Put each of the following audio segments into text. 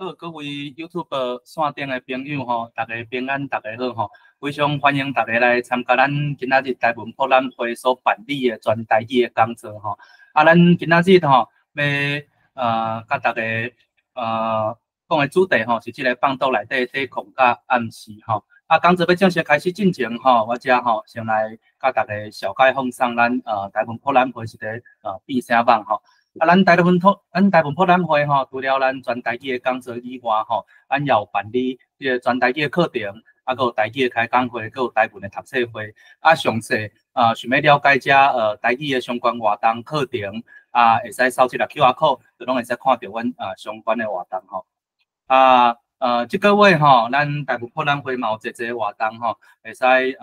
好，各位 YouTube 線頂的朋友吼，大家平安，大家好吼，非常歡迎大家來參加咱今仔日台文博覽會所辦理的全台語的講座吼。啊，咱今仔日吼欲佮大家講的主題吼是這个放毒內底抵抗佮暗示吼。啊，講座欲正式開始進前吼，我遮吼先來佮大家紹介放送咱台文博覽會是佇變啥網吼。啊，咱台文博覽會吼，除了咱全台語的講座以外吼，咱也有辦理這个全台語的課程，啊，閣有台語的開講會，閣有台文的讀冊會。啊，詳細想欲了解遮台語的相關活動課程，啊，會使掃這个 QR code，就攏會使看著阮相關的活動吼。啊，這个月吼，咱台文博覽會嘛有濟濟活動吼，會使予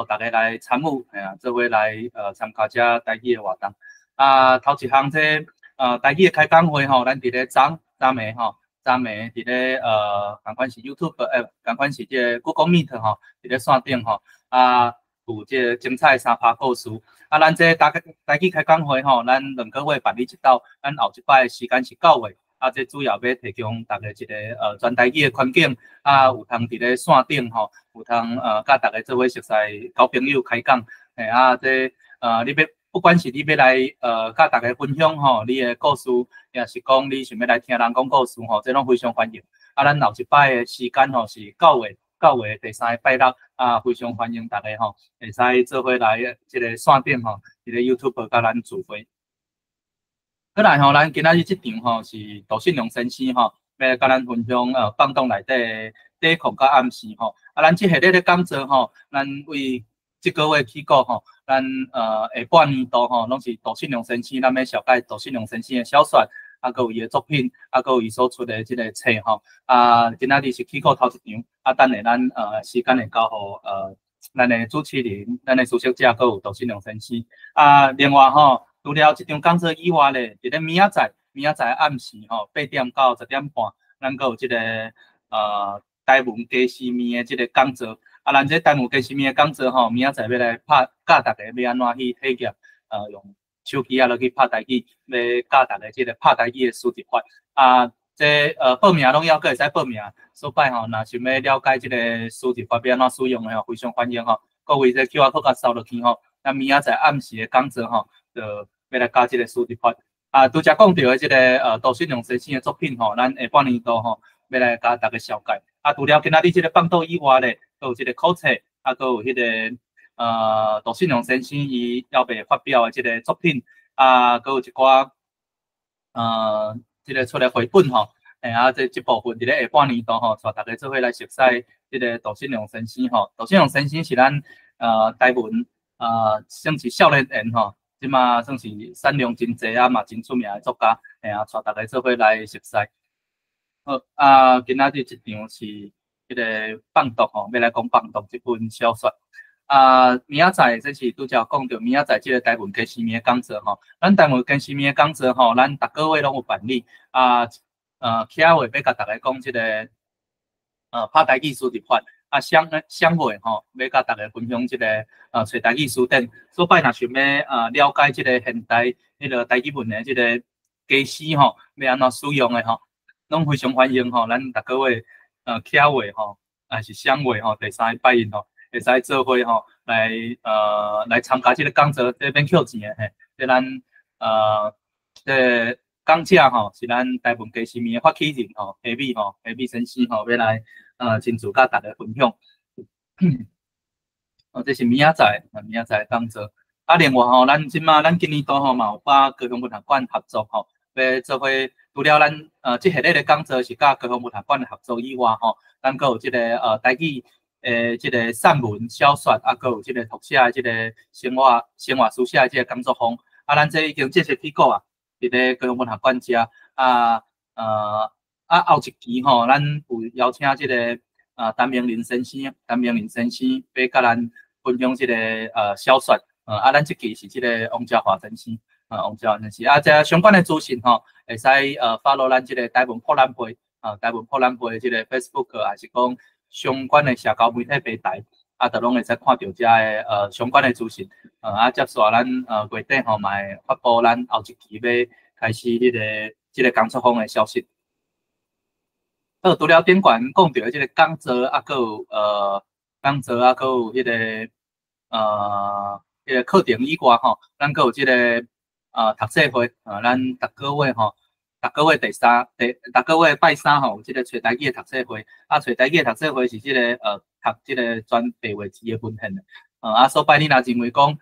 大家來參與，嘿啊，做伙來參加遮台語的活動。啊，頭一項這台語的開講會吼，咱佇咧昨昨暝吼，昨暝佇咧仝款是 YouTube，仝款是這個 Google Meet 吼，佇咧線頂吼，啊，有這個精彩三趴故事。啊，咱這台語開講會吼，咱2個月辦理一擺，咱後一擺的時間是9月。啊，這主要欲提供大家一个全台語的環境，啊，有通佇咧線頂吼，有通佮大家做伙熟似交朋友開講，嘿啊，這你欲不管是你欲來佮大家分享吼，你的故事，抑是講你想欲來聽人講故事吼，這攏非常歡迎。啊，咱後一擺的時間吼是九月九月第三个拜六，啊，非常歡迎大家吼，會使做伙來這个線頂吼，佇咧 YouTube 佮咱聚會。過來吼，咱今仔日這場吼是杜信良先生吼，欲來佮咱分享放毒內底抵抗佮暗示吼。啊，咱這系列的講座吼，咱為這个月起鼓吼，咱下半年度吼，攏是杜信良先生，咱欲紹介杜信良先生的小說，啊，閣有伊的作品，啊，閣有伊所出的這个冊吼。啊，今仔日是起鼓頭一場，啊，等下咱時間會交予咱的主持人，咱的主席者，閣有杜信良先生。啊，另外吼，除了這場講座以外咧，佇咧明仔載，明仔載暗時吼，8點到10點半，咱閣有這个台文家私麵的這个講座。啊，咱這台文家私麵的講座吼，明仔載欲來拍教大家欲按怎去體驗，用手機仔落去拍台語，欲教大家這个拍台語的輸入法。啊，這報名攏猶閣會使報名，所以吼，若想欲了解這个輸入法欲按怎使用的吼，非常歡迎吼。各位這 QR code 共掃落去吼，咱明仔載暗時的講座吼，就欲來教這个輸入法。啊，拄才講著的這个杜信良先生的作品吼，咱下半年度吼，欲來共大家紹介。啊，除了今仔日這个放毒以外咧，閣有這个口冊，啊，閣有彼个杜信良先生伊猶未發表的這个作品，啊，閣有一寡這个出的繪本吼，嘿啊，這部分佇咧下半年度吼，帶大家做伙來熟悉這个杜信良先生吼。杜信良先生是咱台文算是少年緣吼，這馬算是產量真濟啊，嘛真出名的作家，嘿啊，帶大家做伙來熟悉。好，啊，今仔日這場是彼个放毒吼，欲來講放毒這本小說。啊，明仔載這是拄才講著，明仔載這个台文家私麵的講座吼，咱台文家私麵的講座吼，咱逐个月攏有辦理。啊，起話欲共大家講這个拍台語輸入法。啊，雙雙會吼，欲共大家分享這个揣台語辭典。所以若想欲了解這个現代彼个台語文的這个家私吼，欲按怎使用的吼，攏非常歡迎吼，咱逐个月起話吼，還是雙會吼，第三个拜一吼，會使做伙吼來參加這个講座，這免扣錢的嘿。這咱這講者吼是咱台文家私麵的發起人吼，黑米吼，黑米先生吼，欲來親自佮大家分享。哦，這是明仔載，明仔載講座。啊，另外吼，咱這馬咱今年度吼嘛有佮高雄文學館合作吼，欲做伙除了咱這系列的講座是佮高雄文學館的合作以外吼，咱閣有這个台語的這个散文小說，啊，閣有這个讀寫的這个生活書寫的這个工作坊。啊，咱這已經正式起鼓啊，佇咧高雄文學館遮。啊，啊後一期吼，咱有邀請這个陳明麟先生，陳明麟先生欲共咱分享這个小說。啊，咱這期是這个王家華先生，王家華先生。啊，這相關的資訊吼，會使follow 咱這个台文博覽會，啊，台文博覽會這个 Facebook，還是講相關的社交媒體平台，啊，都攏會使看著遮的相關的資訊。啊，接續咱月底吼嘛會發布咱後一期欲開始這个工作坊的消息。好，除了頂懸講著的這个講座，啊，閣有講座啊，閣有彼个課程以外吼，咱閣有這个讀冊會，咱逐个月吼，逐个月第三、第逐个月拜三吼，有這个揣台語的讀冊會，啊，揣台語的讀冊會是這个讀這个全白話字的文獻的，啊，所擺你若認為講，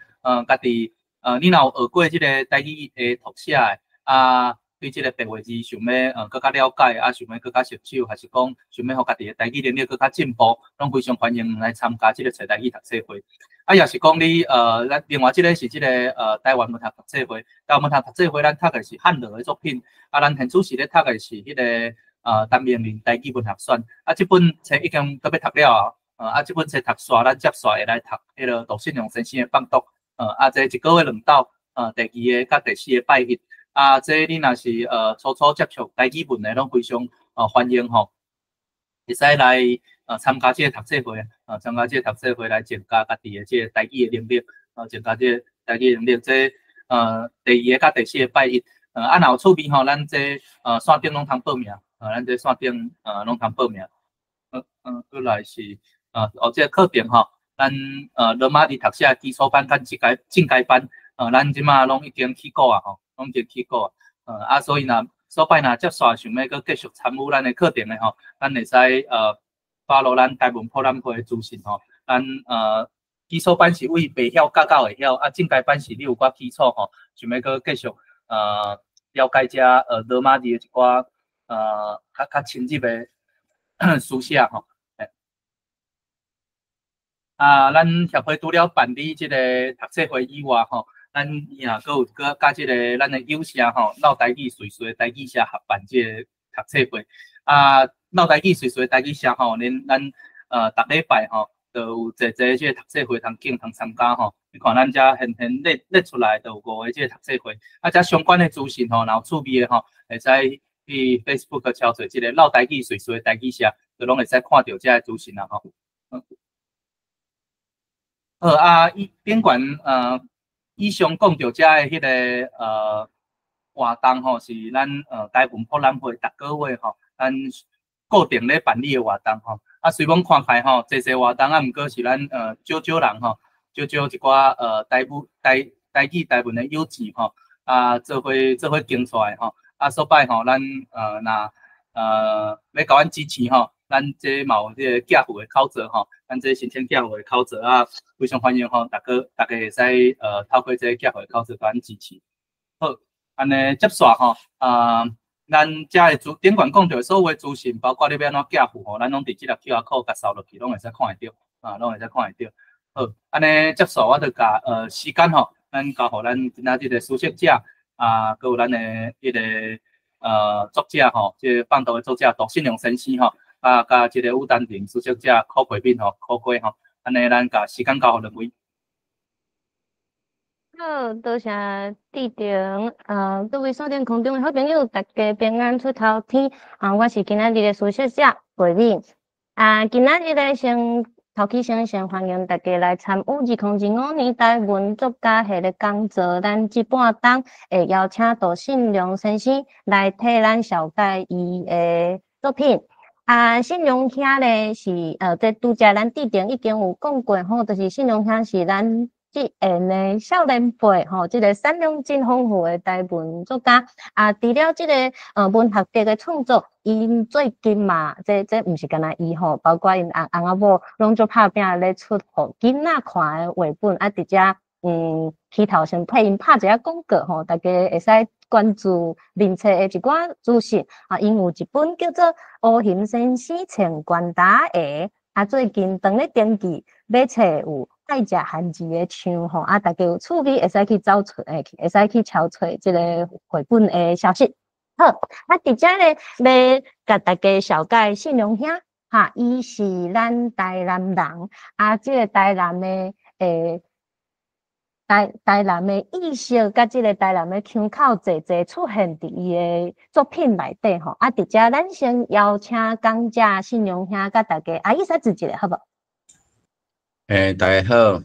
家己你若有學過這个台語的讀寫的，啊，對這个白話字想欲閣較了解，啊，想欲閣較熟手，還是講想欲予家己的台語能力閣較進步，攏非常歡迎來參加這个揣台語讀冊會。啊，也是講你咱另外這个是這个台灣文學讀冊會，台灣文學讀冊會咱讀的是漢樂的作品，啊，咱現此時咧讀的是彼个陳明仁台語文學選，啊，這本冊已經閣欲讀了啊，啊，這本冊讀煞，咱接煞會來讀彼个杜信良先生的放毒，啊，這一个月兩晝，第二個佮第四个拜一，啊，這你若是初初接觸台語文的，攏非常歡迎吼，會使來參加這个讀冊會，參加這个讀冊會來增加家己的這个台語的能力，增加這个台語能力，這第二个佮第四个拜一，啊，若有趣味吼，咱這線頂攏通報名，咱這線頂攏通報名，閣來是哦，這个課程吼，咱羅馬字讀寫基礎班佮進階班，咱這馬攏已經起鼓啊吼，攏已經起鼓啊，啊，所以若所擺若接煞想欲閣繼續參與咱的課程的吼，咱會使follow 咱台文博覽會的資訊吼，咱基礎班是為袂曉教到會曉，啊，進階班是你有寡基礎吼，想欲閣繼續了解這羅馬字的一寡較較深入的書寫吼。啊，咱協會除了辦理這个讀冊會以外吼，咱伊也閣有閣佮這个咱的友社吼，鬧台語瑞士的台語社合辦這个讀冊會。啊，鬧台語瑞士的台語社吼，恁咱逐禮拜吼，就有濟濟這个讀冊會通共同參加吼。你看咱遮現現列列出來，就有五个這个讀冊會。啊，遮相關的資訊吼，若有趣味的吼，會使去 Facebook 敲做這个鬧台語瑞士的台語社，就攏會使看著遮个資訊啊吼。好啊，以頂懸以上講著遮的彼个活動吼，是咱台文博覽會逐个月吼，咱固定咧辦理的活動吼。啊，雖罔看起來吼，濟濟活動啊，毋過是咱少少人吼，少少一寡台語台台語台文的友志吼，啊，做伙做伙經出來吼。啊，所擺吼，咱若欲共阮支持吼，咱這嘛有這个寄付的口座吼，咱這申請寄付的口座啊，非常歡迎吼，逐家會使透過這个寄付的口座共阮支持。好，按呢接煞吼，啊，咱遮的資頂懸講著所有的資訊，包括你欲按怎寄付吼，咱攏佇這个 QR code 共掃落去，攏會使看會著，啊，攏會使看會著。好，按呢接煞我就共時間吼，咱交予咱今仔日的書寫者，啊，閣有咱的彼个作者吼，這个放毒的作者杜信良先生吼，啊，佮這个武丹婷書寫者柯培敏吼，柯圭吼，按呢咱共時間交予兩位。好，多謝志成，各位線頂空中的好朋友，大家平安出頭天。啊，我是今仔日的書寫者培敏。啊，今仔日咧先頭起先先歡迎大家來參與2025年台文作家系列講座。咱這半冬會邀請杜信良先生來替咱紹介伊的作品。啊，信良兄咧是這拄才咱志成已經有講過吼，就是信良兄是咱這緣的少年輩吼，這個產量真豐富的台文作家。啊，除了這個文學的創作，𪜶最近嘛，這毋是干焦伊吼，包括𪜶翁翁仔某攏足拍拚咧出予囡仔看的繪本，啊，佇遮起頭先替𪜶拍一下廣告吼，大家會使關注面冊的一寡資訊。啊，𪜶有一本叫做《烏熊先生穿懸襠鞋》，啊，最近當咧登記買冊有愛食番薯的象吼，啊，大家有趣味會使去找揣，會使去搜揣這個繪本的消息。好，啊，佇遮咧欲共大家紹介信良兄，哈，伊是咱台南人，啊，這個台南的台南的意識佮這個台南的腔口，濟濟出現佇伊的作品內底吼。啊，佇遮咱先邀請講者信良兄佮大家，啊，伊使自一下好無？欸，大家好。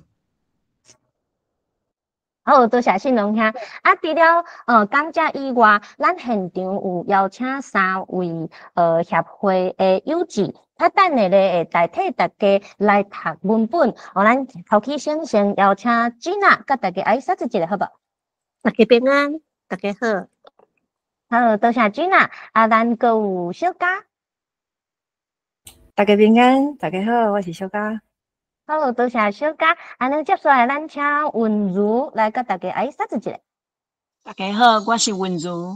好，多謝信龍兄。啊，除了講者以外，咱現場有邀請三位協會的友志，啊，等下咧會代替大家來讀文本。哦，咱頭起先先邀請 Gina，佮大家挨拶一下，好無？大家平安，大家好。好，多謝 Gina。啊，咱閣有小嘉。大家平安，大家好，我是小嘉。好，多謝小嘉。按呢接下來，咱請文如來佮大家挨拶一下。大家好，我是文如。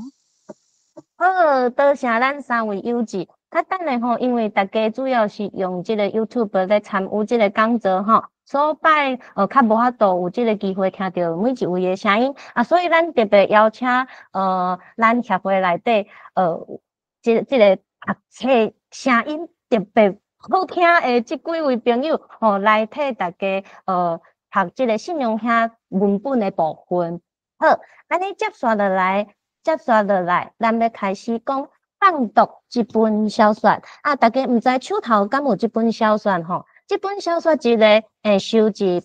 好，多謝咱三位友志。較等下吼，因為大家主要是用這個 YouTube 來參與這個講座吼，所以較無法度有這個機會聽著每一位的聲音啊，所以咱特別邀請咱協會內底這個讀冊聲音特別好聽的這幾位朋友吼，來替大家讀這個信龍兄文本的部分。好，按呢接續落來，接續落來，咱欲開始講《放毒》這本小說啊！大家毋知手頭敢有這本小說吼？這本小說一个收集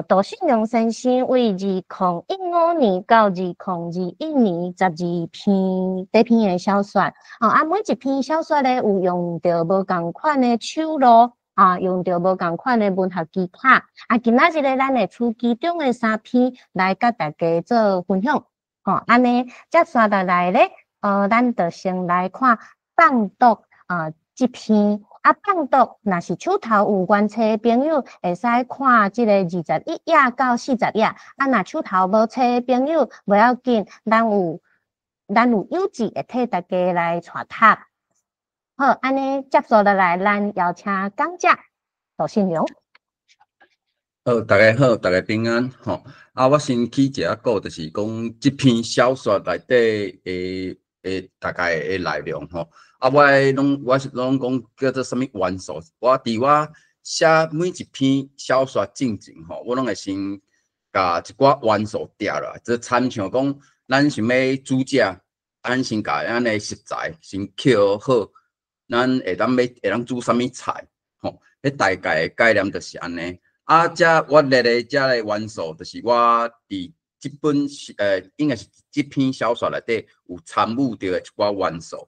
杜信龍先生為2015年到2021年12篇短篇的小說。哦啊，每一篇小說咧有用著無仝款的手路啊，用著無仝款的文學技巧。啊，今仔日咧，咱會取其中的三篇來佮大家做分享。吼，按呢接續落來咧，咱就先來看《放毒》啊這篇。啊，《放毒》若是手頭有原冊的朋友，會使看這个21頁到40頁。啊，若手頭無冊的朋友，無要緊，咱有友志會替大家來帶讀。好，按呢接續落來，咱邀請講者杜信龍。好，大家好，大家平安吼。啊，我先起一下鼓，就是講這篇小說內底的大概的內容吼。啊，我攏我是攏講叫做啥物元素？我佇我寫每一篇小說進前吼，我攏會先共一寡元素疊落來，就親像講，咱想欲煮食，咱先共咱的食材先捡好，咱會當欲會當煮啥物菜吼？彼大概的概念就是按呢。啊，這我列的這个元素，就是我佇這本應該是這篇小說內底有參與著的一寡元素。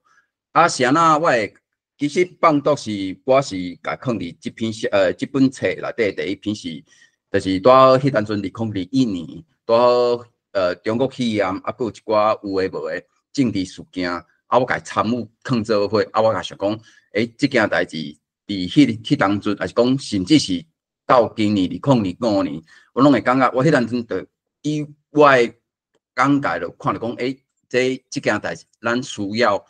啊，是按怎我會其實放毒是我是共囥佇這篇這本冊內底第一篇是，就是拄好彼當陣2021年，拄好中國肺炎，啊，閣有一寡有的無的政治事件，啊，我共參與囥做伙，啊，我共想講，欸，這件代誌佇彼當陣，抑是講甚至是到今年2025年，我攏會感覺我彼當陣就以我的眼界就看著講，欸，這件代誌咱需要。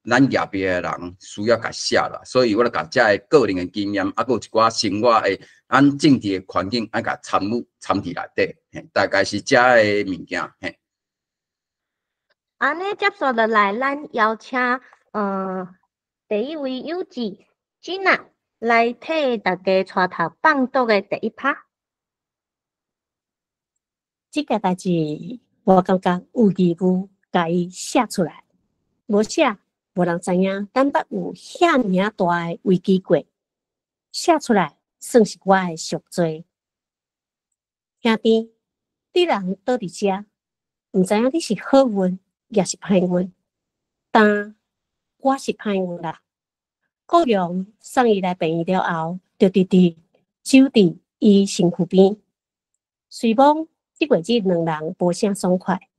咱業別的人需要共寫啦，所以我就共這个個人的經驗，啊，閣有一寡生活的咱政治的環境，愛共參與參佇內底，嘿，大概是這个物件，嘿。按呢接續落來，咱邀請第一位友志 Gina 來替大家帶讀放毒的第一趴。這件代誌，我感覺有義務共伊寫出來，無寫，無人知影，咱捌有遐爾仔大的危機過，寫出來算是我的贖罪。兄弟，你人倒佇遮，毋知影你是好運抑是歹運，但我是歹運啦。顧陽送伊來病院了後，就直直守佇伊身軀邊。雖罔這月日兩人無啥爽快，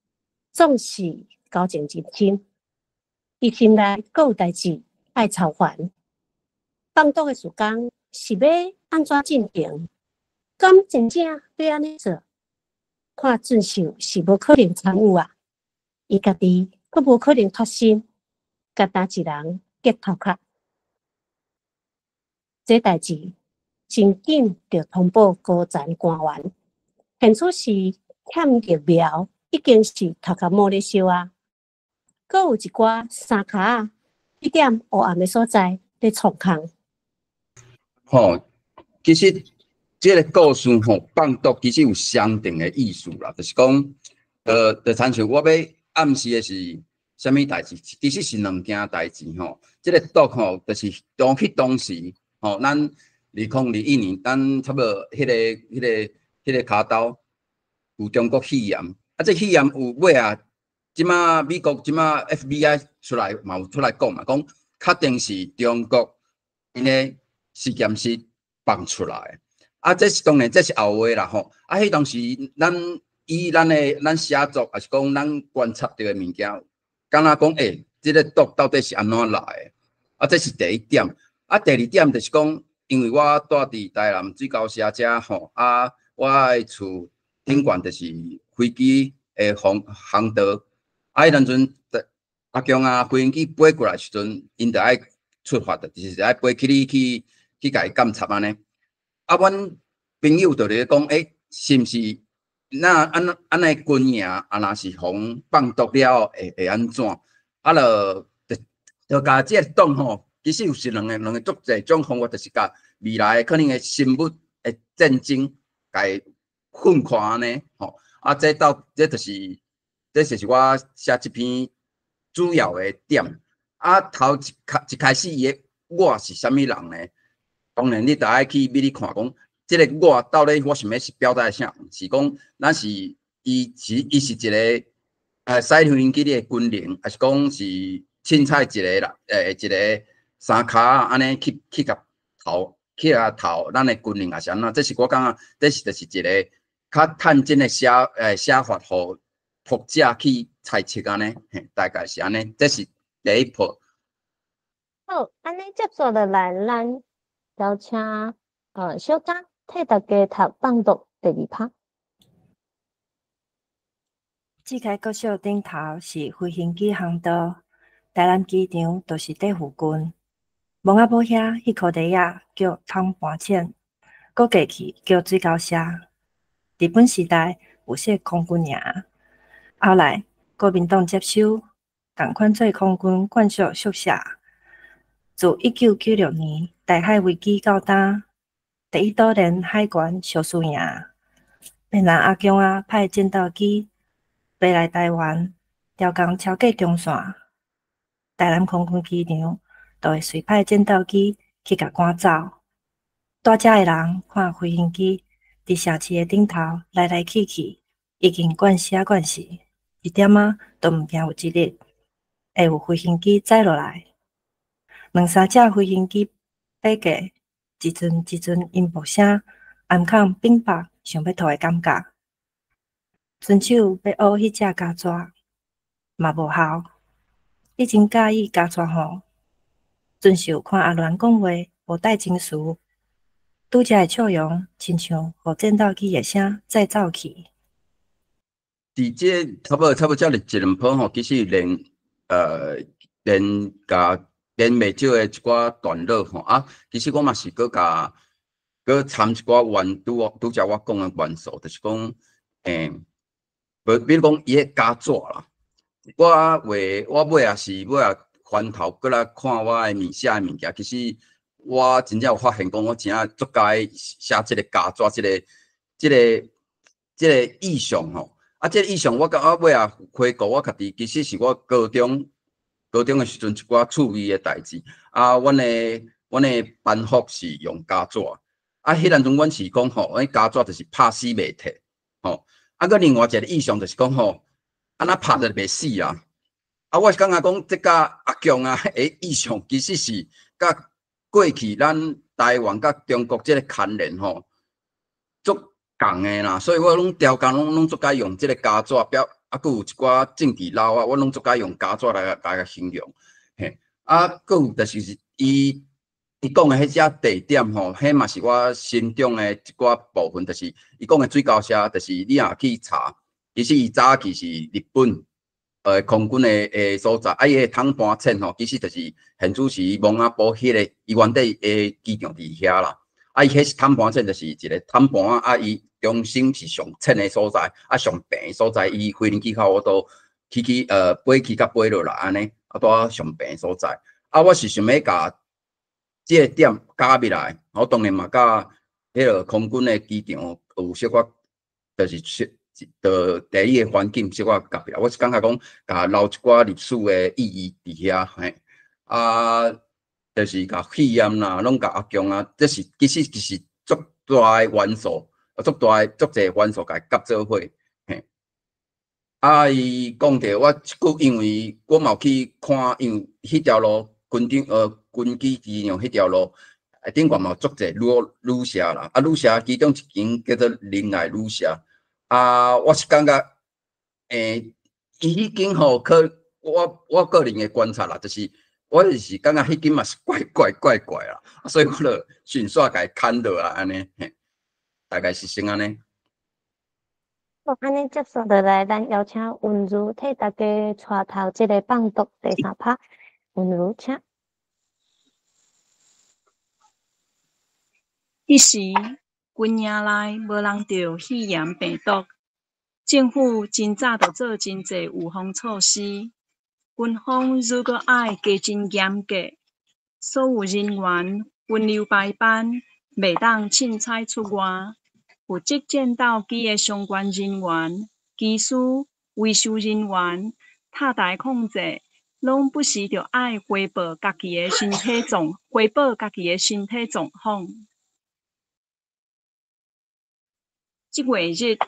總是交情真深。伊心內閣有代誌愛操煩，放毒的事工是欲按怎進行？敢真正欲按呢做？看俊秀是無可能參與啊！伊家己閣無可能脫身，單單一人激頭殼。這代誌真緊就通報高層官員，現此時欠疫苗已經是頭殼毛咧燒啊！閣有一寡衫跤仔，彼點黑暗的所在咧創空。吼，其實這个故事吼，放毒其實有相同的意思啦，就是講，就親像我欲暗示的是啥物代誌，其實是兩件代誌吼。這个毒吼，就是當彼當時吼，咱2021年，咱差不多彼个跤兜。有中國肺炎，啊，這肺炎有尾啊，這馬美國這馬 FBI 出來嘛有出來講嘛，講確定是中國𪜶的實驗室放出來，啊，這是當然這是後話啦吼，啊，彼當時咱以咱的咱寫作，抑是講咱觀察著的物件，敢若講欸，這个毒到底是按怎來的？啊，這是第一點。啊，第二點就是講，因為我住佇台南水溝社遮吼，啊，我的厝頂懸就是飛機的航航道，啊，彼當陣阿強啊，飛行機飛過來時陣，𪜶就愛出發的，就是愛飛起去去去共伊監察按呢。啊，阮朋友就咧講，欸，是毋是那按按呢軍營啊，若是予放毒了後會會按怎？啊，就就共這個黨吼，其實有是兩个兩个足濟種方法，就是共未來可能的生物的戰爭，共伊分開按呢吼。啊，這到這就是，這就是我寫這篇主要的點。啊，頭一開一開始伊的我是啥物人呢？當然，你著愛去欲去看講，這个我到底我想欲是表達啥？是講咱是伊是伊是一个駛飛行機的軍人，抑是講是凊彩一个啦？欸，一个三跤按呢去去共投去共投咱的軍人，抑是按怎？這是我感覺，這是就是一个較探真的寫欸寫法，予讀者去猜測按呢，嘿，大概是按呢，這是第一步。好，按呢接續落來，咱邀請小嘉替大家讀放毒第二拍。志開國小頂頭是飛行機航道，台南機場就是佇附近。墓仔埔遐彼箍地仔叫桶盤淺，閣過去叫水溝社。日本時代有設空軍營，後來國民黨接收，仝款做空軍眷屬宿舍。自1996年台海危機到今，第一島鏈海關小輸贏，越南阿強仔派戰鬥機飛來台灣，調工超過中線，台南空軍機場就會隨派戰鬥機去共趕走。蹛遮的人看飛行機佇城市的頂頭來來去去，已經慣時仔慣勢，一點仔都毋驚有一日會有飛行機載落來。兩三隻飛行機飛過，一陣一陣音爆聲，暗崁冰雹想欲吐的感覺。伸手欲挖彼隻膠紙，嘛無效。你真佮意膠紙吼？陣秀看阿鸞講話無帶情緒，拄才的笑容親像予戰鬥機的聲載走去。佇這差不多差不多這一兩篇吼，其實連連共連袂少的一寡段落吼啊，其實我嘛是閣共閣摻一寡元拄拄才我講的元素，就是講，欸，無比如講伊彼膠紙啦，我話我尾仔是尾仔翻頭閣來看我的物寫的物件，其實我真正有發現講，我真正足佮意寫這个膠紙，這个這个這个意象吼。啊，這个意象我佮我尾仔回顧我家己，其實是我高中高中的時陣一寡趣味的代誌。啊，阮的阮的班服是用膠紙，啊，彼當陣阮是講吼，阮膠紙就是拍死袂褪，吼。啊，閣另外一个意象就是講吼，按怎拍就袂死啊。啊，我是感覺講，這佮阿強啊的意象，其實是佮過去咱台灣佮中國這个牽連吼，足仝的啦。所以我攏刁工攏攏足佮意用這个膠紙表，啊，閣有一寡政治老啊，我攏足佮意用膠紙來來共形容。嘿，啊，閣有就是伊伊講的彼隻地點吼，彼嘛是我心中的一寡部分，就是伊講的水溝社，就是你若去查，其實伊早期是日本空軍的的所在，啊，伊个桶盤淺吼，其實就是現主時墓仔埔彼个，伊原底的機場佇遐啦。啊，伊彼是桶盤淺，就是一个桶盤啊，伊中心是上淺的所在，啊，上平的所在，伊飛行機較有法度起去飛起佮飛落來按呢，啊，拄好上平的所在。啊，我是想欲共這个點加入來，我當然嘛佮彼个空軍的機場有小可，就是小。的地理的環境小可夾入來，我是感覺講，共留一寡歷史的意義佇遐，嘿，啊，就是共肺炎啦，攏共阿強啊，這是其實其實足大的元素，足大的足濟元素共伊夾做伙，啊，伊講著我這久，因為我嘛有去看，因為彼條路軍中軍機機場彼條路，頂懸嘛有足濟旅社啦，啊旅社其中一間叫做仁愛旅社，啊，我是感覺，伊彼間吼，可我個人的觀察啦，就是我就是感覺彼間嘛是怪怪怪怪啦，所以我就順紲共伊砍落來按呢，嘿，大概是先按呢。好，按呢接續落來，咱邀請文如替大家帶頭這个放毒第三拍。文如，請。彼時，軍營內無人著肺炎病毒，政府真早就做真濟預防措施。軍方愈閣愛加真嚴格，所有人員輪流排班，袂當凊彩出外。負責戰鬥機的相關人員、機師、維修人員、塔台控制，攏不時著愛匯報家己的身體狀，匯報家己的身體狀況。這月日，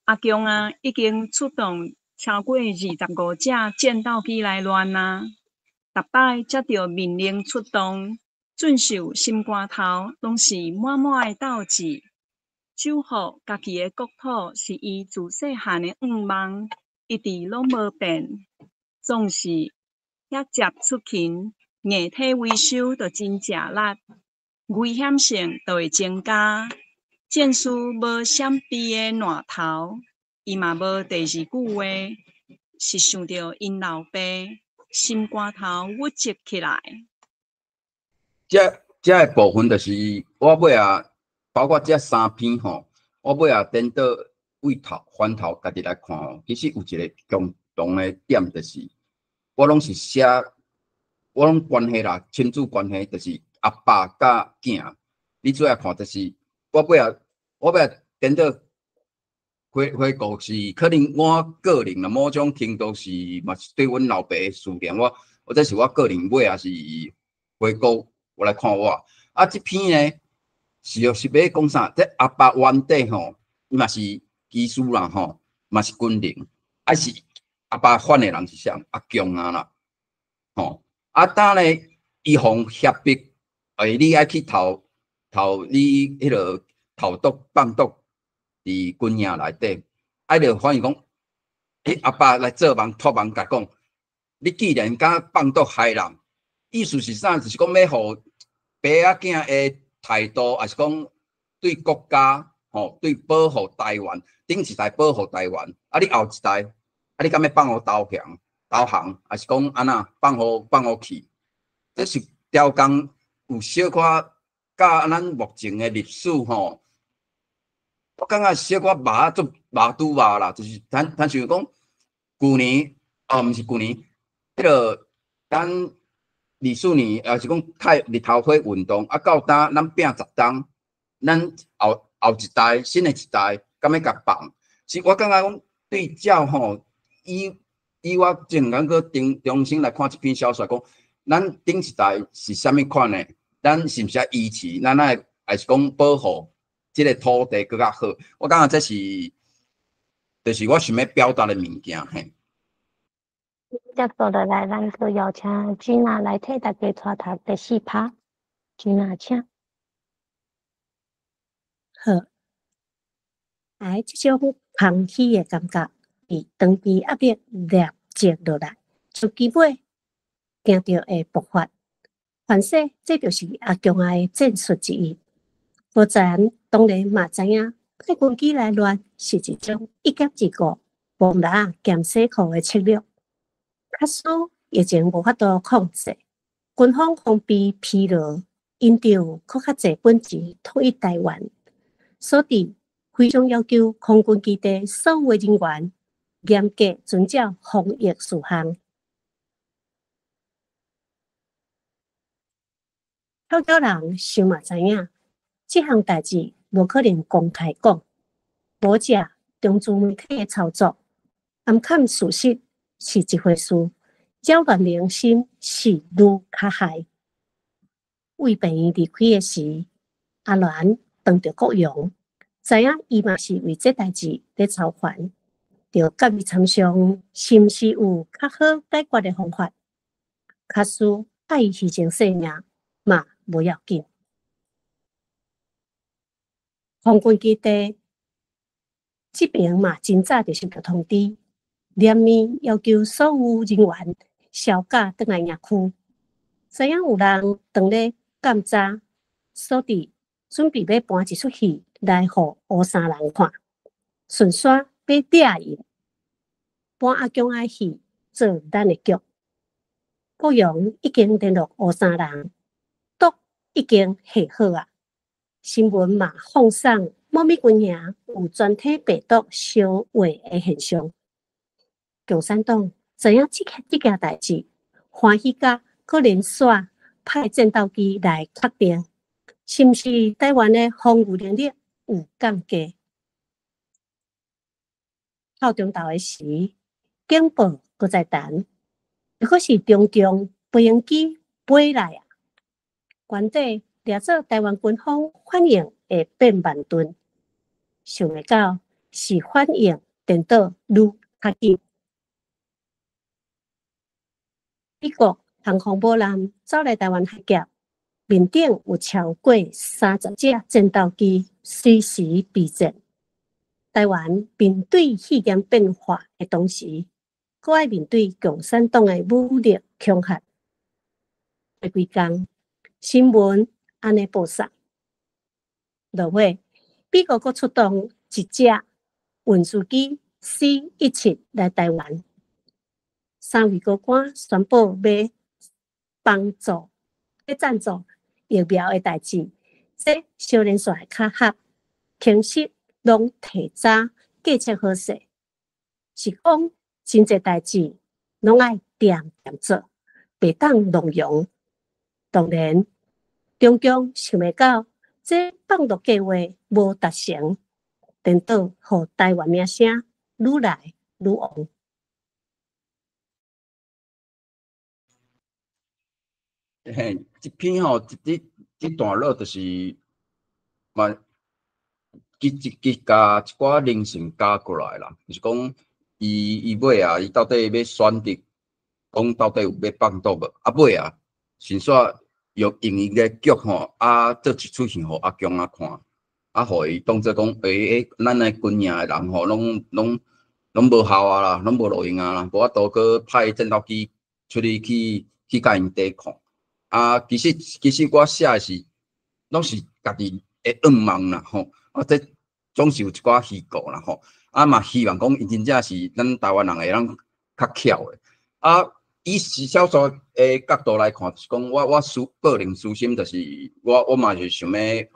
阿強啊已經出動超過25隻戰鬥機來亂啊！逐擺接著命令出動，準受心肝頭攏是滿滿的鬥志。守護家己的國土是伊自細漢的願望，一直攏無變。總是遐捷出勤，硬體維修就真食力，危險性就會增加。戰士無閃避的爛頭，伊嘛無第二句話，是想著𪜶老爸，心肝頭鬱結起來。這个部分就是我尾仔，包括這三篇吼，我尾仔顛倒位頭翻頭家己來看吼，其實有一个共同的點，就是我攏是寫，我攏關係啦，親子關係就是阿爸佮囝。你主要看就是我尾仔，我尾仔顛倒回顧是，可能我個人啦，某種程度是嘛是對阮老爸的思念。我或者是我個人尾仔是回顧我來看我。啊，這篇呢是是欲講啥？這阿爸原底吼，伊嘛是機師啦吼，嘛是軍人，啊是阿爸反的人是啥？阿強啊啦，吼啊，當呢伊予脅迫，你愛去投投你彼个投毒放毒佇軍營內底，啊，就反而講，阿爸來做夢託夢共講，你既然敢放毒害人，意思是啥？就是講欲予爸仔囝的態度，抑是講對國家吼，對保護台灣，頂一代保護台灣，啊，你後一代，啊，你敢欲放予投降？投降，抑是講按怎放予去？這是調工有小可佮咱目前的歷史吼，我感覺小可肉足肉拄肉啦，就是親像講舊年，哦，毋是舊年，彼个咱24年，抑是講太日頭花運動，啊，到今咱拼10冬，咱後後一代新的一代，敢欲共放？是我感覺講對照吼，以我前間閣重新來看這篇小說，講咱頂一代是啥物款的？咱是毋是愛維持？咱愛還是講保護這个土地閣較好？我感覺這是，就是我想欲表達的物件嘿。接落來，咱閣邀請 Gina 來替大家帶讀第四拍。Gina，請。好，哎，這種空虛的感覺，佇長期壓力累積落來，就基本驚著會爆發。凡勢，這就是阿強仔的戰術之一。無自然當然嘛知影，派軍機來亂是一種一兼二顧、無籃兼洗褲的策略。假使疫情無法度控制，軍方防備疲勞，𪜶就有閣較濟本錢統一台灣。所以非常要求空軍基地所有的人員嚴格遵照防疫事項。臭鳥人想嘛知影，這項代誌無可能公開講，無藉中資媒體的操作，暗崁事實是一回事，擾亂人心是愈較害。為病院離開的時，阿蘭碰著國榮，知影伊嘛是為這代誌咧操煩。著佮伊参商，是毋是有較好解決的方法？假使愛伊犧牲性命嘛無要緊。空軍基地這爿嘛真早就收到通知，連面要求所有人員銷假轉來營區。知影有人當咧鑑查，所以準備欲搬一齣戲來予烏衫人看，順紲欲掠𪜶，搬阿強仔戲做咱的劇。郭陽已經聯絡烏衫人，毒已經下好矣。新聞嘛放送某物軍營有全體病毒消化的現象。共產黨知影這件代誌，歡喜甲閣連續派戰鬥機來確定，是毋是台灣的防禦能力有降低？透中晝的時，警報閣在彈，猶閣是中共飛行機飛來啊！原底掠做台灣軍方反應會變慢鈍，想袂到是反應顛倒愈較緊。美國航空母艦走來台灣海峽，面頂有超過30隻戰鬥機隨時備戰。台灣面對肺炎變化的同時，閣愛面對共產黨的武力恐嚇。過幾工，新聞按呢報送。落尾，美國閣出動一隻運輸機 C-17來台灣。三位高官宣布欲幫助、欲贊助疫苗的代誌，這小連續的巧合，其實攏提早計策好勢，是講真濟代誌攏愛恬恬做，袂當弄庸。當然，中共想袂到這放毒計劃無達成，顛倒予台灣名聲愈來愈旺。嘿，這篇吼，這段落就是嘛，伊共一寡靈性加過來啦，就是講，伊尾啊，伊到底欲選擇講到底有欲放毒無？啊尾啊，先煞用伊个劇吼，啊做一齣戲予阿強仔看，啊予伊當做講，欸欸，咱的軍營的人吼，攏無效啊啦，攏無路用啊啦，無法度閣派戰鬥機出去去共𪜶抵抗。啊，其實我寫的是，攏是家己的願望啦，吼，啊，這總是有一寡虛構啦，吼，啊嘛希望講𪜶真正是咱台灣人會當較巧的。啊，以小說的角度來看，就是講我私個人私心就是我嘛是想欲予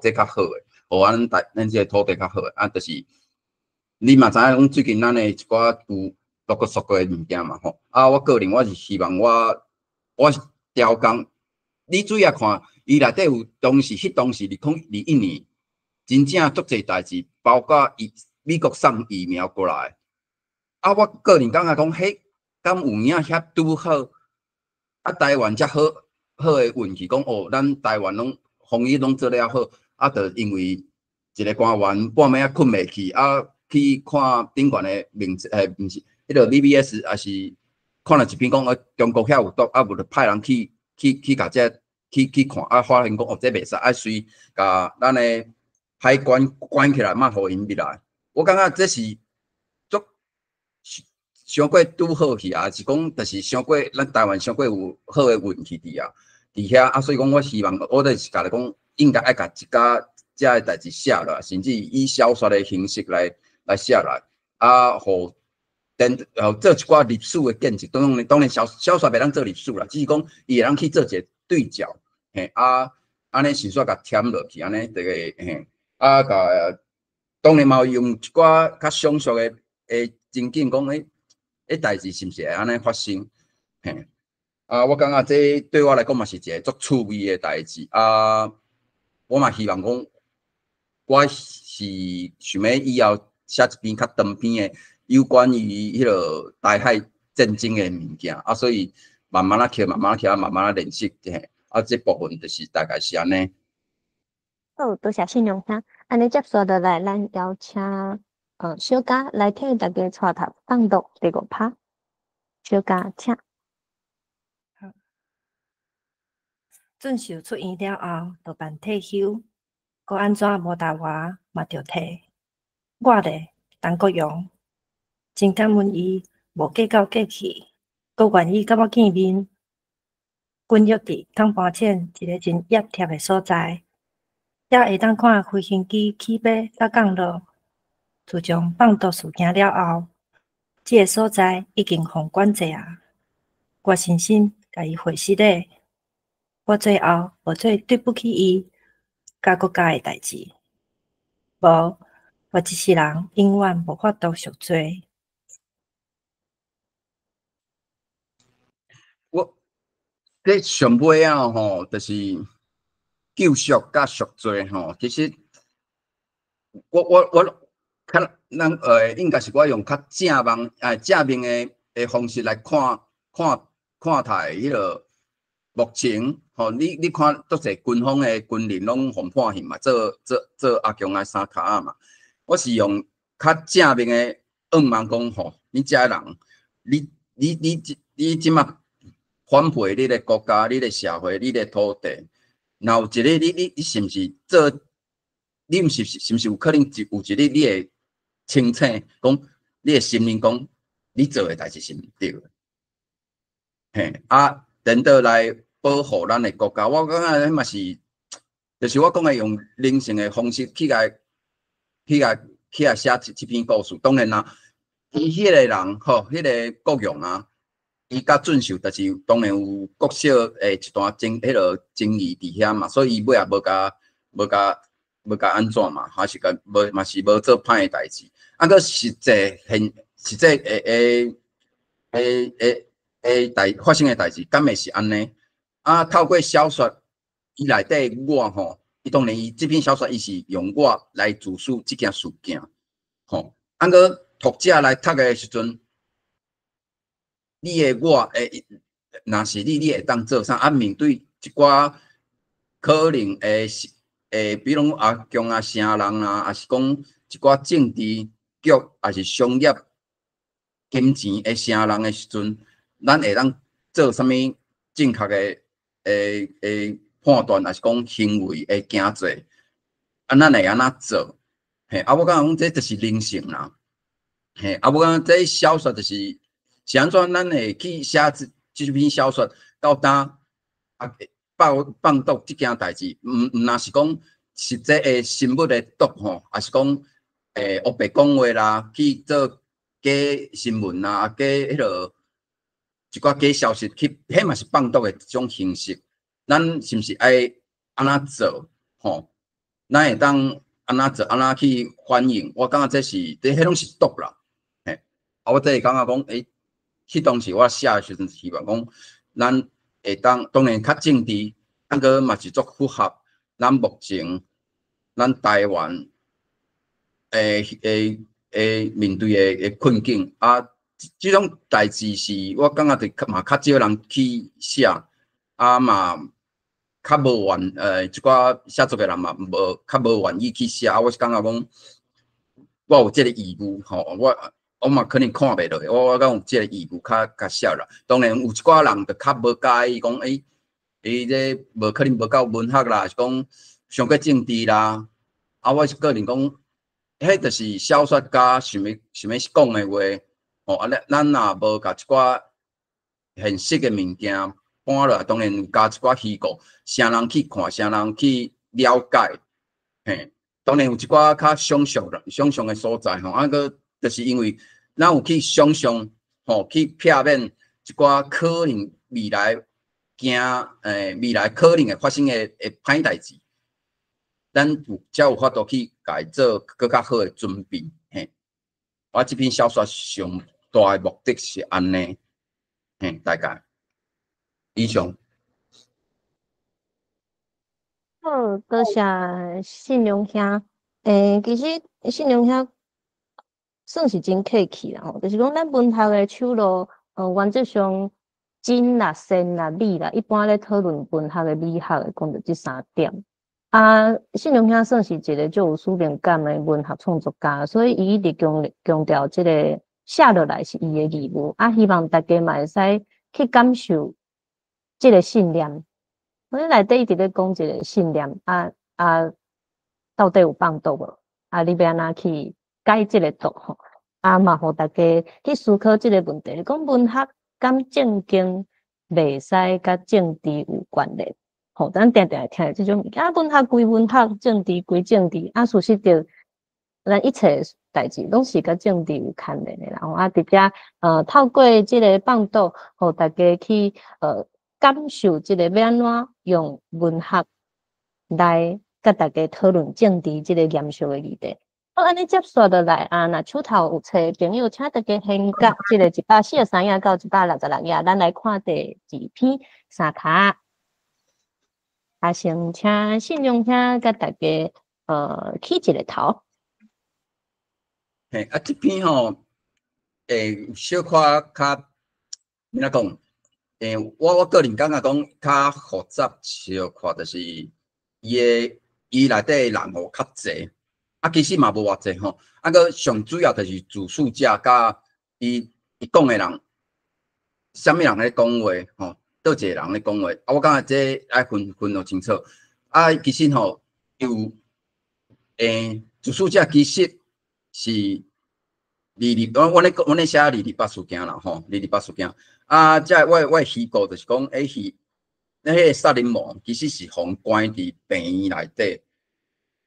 這較好的，予咱這個土地較好的。啊，就是你嘛知影講最近咱的一寡有陸陸續續的物件嘛，吼。啊，我個人我是希望我調工，你注意看，伊內底有當時，彼當時2021年，真正足濟代誌，包括伊美國送疫苗過來。啊，我個人感覺講，彼敢有影遐拄好，啊，台灣才好好的運氣，講哦，咱台灣攏防疫攏做了好，啊，就因為一個官員半暝仔睏袂去，啊，去看頂懸的名字，欸，毋是，彼个 VBS，也是看了一篇講，中國遐有毒，啊，無就派人去共這去看，啊，發現講哦，這袂使，愛隨共咱的海關關起來，莫予𪜶入來。我感覺這是足傷過拄好去啊，是講就是傷過咱台灣傷過有好的運氣佇啊，佇遐啊，所以講我希望我就是共你講，應該愛共一家這个代誌寫落來，甚至以小說的形式來寫來，啊，予做一寡歷史的見證。當然小說袂當做歷史啦，只是講伊會當去做一個對照，嘿，啊，按呢先煞共添落去，按呢這個嘿，啊，共當然嘛有用一寡較詳細的情景講，彼代誌是毋是會按呢發生？嘿，啊，我感覺這對我來講嘛是一個足趣味的代誌啊！我嘛希望講，我是想欲以後寫一篇較長篇的有關於彼个台海戰爭的物件啊，所以慢慢仔寫，慢慢仔寫，慢慢仔練習，嘿，啊，這部分就是大概是按呢。好，多謝信良兄。按呢接續落來，咱邀請小嘉來替大家帶讀放毒第五拍。小嘉，請。好。俊秀出院了後，就辦退休，閣按怎無台灣嘛著退。我咧，陳國榮，真感恩伊無計較過去，閣願意佮我見面。阮約佇桶盤前一个真壓貼的所在，才會當看飛行機起飛佮降落。自從放毒事件了後，這个所在已經予管制啊。我深深共伊回失禮，我最後無做對不起伊佮國家的代誌。無，我這世人永遠無法度贖罪。我這上尾仔吼，就是救贖佮贖罪吼。其實我我我較咱應該是我用較正面正面的方式來看看看待彼个目前吼，你看足濟軍方的軍人攏予判刑嘛，做做做阿強仔三跤仔嘛。我是用較正面的向望講吼，你這人，你這馬反背你的國家、你的社會、你的土地，若有一日你是毋是做？你毋是是毋是有可能有一日你會清醒，講你會承認講你做的代誌是毋對的？嘿，啊，顛倒來保護咱的國家，我感覺彼嘛是，就是我講的用人性的方式去共去共去共寫這篇故事。當然啦，伊彼个人吼，彼个國榮啊，伊佮俊秀，就是當然有國小的一段情，彼个情誼佇遐嘛，所以伊尾仔無共按怎嘛，還是共無嘛是無做歹的代誌。啊，閣實際現實際會會會會會代發生的代誌，敢會是按呢？啊，透過小說，伊內底我吼，伊當然伊這篇小說伊是用我來敘述這件事件，吼。啊，閣讀者來讀的時陣，你的我會，若是你，你會當做啥？啊，面對一寡可能會是會，比如講阿強啊、啥人啊，抑是講一寡政治局，抑是商業、金錢的啥人的時陣，咱會當做啥物正確的判斷，抑是講行為的行做？啊，咱會按怎做？嘿，啊，我感覺講這就是人性啦。嘿，啊，我感覺這小說就是是按怎，咱會去寫這篇小說到今啊，放放毒這件代誌，毋毋若是講實際的生物的毒吼，抑是講烏白講話啦，去做假新聞啦，假彼个一寡假消息去，彼嘛是放毒的一種形式。咱是毋是愛按怎做？吼，咱會當按怎做？按怎去反應？我感覺這是，這彼攏是毒啦。嘿，啊，我這會感覺講，欸，彼當時我寫的時陣，希望講，咱會當當然較政治，毋過嘛是足符合咱目前咱台灣面對的困境啊，這種代誌是我感覺就嘛較少人去寫，啊嘛較無願，一寡寫作的人嘛無較無願意去寫，啊，我是感覺講，我有這个義務吼，我嘛可能看袂落，我敢有這个義務較較寫啦。當然有一寡人就較無佮意講，欸，伊這無可能無夠文學啦，是講傷過政治啦。啊，我是個人講，彼就是小說家想欲講的話，吼，啊，咱若無共一寡現實的物件搬落來，當然有加一寡虛構，啥人去看，啥人去了解，嘿，當然有一寡較想象想象的所在吼，啊，閣就是因為咱有去想象，吼，去避免一寡可能未來驚，未來可能會發生的歹代誌，咱有才有法度去共伊做閣較好的準備，嘿。我這篇小說上大的目的是按呢，嘿，大概以上。好，多謝信良兄。其實信良兄算是真客氣啦吼，就是講咱文學的手路，原則上真啦、善啦、美啦，一般咧討論文學的美學會講著這三點。啊，信良兄算是一个足有使命感的文學創作家，所以伊一直強調這個寫落來是伊的義務。啊，希望大家嘛會使去感受這個信念。所以內底一直咧講一個信念，啊，到底有放毒無？啊，你欲按怎去解這個毒吼？啊，嘛，予大家去思考這個問題。講文學佮政經袂使佮政治有關聯。吼，咱定定會聽這種物件，啊，文學歸文學，政治歸政治。啊，事實著，咱一切代誌攏是佮政治有牽連的啦。吼，啊，佇遮透過這個放毒，予大家去感受這個欲按怎用文學來佮大家討論政治這個嚴肅的議題。好，按呢接續落來啊，若手頭有冊朋友，請大家掀到這個143頁到166頁，咱來看第二篇三跤。啊，先請信良兄佮大家起一個頭。嘿，啊，這篇吼，小可較按怎講？我個人感覺講較複雜，小可就是伊內底人物較濟，啊，其實嘛無偌濟吼。啊，閣上主要就是敘述者佮伊講的人，啥物人咧講話吼？佗一個人咧講話，啊，我感覺這愛分予清楚。啊，其實吼有敘述者其實是二二，阮咧寫二二八事件啦吼，二二八事件。啊，這我虛構就是講，彼個殺人魔其實是予人關佇病院內底。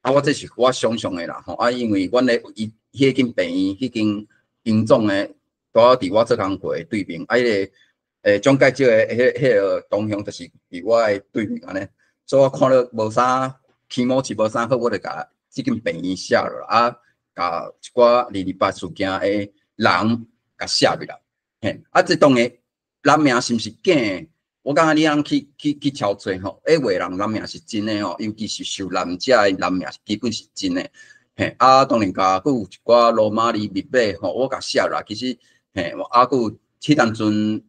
啊，我這是我想象的啦吼。啊，因為阮咧伊彼間病院，彼間榮總的，拄好佇我做工課的對面，啊，彼個蔣介石的彼個同鄉就是佇我的對面按呢，所以我看著無啥起毛是無啥好，我就共這間病院寫落，啊，共一寡二二八事件的人共寫入來，嘿，啊，這當然人名是毋是假的？我感覺你通去抄揣吼，彼話人人名是真的吼，尤其是受難者的人名基本是真的，嘿，啊，當然共閣有一寡羅馬字密碼吼，我共寫落來，其實，嘿，啊，閣有彼當陣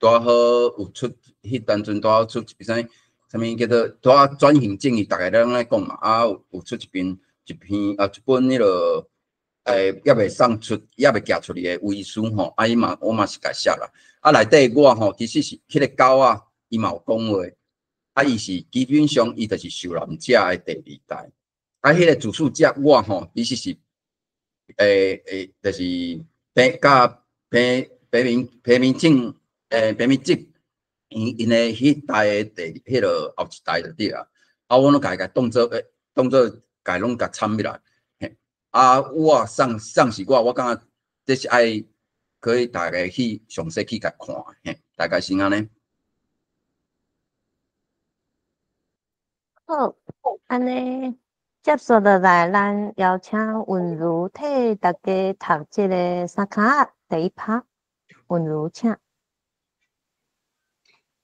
拄好有出，彼當陣拄好出一篇啥物叫做拄好轉型正義，逐家攏咧講嘛，啊，有出一篇啊，一本彼個猶未送出，猶未寄出去的遺書吼，啊，伊嘛我嘛是共寫啦。啊，內底我吼其實是彼個狗仔，伊嘛有講話，啊，伊是基本上伊就是受難者的第二代。啊，彼個敘述者我吼，其實是就是彭佮彭彭明彭明正彭明正𪜶的彼代的彼个後一代就對啊。啊，我攏共伊當做共攏共摻起來。嘿，啊，我送送是我，我感覺這是愛可以大家去詳細去共看，嘿，大概是按呢。好，按呢接續落來，咱邀請韻如替大家讀這個三跤第一拍。韻如，請。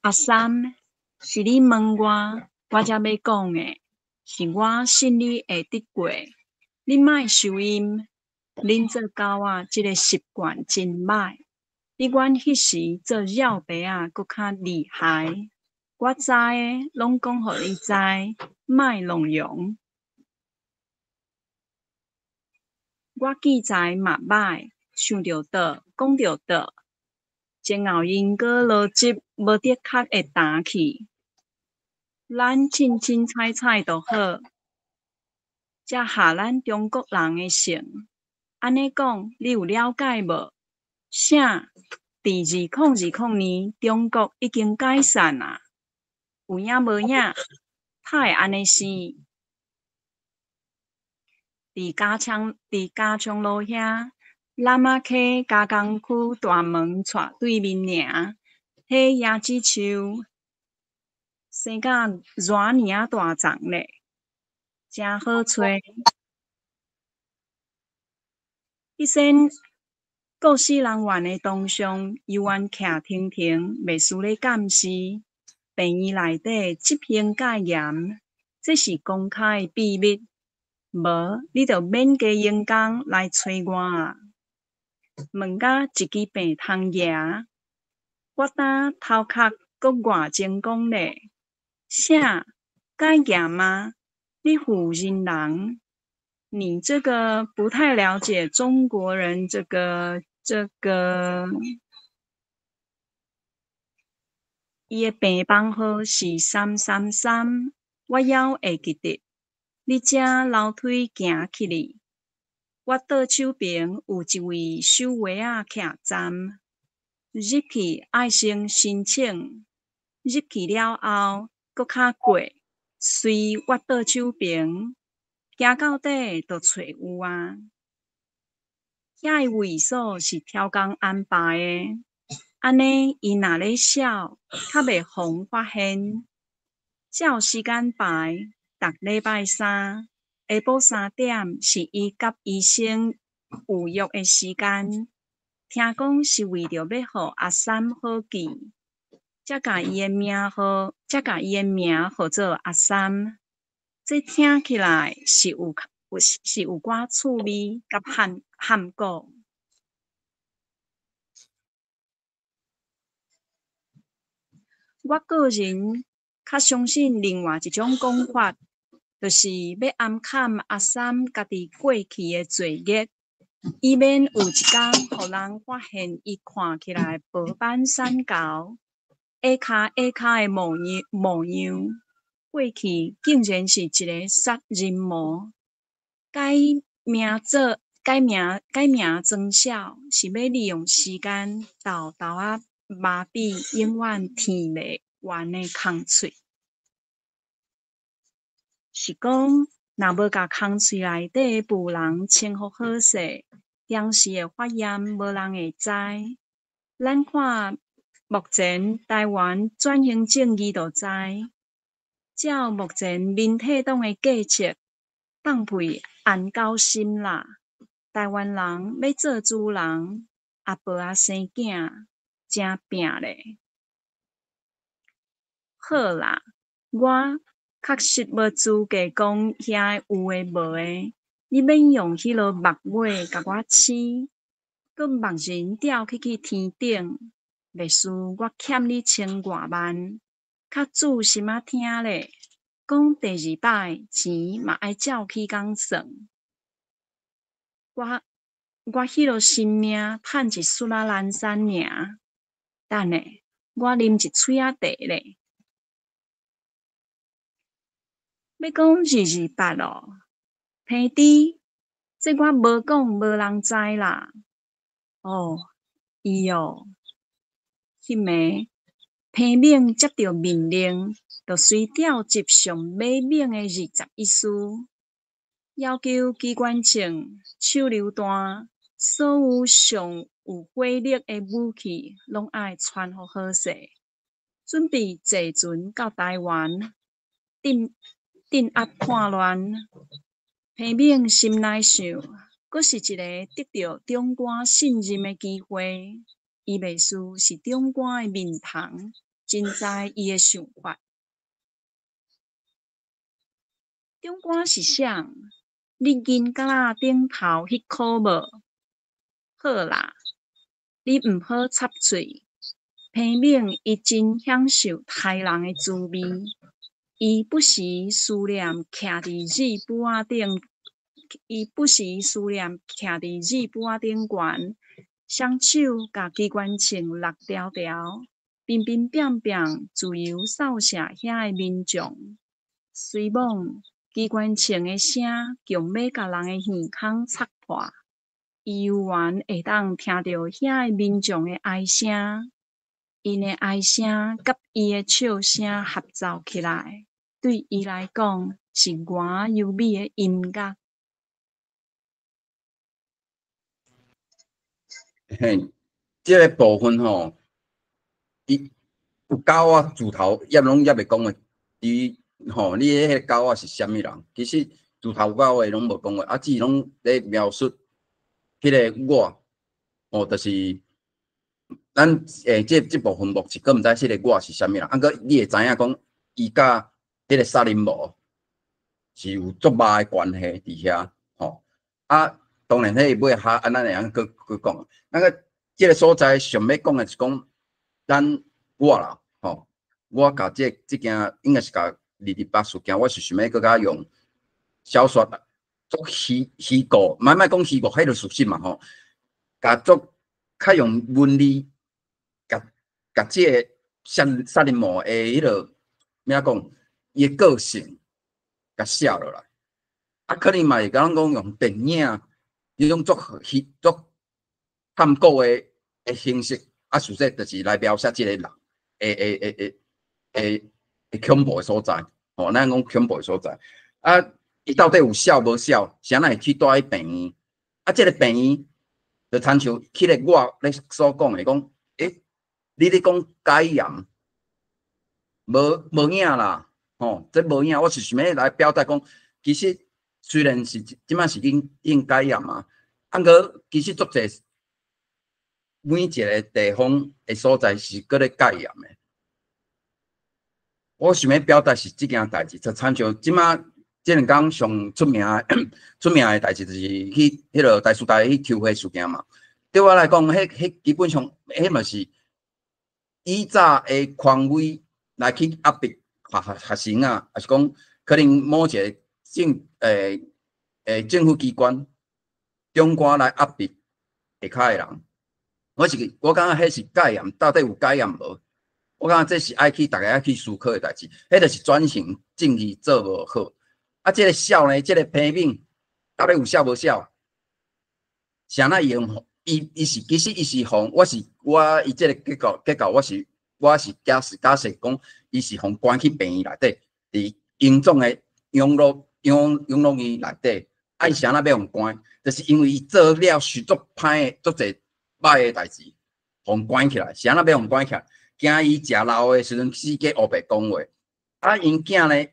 阿三，是你問我，我才欲講的，是我信你會得過，你莫收陰。恁做狗仔這個習慣真䆀，比阮彼時做橇白仔閣較厲害。我知的攏講予你知，莫弄容。我記才嘛䆀，想著倒，講著倒。前後因果邏輯無的確會澹去，咱凊凊彩彩就好，才合咱中國人的性。按呢講，你有了解無？啥？佇2020年，中國已經解散啊！有影無影？哪會按呢生？佇加昌路遐，湳仔溪加工區大門斜對面爾，彼椰子樹生甲偌爾仔大叢咧，誠好揣。彼先顧死人員的銅像猶原徛停停，袂輸咧監視。病院內底執行戒嚴，這是公開的秘密。無，你就免加傭工來揣我啊！問甲一支病通蜈，我今頭殼閣偌精光咧？啥？解嚴嗎？你婦人人，你這個不太了解中國人這個。伊的病房號是333，我猶會記得。你這樓梯行起去，我倒手爿有一位守衛仔徛站，入去愛先申請，入去了後，閣較過，隨我倒手爿，行到底就揣有啊。遐个位所是超工安排的，按呢伊若咧痟，較袂予人發現。照時間排，逐禮拜三下晡3點是伊佮醫生預約的時間，聽講是為著欲予阿三好記，才共伊的名號，才共伊的名號做阿三。這聽起來是有寡趣味佮譀古。我個人較相信另外一種講法，就是欲暗崁阿三家己過去的罪孽，以免有一工予人發現伊看起來薄板瘦猴、矮跤矮跤的模樣，過去竟然是一个殺人魔。改名莊痟，是欲利用時間沓沓仔麻痹永遠甜袂完的空喙。是講，若無共空喙內底的浡人稱呼好勢，當時的發現無人會知。咱看目前台灣轉型正義就知，照目前民進黨的計策，放屁安狗心啦！台灣人欲做主人，阿婆仔生囝誠拚咧。好啦，我確實無資格講遐有的無的，你免用彼落目尾共我黐，閣目仁吊起去天頂，袂輸我欠你千外萬，較注心仔聽咧，講第二擺錢嘛愛照起工算。我彼落性命趁一絲仔難產爾，等下我啉一喙仔茶咧。欲講228囉，彭豬，這我無講無人知啦。哦，伊哦，彼暝彭猛接著命令，就隨調集上猛猛的21師，要求機關槍、手榴彈，所有上有火力的武器，攏愛傳予好勢，準備坐船到台灣，鎮壓叛亂。彭猛心內想，閣是一个得著長官信任的機會。伊袂輸是長官的面頭，真知伊的想法。長官是誰？你銀桿仔頂頭彼箍無？好啦，你毋好插喙。彭猛伊真享受刣人的滋味。伊不時思念徛佇日布仔頂，伊不時思念徛佇日布仔頂懸，雙手共機關槍落條條，乒乒乓乓自由掃射遐个民眾。雖罔機關槍的聲強欲共人的耳孔插破，伊猶原會當聽著遐个民眾的哀聲。𪜶的哀聲佮伊的笑聲合奏起來，對伊來講是偌優美的音樂。嘿，這个部分吼，伊有狗仔自頭也攏猶未講話，伊吼，你彼个狗仔是啥物人？其實自頭到尾攏無講話，啊，只是攏咧描述彼个我，吼，就是咱這部分目前閣毋知彼个我是啥物人，啊，毋過你會知影講，伊佮彼个殺人魔是有足密的關係佇遐，吼，啊，當然彼尾哈，啊，咱會用閣閣講，那個這个所在想欲講的是講，咱我啦，吼，我共這件應該是共228事件，我是想欲閣較用小說足虛虛構，莫莫講虛構，彼就事實嘛吼，共足較用文字，共共這个殺殺人魔的彼个欲講，伊的個性，共寫落來。啊，可能嘛會共咱講用電影，彼種足虛足探古的的形式，啊，實際就是來描寫這个人的的的的的的恐怖的所在，吼，咱講恐怖的所在。啊，伊到底有痟無痟？啥人會去蹛彼病院？啊，這个病院就親像彼个我咧所講的講，欸，你咧講解嚴，無無影啦，吼，這無影，我是想欲來表達講，其實雖然是這擺是已經已經解嚴啊，啊，毋過其實足濟每一个地方的所在是閣咧戒嚴的。我想欲表達是這件代誌，就親像這擺這兩工上出名出名的代誌，就是去彼个台師大去抽血事件嘛。對我來講，彼彼基本上彼嘛是以早的權威來去壓迫學學生啊，抑是講可能某一个政欸欸政府機關長官來壓迫下跤的人。我是我感覺彼是戒嚴，到底有戒嚴無？我感覺這是愛去逐家愛去思考的代誌，彼就是轉型正義做無好。啊，這个痟呢，這个彭敏到底有痟無痟？啥人用？伊伊是其實伊是予我是我伊這个結構結構，我是我是假設假設講，伊是予關去病院內底，佇榮總的養老養養老院內底，啊，伊啥人欲予關？就是因為伊做了許足歹的足濟歹的代誌，予關起來。啥人欲予關起來？驚伊食老的時陣死假烏白講話。啊，𪜶囝呢？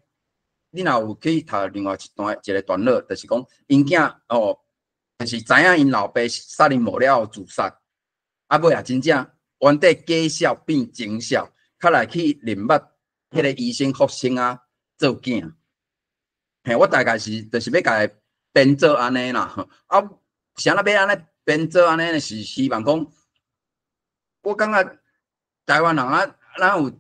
你若有去讀另外一段一个段落，就是講𪜶囝哦，就是知影𪜶老爸殺人魔了後自殺，啊尾啊真正原底假痟變真痟，較來去認捌彼个醫生福星仔做囝。嘿，我大概是就是欲共伊編做按呢啦。啊，啥人欲按呢編做按呢？是希望講，我感覺台灣人啊，咱有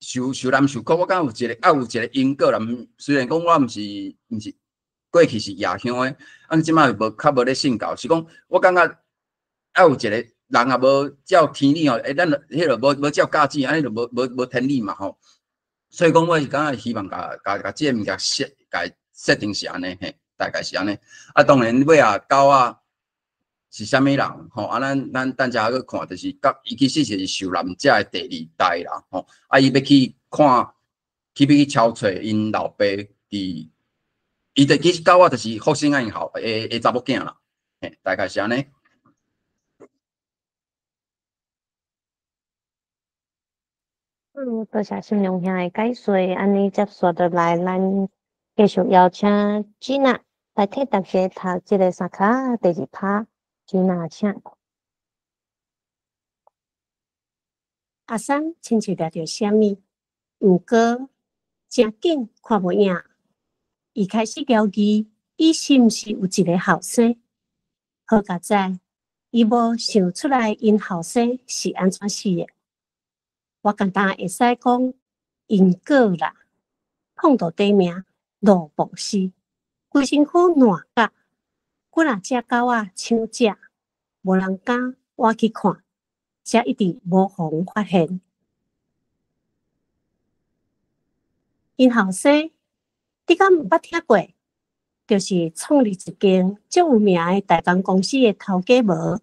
受受難受苦，我感覺有一个，啊有一个因果啦。雖然講我毋是毋是過去是異鄉的，啊，這擺無較無咧信教，是講我感覺啊有一个人也無照天理吼，欸，咱彼个無無照教旨，按呢就無無無天理嘛吼。所以講，我是感覺希望共共共這个物件設共設定是按呢，嘿，大概是按呢。啊，當然尾仔狗仔是啥物人吼？啊，咱咱等下閣看，就是佮伊其實是受難者的第二代啦，吼。啊，伊欲去看，去欲去敲揣𪜶老爸佇，伊就其實狗仔就是福星仔𪜶後的的查某囝啦，嘿，大概是按呢。嗯，多謝心良兄的解說，按呢接續落來，咱繼續邀請吉娜來替大家讀這个三跤第二拍。吉娜，請。阿三親像掠著啥物，毋過誠緊看無影。伊開始懷疑，伊是毋是有一个後生？好佳哉，伊無想出來，𪜶後生是按怎死的。我簡單會使講因果啦，碰著短命，落墓屍，規身軀爛甲，幾若隻狗仔搶食，無人敢倚去看，才一直無予人發現。𪜶後生，你敢毋捌聽過？就是創立一間足有名的大工公司的頭家無？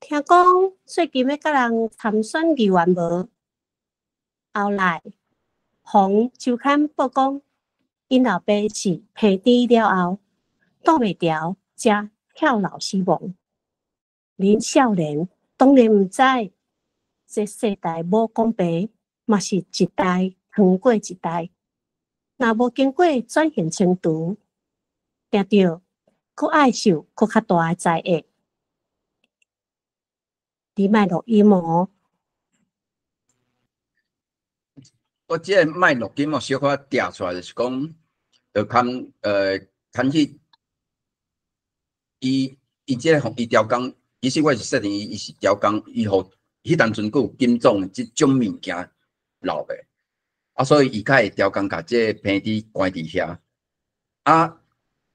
聽講最近欲佮人參選議員無？後來，予週刊報講，𪜶老爸是彭豬了後，擋袂牢，才跳樓死亡。恁少年當然毋知，這世代母講爸，嘛是一代扛過一代。若無經過轉型清除，定著閣愛受閣較大的災厄。你莫錄音哦。我這个莫錄音，我小可調出來，就是講，就牽呃牽去，伊伊這个伊調工，其實我是設定伊伊是調工，伊予彼當陣閣有金總這種物件留的，啊，所以伊較會調工共這个彭豬關佇遐。啊，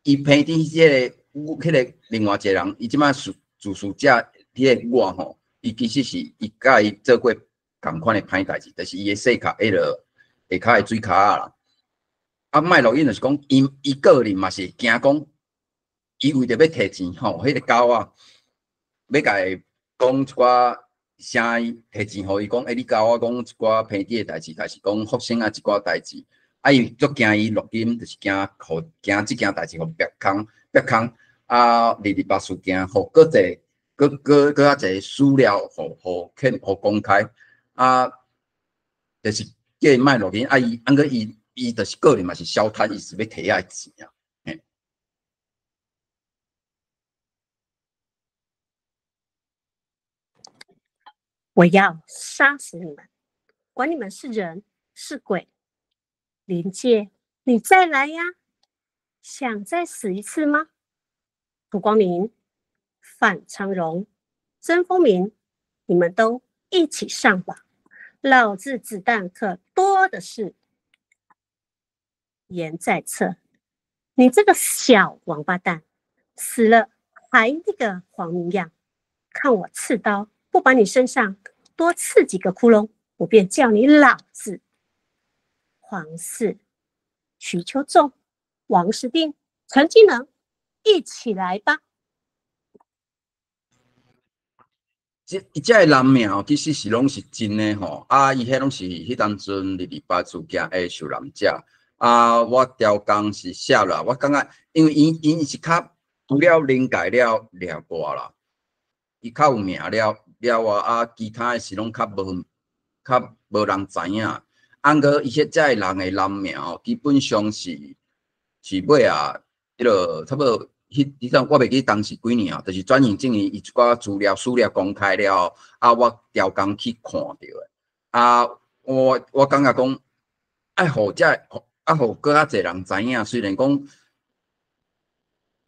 伊批的這个，彼个另外一个人，伊這擺自自述者，彼个我吼，伊其實是伊佮伊做過仝款的歹代誌，就是伊的細跤彼落下跤的水跤仔啦。啊，莫錄音就是講，伊伊個人嘛是會驚講，伊為著欲提錢吼，彼個狗仔，欲共伊講一寡啥，提錢予伊講，欸，你教我講一寡平地的代誌，但是講發生啊一寡代誌，啊，伊足驚伊錄音，就是驚予驚這件代誌予曝空曝空，啊，二二八事件，予閣濟閣閣閣較濟史料，予予肯予公開，啊，就是叫伊莫錄音，啊，伊按過伊伊就是個人嘛是小貪，伊是欲提遐錢啊。嘿。我要殺死你們，管你們是人是鬼。靈界，你再來呀！想再死一次嗎？涂光明、范昌榮、曾風明，你們都一起上吧！老子子彈可多的是。言在冊，你這個小王八蛋，死了還那個黃明樣，看我刺刀不把你身上多刺幾個窟窿，我便叫你老子。黃四、徐秋仲、王石定、陳金能，一起來吧。這伊這个人名其實是攏是真的吼，啊，伊彼攏是彼當陣二二八事件的受難者。啊，我調工是寫啦，我感覺因為𪜶𪜶是較除了靈界了掠過啦，伊較有名了了啊，啊，其他的是攏較無較無人知影。啊，毋過伊彼這个人的人名吼，基本上是是尾啊，彼个差不多。彼彼陣我袂記當時幾年啊，就是轉型正義伊一寡資料史料公開了後，啊，我調工去看著的，啊，我我感覺講，愛予這啊，予閣較濟人知影，雖然講，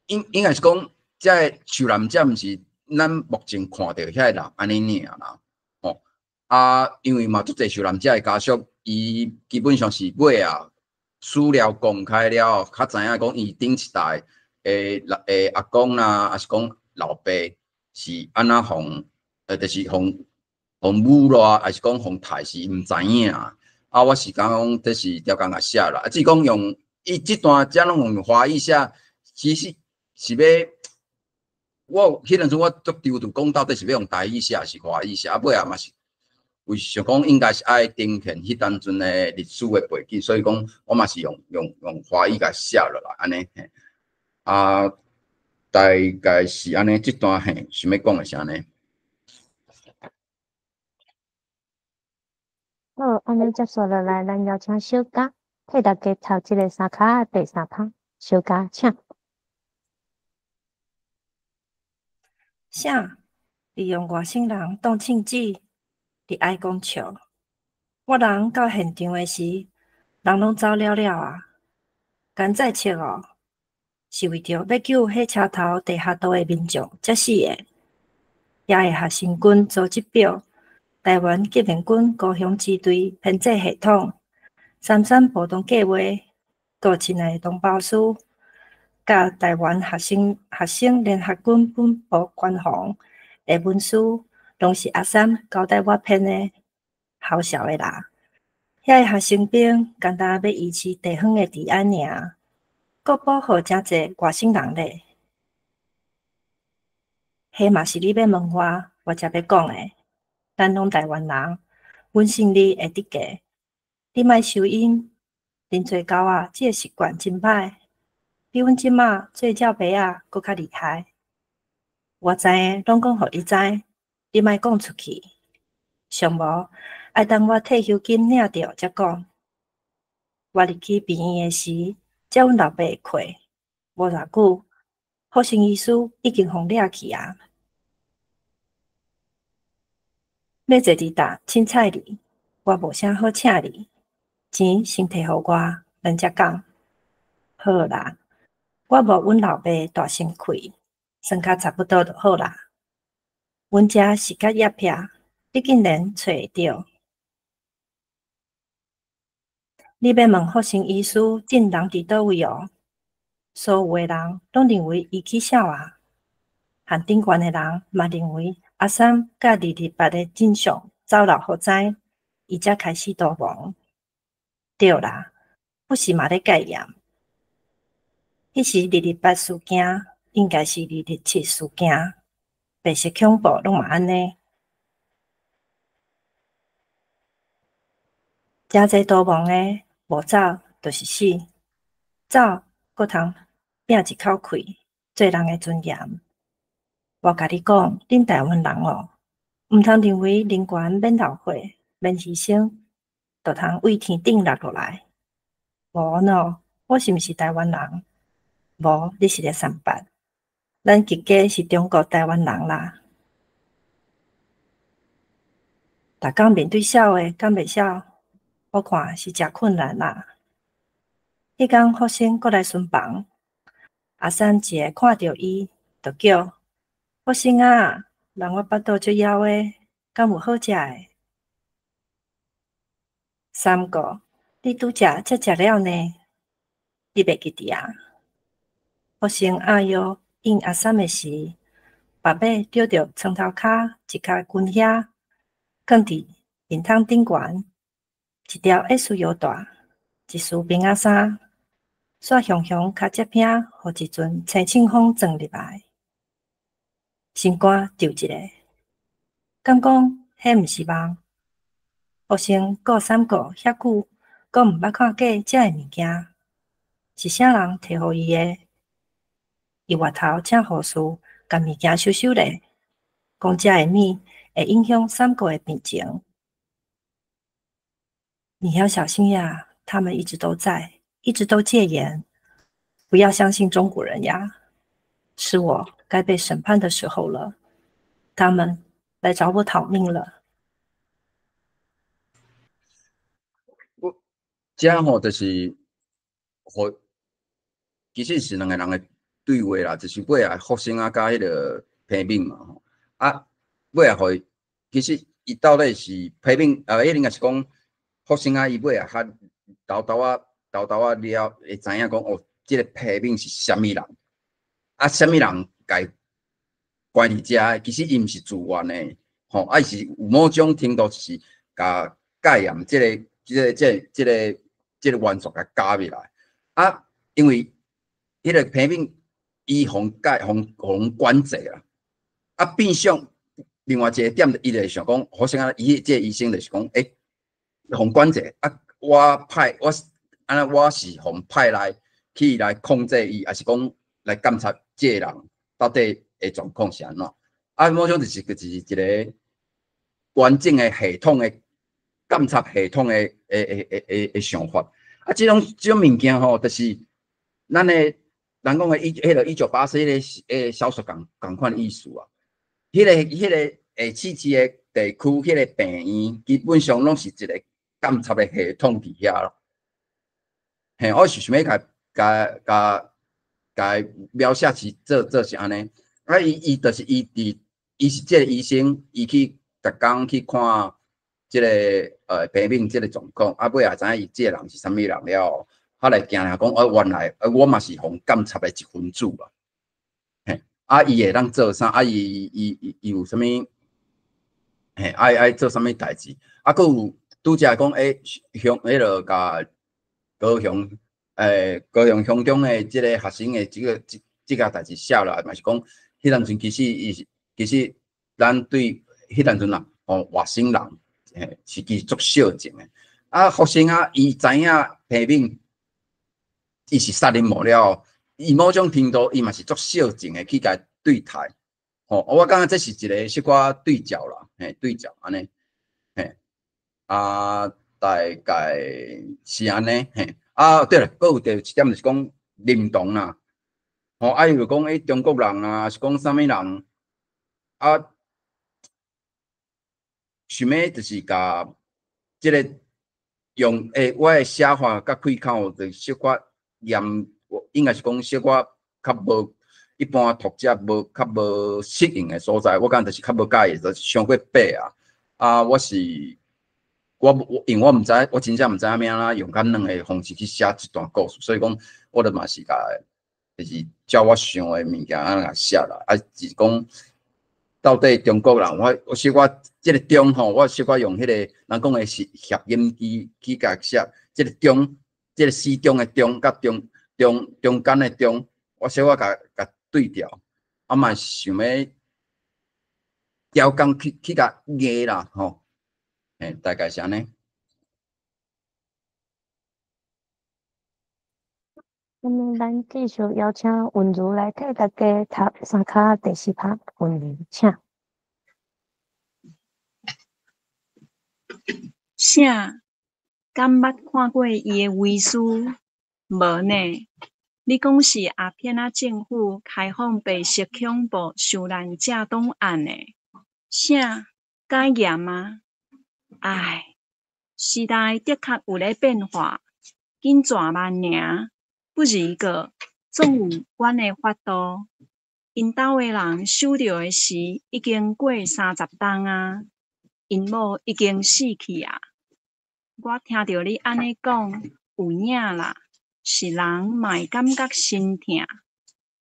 應應該是講，這个受難者毋是咱目前看著遐个人按呢爾啦，吼，啊，因為嘛足濟受難者的家屬，伊基本上是尾啊，史料公開了後，較知影講伊頂一代。的的阿公啦，抑是講老爸是按怎予，就是予予侮辱，抑是講予刣是毋知影。啊，我是感覺講這是刁工共寫啦。啊，至於講用伊這段遮攏用華語寫，其實是欲我彼陣時我足躊躇講到底是欲用台語寫，抑是華語寫。啊，尾仔嘛是為想講應該是愛呈現彼當陣的歷史的背景，所以講我嘛是用用用華語共寫落來按呢。啊，大概是按呢，這段嘿，想欲講的是按呢。好，按呢接續落來，咱邀請小嘉替大家讀這个三跤仔第三趴。小嘉，請。啥？利用外省人當銃子，佇愛講笑。我人到現場的時，人攏走了了啊！敢再切哦！是為著欲救火車頭地下道的民眾才死的。遐个學生軍組織表、台灣革命軍高雄支隊編制系統、三三暴動計劃、閣親愛的同胞書、佮台灣學生學生聯合軍本部官方的文書，攏是阿三交代我編的，好笑的啦！遐个學生兵干焦欲維持地方的治安爾。閣保護誠濟外省人咧，彼嘛是你欲問我，我才欲講的。咱攏台灣人，阮信你會得過，你莫收𪜶，恁做狗仔這个習慣真歹，比阮這馬做鳥爸仔閣較厲害。我知的攏講予你知，你莫講出去。上無愛等我退休金領著才講。我入去病院的時，接阮老爸的課，無偌久，福生醫師已經予掠去啊！欲坐佇搭凊彩你，我無啥好請你，錢先提予我，咱才講。好啦，我無阮老爸大心氣，算較差不多就好啦。阮遮是較葉撇，你竟然揣會著。你欲問福生醫師這人佇佗位哦？所有的人攏認為伊起痟啊。和頂懸的人嘛認為阿三佮228的真相走漏予知，伊才開始逃亡。對啦，不是嘛咧戒嚴。彼時228事件應該是227事件，白色恐怖攏嘛按呢。誠濟逃亡的，無走就是死，走閣通拚一口氣，做人的尊嚴。我共你講，恁台灣人哦，毋通認為人權免流血、免犧牲，就通對天頂落落來。無喏，我是毋是台灣人？無，你是咧三八。咱自家是中國台灣人啦。逐工面對痟的，敢袂痟？我看是誠困難啦。彼工福生閣來巡房，阿三一下看著伊，就叫。福生啊，人我腹肚足枵的，敢有好食的？三哥，你拄才才食了呢，你袂記得啊？福生阿腰應阿三的時，腹尾著著床頭跤一跤筋遐，囥佇面窗頂懸，一條 S 腰帶，一絲棉仔衫，煞雄雄跤脊餅，予一陣青銃風鑽入來。心肝揪一下，敢講彼毋是夢？福生顧三哥遐久，閣毋捌看過這个物件，是啥人提予伊的？伊回頭請護士共物件收收咧，講這个物會影響三哥的病情。你要小心呀，他們一直都在，一直都戒嚴，不要相信中國人呀！是我該被審判的時候了，他們來找我討命了。我這吼就是，予其實是兩个人的對話啦，就是尾仔福生啊，佮彼个彭敏嘛吼，啊，尾仔予伊，其實伊到底是彭敏啊，應該是講福生啊，伊尾仔較沓沓仔、沓沓仔了會知影講哦，這个彭敏是啥物人，啊，啥物人共伊關佇遮，其實伊毋是自願的，吼，啊，伊是有某種程度就是共戒嚴這个、這个、這個、這个、這個元素共加入來，啊，因為彼个彭敏伊予戒予予管制啦，啊，變相另外一個點，伊就會想講，好像啊，伊這個醫生就是講，欸，予管制啊，我派我按呢，我是予派來去來控制伊，抑是講來監察這個人到底的狀況是按怎？啊，某種就是一個完整的系統的監察系統的想法。啊，這種物件吼，就是咱的人講的彼个1984彼个小說仝款意思啊。彼个下刺市的地區，彼个病院，基本上攏是一個監察的系統佇遐咯。嘿，我是想欲共共共描寫是做是按呢。啊，伊就是伊佇，伊是這個醫生，伊去逐工去看這个彭敏這个狀況，啊，尾仔知影伊這個人是啥物人了後，較來驚下講，哦，原來我嘛是予監察的一分子啊。嘿，啊，伊會當做啥？啊，伊有啥物？嘿，愛做啥物代誌？啊，閣有拄才講，欸，鄉彼落共高雄，欸，高雄鄉中的這个學生的這个這這個代誌寫落來，嘛是講，彼當陣其實伊是，其實咱對彼當陣啊，吼外省人，嘿，是其實足相憎的。啊，福生啊，伊知影彭敏，伊是殺人魔了後，伊某種程度，伊嘛是足相憎的去共對待。吼，我感覺這是一個小可對照啦，嘿，對照按呢，嘿，啊，大概是按呢，嘿，啊，對了，閣有第一點就是講認同啦，吼，啊，伊就講欸，中國人啊，是講啥物人，啊，想欲就是共這个用欸，我的寫法佮開口就小可嚴，應該是講小可較無一般讀者無較無適應的所在，我感覺就是較無佮意，就是傷過白啊。啊，我是我我因為我毋知，我真正毋知影欲按怎用較軟的方式去寫這段故事，所以講我就嘛是共就是照我想的物件按呢共寫啦。啊，是講到底中國人，我小可這个中吼，我小可用彼個人講的是諧音字去共寫，這个中，這个始終的終佮中中中間的中，我小可共共對調，啊嘛想欲調工去共壓啦吼，嘿，大概是按呢。那麼咱繼續邀請文如來替大家讀三跤第四拍，文如請。啥？敢捌看過伊的遺書？無呢？你講是阿片仔政府開放白色恐怖受難者檔案的？啥？解嚴啊？唉，時代的確有咧變化，緊轉慢爾，不而過總有阮的法度。𪜶兜的人收著的時，已經過30冬矣。𪜶某已經死去矣。我聽著你按呢講，有影啦，是人嘛會感覺心疼。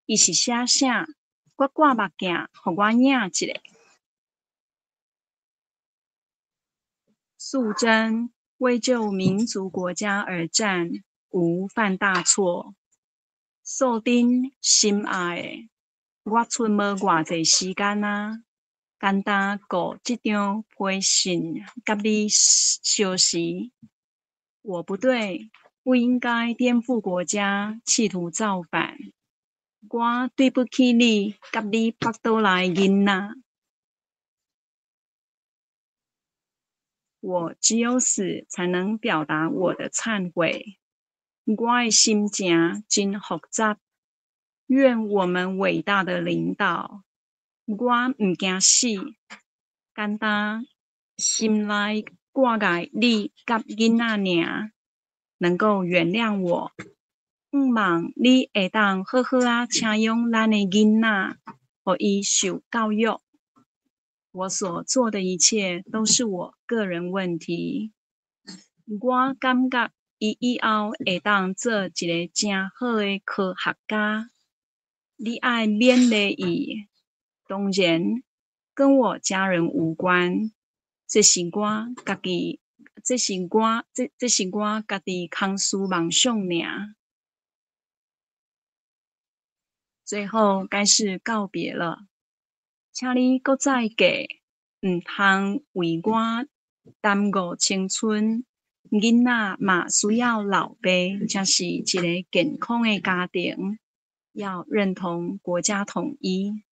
伊是寫啥？我掛目鏡，予我影一下。素貞為救民族國家而戰，無犯大錯。素貞心愛的，我賰無偌濟時間矣，干焦顧這張批信佮你相辭。我不對，不應該顛覆國家，企圖造反。我對不起你佮你腹肚內囡仔。我只有死才能表達我的懺悔。我的心情真複雜。願我們偉大的領導，我毋驚死，干焦心內掛礙你佮囡仔爾，能夠原諒我。向望你會當好好仔請養咱的囡仔，予伊受教育。我所做的一切都是我個人問題。我感覺伊以後會當做一个誠好的科學家。你愛勉勵伊，當然跟我家人無關。這是我家己，這是我，這是我家己空思妄想爾。最後該是告別了，請你閣再過，毋通為我耽誤青春。囡仔嘛需要老爸，才是一个健康的家庭。要認同國家統一。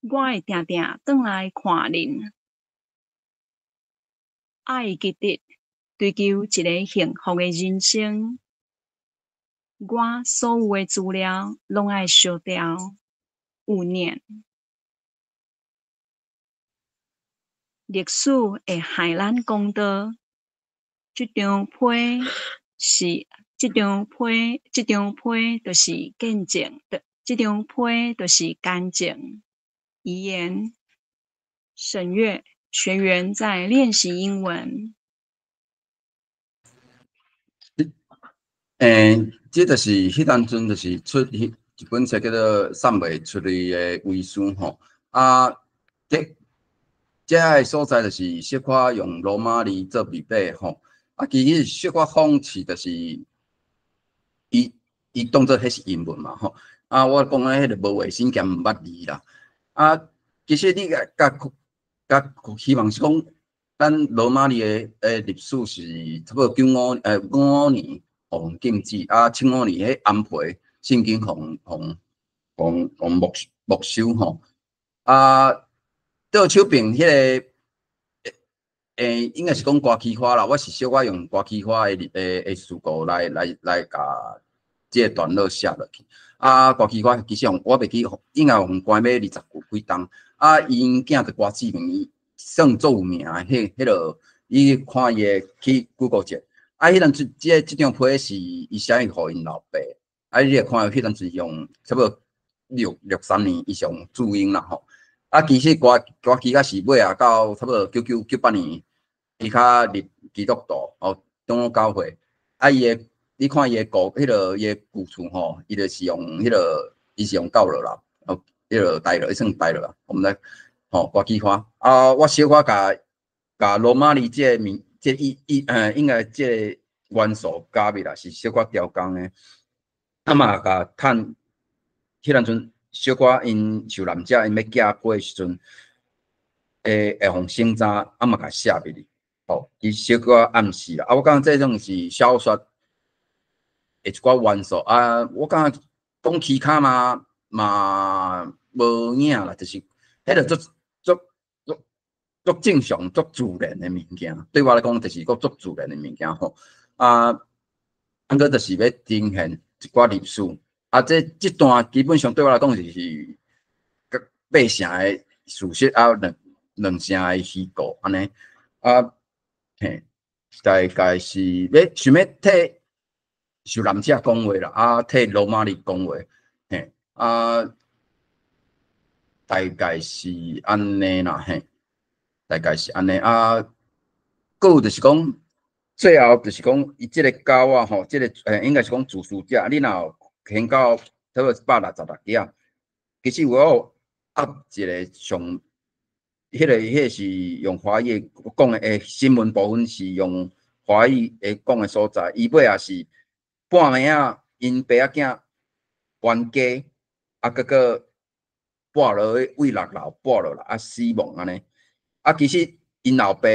我會定定轉來看恁。愛記得追求一个幸福的人生。我所有的資料攏愛燒掉。有念。歷史會害咱公道。這張批是，這張批，這張批就是見證的，這張批就是乾淨。遺言。沈月，學員在練習英文。這就是彼當陣就是出彼一本冊叫做《散袂出去的遺書》吼。啊，這个所在就是小可用羅馬字做筆碼吼。啊，其實小可諷刺就是，伊當做彼是英文嘛吼。啊，我講的彼个無衛生兼毋捌字啦。啊，其實你共共共希望是講，咱羅馬字的歷史是差不多955年予禁止，啊，7五年彼安培聖經予予予予沒收吼。啊，倒手邊彼个。應該是講歌曲花啦，我是小可用歌曲花的事故來共這个段落寫落去。啊，歌曲花其實我袂記，應該予關欲20幾冬。啊，𪜶囝就歌志明，伊算足有名的，彼落你看伊的去 Google 者。啊，彼當陣這張批是伊寫予𪜶老爸。啊，你會看彼當陣用差不多663年，伊是用注音啦吼。啊，其實歌曲仔是尾仔到差不多9998年，伊較入基督徒哦，長老教會。啊，伊的你看伊的故，彼个伊的故事吼，伊就是用彼个，伊是用教落啦，哦，彼个带落，伊算带落啦。我们来吼，歌姬花啊，我小可共共罗马字这个物，这意意，应该这个元素加入来是小可调工的。啊嘛，共趁彼当阵小可𪜶受难者𪜶欲寄批的时阵，会予审查，啊嘛共写入去，吼，伊小可暗示啦。啊，我感觉这种是小说的一寡元素啊，我感觉讲蹊跷嘛嘛无影啦，就是彼个足足足足正常、足自然的物件，对我来讲就是阁足自然的物件吼。啊，毋过就是欲呈现一寡历史，啊，这段基本上对我来讲就是八成的事实啊，两成的虚构按呢，啊，嘿，大概是欲想欲替受难者讲话啦，啊，替罗马字讲话，嘿，啊，大概是按呢啦，嘿，大概是按呢，啊，阁有就是讲，最后就是讲，伊这个狗仔吼，这个应该是讲自私者，你若有牵到差不多166页，其实我有压一个上，彼个是用华语讲的，新闻部分是用华语会讲的所在，伊尾也是半暝仔，𪜶爸仔囝冤家，啊，阁阁跋落去为六楼跋落来，啊死亡按呢。啊，其实𪜶老爸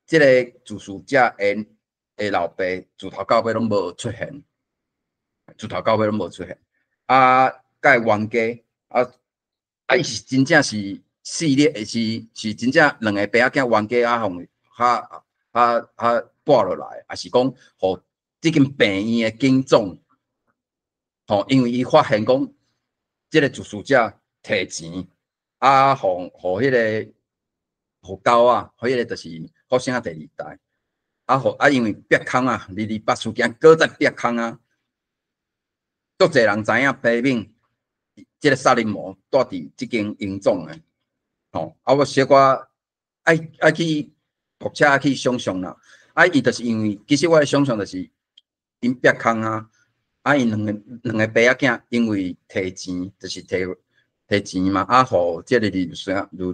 这个自私者的老爸自头到尾拢无出现，自头到尾拢无出现。啊，佮冤家，啊啊，伊是真正是四个，是真正两个爸仔囝冤家啊，予较较较跋落来，抑是讲予这间病院的警总，吼，因为伊发现讲这个自私者提钱，啊，予彼个予狗仔，彼个就是发生第二代，啊，予啊，因为煏空啊，228事件阁再煏空啊，足济人知影批评这个杀人魔蹛伫这间荣总的，吼，啊，我小可爱去读者爱去想象啦，啊，伊就是因为其实我的想象就是𪜶煏空啊，啊，𪜶两个爸仔囝因为提钱，就是提提钱嘛，啊，予这个二啥，二二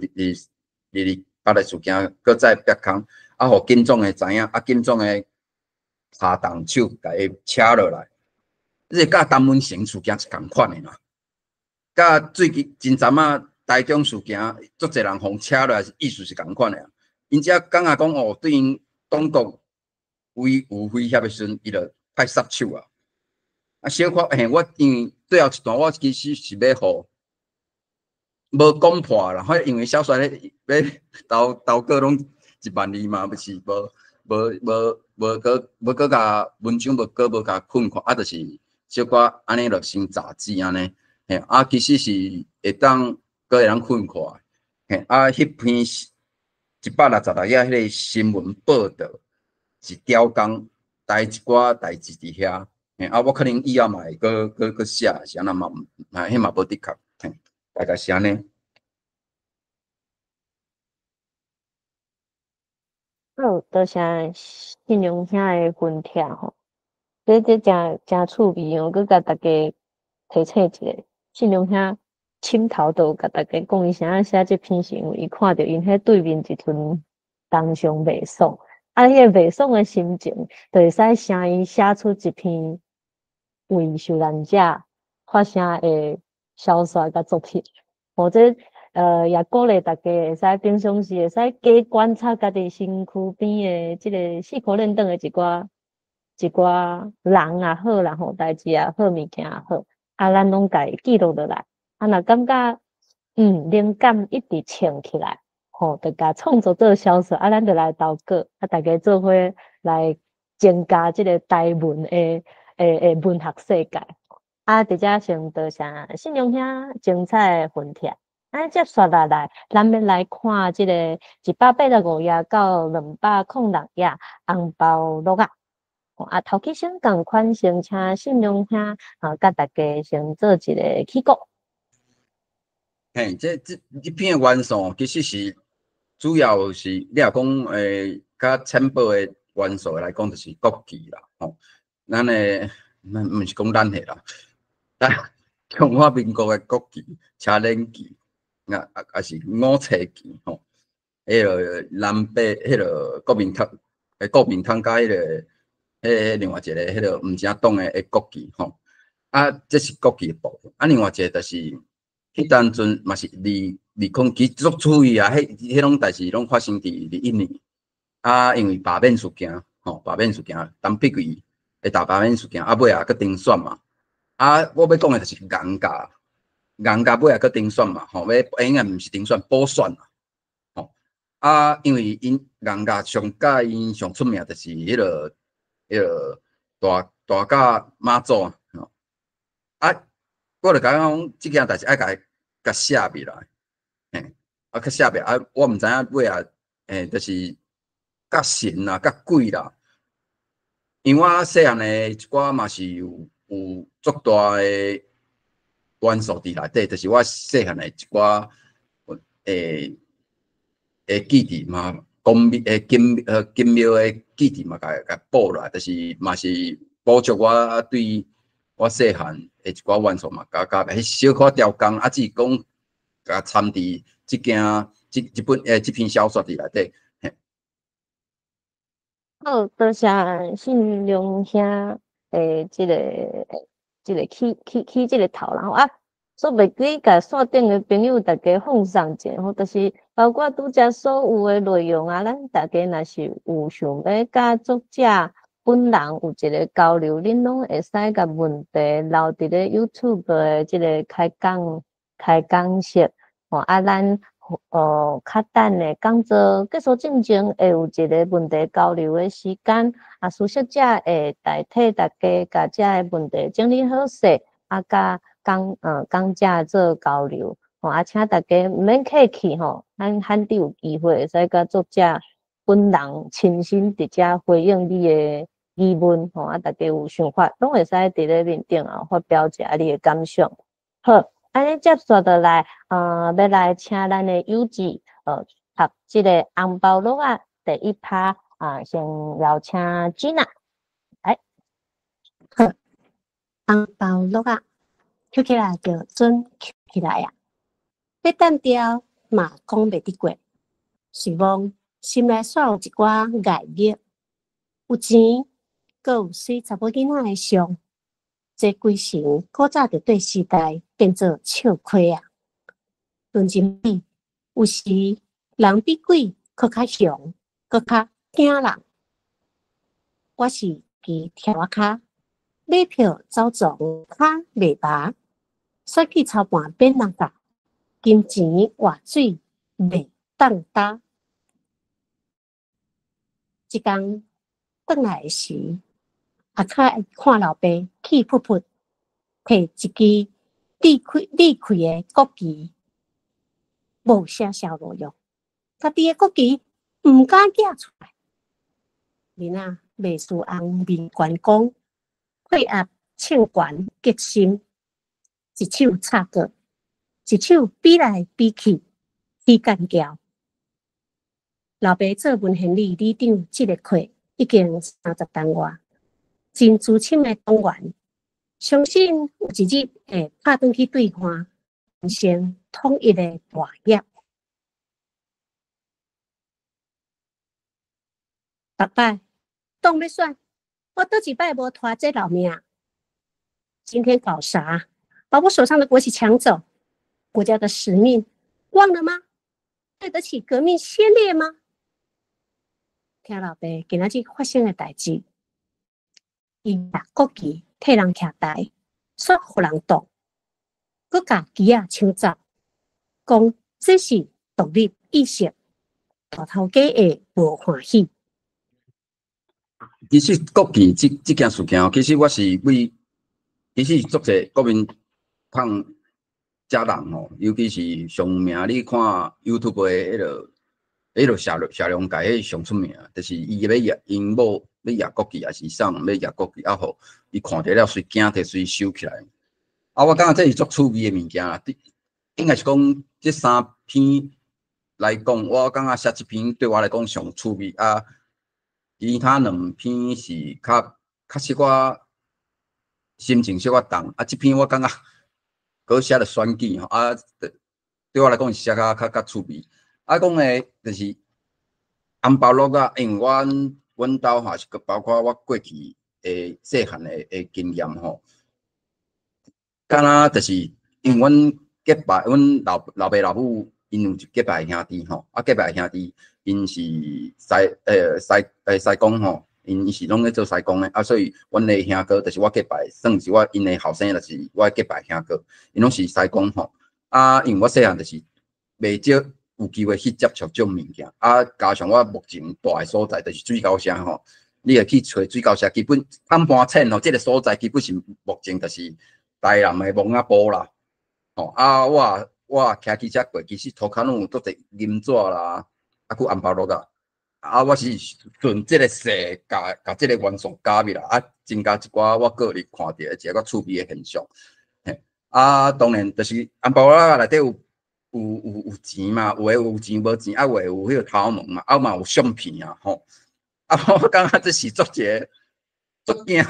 二二八个事件阁再煏空，啊，予警总的知影，啊，警总的下动手共伊扯落来，这佮陈文成事件是仝款的啦，佮最近真阵仔台中事件，足济人予扯落来，意思是仝款的啊。𪜶遮感觉讲哦，对𪜶当局有威胁的时阵，伊就派杀手啊。啊，小可嘿，我因为最后一段我其实是欲予无讲破啦，反正因为小说咧欲投投稿拢1万字嘛，不是无无无无阁无阁共文章无阁无共困看，啊，就是小可按呢就先杂志按呢，嘿，啊，其实是会当阁会当困看，嘿，啊，彼篇166页彼个新闻报道是刁工代一寡代志伫遐，嘿，啊，我可能以后嘛会阁阁阁写，是按怎嘛，嘛彼嘛无的确，嘿，大概是按呢。好，多谢信良兄的分享吼，这诚诚趣味哦，阁共大家提醒一下，信良兄深头就有共大家讲，伊啥物写这篇是因为伊看著𪜶彼对面一阵同乡袂爽，啊，彼个袂爽的心情，就会使声伊写出一篇为受难者发声的小说佮作品，或者也鼓励大家会使平常时会使加观察家己身躯边的这个四苦练转的一寡人也好啦吼，代志也好，物件也好，啊，咱拢共伊记录落来。啊，若感觉灵感一直冲起来，吼，就共创作做小说，啊，咱就来投稿，啊，大家做伙来增加这个台文的文学世界。啊，伫遮先多谢信良兄精彩的分享。啊，接续落来，咱欲来看这个185页到206页红包鹿仔。啊，头起先仝款，先请信良兄啊，佮大家先做一个起讲。嘿，这篇的元素其实是主要是你若讲较浅薄的元素来讲，就是国旗啦，吼。咱的，咱毋是講咱的啦，咱中華民國的國旗、車輪旗，啊啊抑是五星旗吼，彼个南北彼个國民黨，國民黨佮彼个，彼另外一个彼个毋正黨的國旗吼，啊，這是國旗的部分，啊，另外一个就是，彼當陣嘛是二二空，其實足趣味啊，彼彼攏代誌攏發生佇21年，啊，因為罷免事件，吼，罷免事件，陳碧桂會打罷免事件，啊，尾仔閣重選嘛，啊，我欲講的就是顏家，顏家尾仔閣重選嘛，吼，欲應該毋是重選，補選啦，吼，啊，因為𪜶顏家上佮𪜶上出名就是彼个大大甲媽祖啊，吼，啊，我就感覺講，這件代誌愛共共寫入來，嘿，啊，去寫入來，啊，我毋知影尾仔，嘿，就是佮神啊，佮鬼啦。因為我細漢的一寡嘛是有足大的元素佇內底，就是我細漢的一寡的記憶嘛，宮廟的金廟的記憶嘛，共共補落來，就是嘛是補足我對我細漢的一寡元素嘛，加加彼小可調工，啊，只是講共摻佇這件這這本這篇小說佇內底。好，多謝信良兄的這個起這個頭啦，啊，煞袂記共線頂的朋友逐家放送者吼，就是包括拄才所有的內容啊，咱逐家若是有想欲佮作者本人有一个交流，恁攏會使共問題留佇咧 YouTube 的這個開講室吼，啊，咱較等的講座結束進前，會有一個問題交流的時間，啊，書寫者會代替大家共這个問題整理好勢，啊，佮講者做交流，吼，啊，請大家毋免客氣吼，咱罕得有機會會使佮作者本人親身佇遮回應你的疑問，吼，啊，大家有想法，攏會使佇咧面頂啊發表一下你的感想。好，按呢接續落來，欲來請咱的有志，讀這个紅包橐仔第一趴，啊，先邀請 Gina 來。好，紅包橐仔，抾起來就準抾起來啊！欲擲掉嘛講袂得過，想講心內煞有一寡礙熱，有錢，閣有媠查某囡仔的相，這規城古早就對時代變做笑虧啊！論真理，有時人比鬼閣較凶，閣較驚人。我是佇柱仔跤，買票走傱跤袂麻，選舉操盤免人教，金錢活水袂當焦。一工轉來的時，阿較會看老爸氣噗噗，提一支裂開裂開的國旗，無啥效路用，家己的國旗毋敢舉出來。囡仔袂輸翁面懸光，血壓衝懸激心，一手插過，一手比來比去，起干譙。老爸做文獻里里長，這个課已經30冬外，真資深的黨員，相信有一日會拍轉去對岸，完成統一的大業。逐擺黨欲選，我倒一擺無拖這老命。今天搞啥？把我手上的國旗搶走？國家的使命忘了嗎？對得起革命先烈嗎？聽老爸今仔日發生的代誌，伊舉國旗替人徛台，煞予人擋，閣共旗仔搶走，講這是獨立意識，大頭家會無歡喜。其實國旗這件事件，其實我是為，其實足濟國民黨遮人吼，尤其是上有名，你看 YouTube 的彼个謝龍介，彼上出名，就是伊欲舉𪜶某欲舉國旗，抑是啥欲舉國旗，啊，予伊看著了，隨驚摕隨收起來。啊，我感覺這是足趣味的物件啦。應該是講這三篇來講，我感覺寫這篇對我來講上趣味啊。其他兩篇是較較小可心情小可重，啊，這篇我感覺閣寫著選舉吼，啊，對我來講是寫較較較趣味。啊，講的就是紅包樂仔，因為阮兜吼是包括我過去的細漢的經驗吼，敢若就是因為阮結拜，阮老老爸老母𪜶有結拜兄弟吼，啊，結拜兄弟𪜶是師公吼。𪜶是攏咧做師公的，啊，所以阮的兄哥就是我結拜，算是我𪜶的後生，就是我結拜兄哥，𪜶攏是師公吼。啊，因為我細漢就是袂少有機會去接觸這種物件，啊，加上我目前蹛的所在就是水溝社吼，你會去揣水溝社，基本桶盤淺吼，這個所在基本是目前就是台南的墓仔埔啦。吼，啊，我騎機車過，其實塗跤攏有足濟銀紙啦，啊，閣紅包落啊。啊，我是順這个勢，共這个元素加入來，啊，增加一寡我個人看著的一個趣味的現象。嘿，啊，當然就是紅包仔內底有錢嘛，有的有錢無錢，啊，有的有彼個頭毛嘛，啊嘛有相片啊，吼。啊，我感覺這是足一个足驚，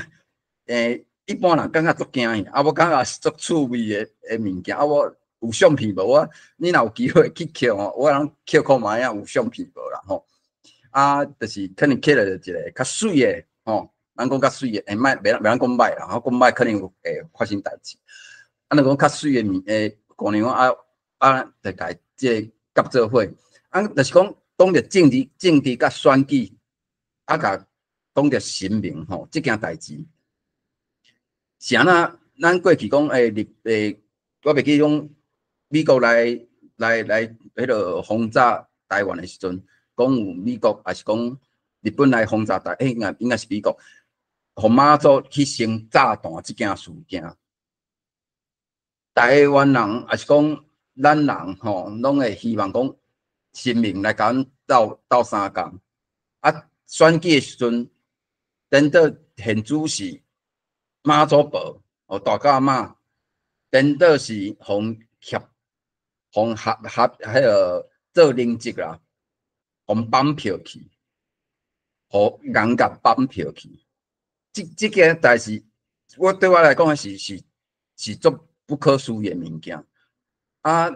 一般人感覺足驚去，啊，我感覺是足趣味的物件。啊，我有相片無？我你若有機會去抾吼，我通抾看覓仔有相片無啦，吼。啊，就是可能刻了一个較媠的吼，咱講較媠的，欸，莫袂袂通講歹啦，吼，講歹可能會發生代誌。啊，若講較媠的物，欸，姑娘啊啊，就共這個合做伙。啊，就是講講著政治、政治佮選舉，啊，共講著神明吼，這件代誌是按怎？咱過去講，欸，欸，我袂記講美國來彼落轟炸台灣的時陣。講有美國，抑是講日本來轟炸台，欸，應該是美國，予媽祖去生炸彈這件事件，台灣人抑是講咱人吼，攏會希望講神明來共阮鬥鬥相共。啊，選舉的時陣，顛倒現主是媽祖婆，哦，大甲媽，顛倒是予協，予合合彼个做靈職啦。予綁票去，予人共綁票去，這件代誌，我對我來講是足不可思議的物件。啊，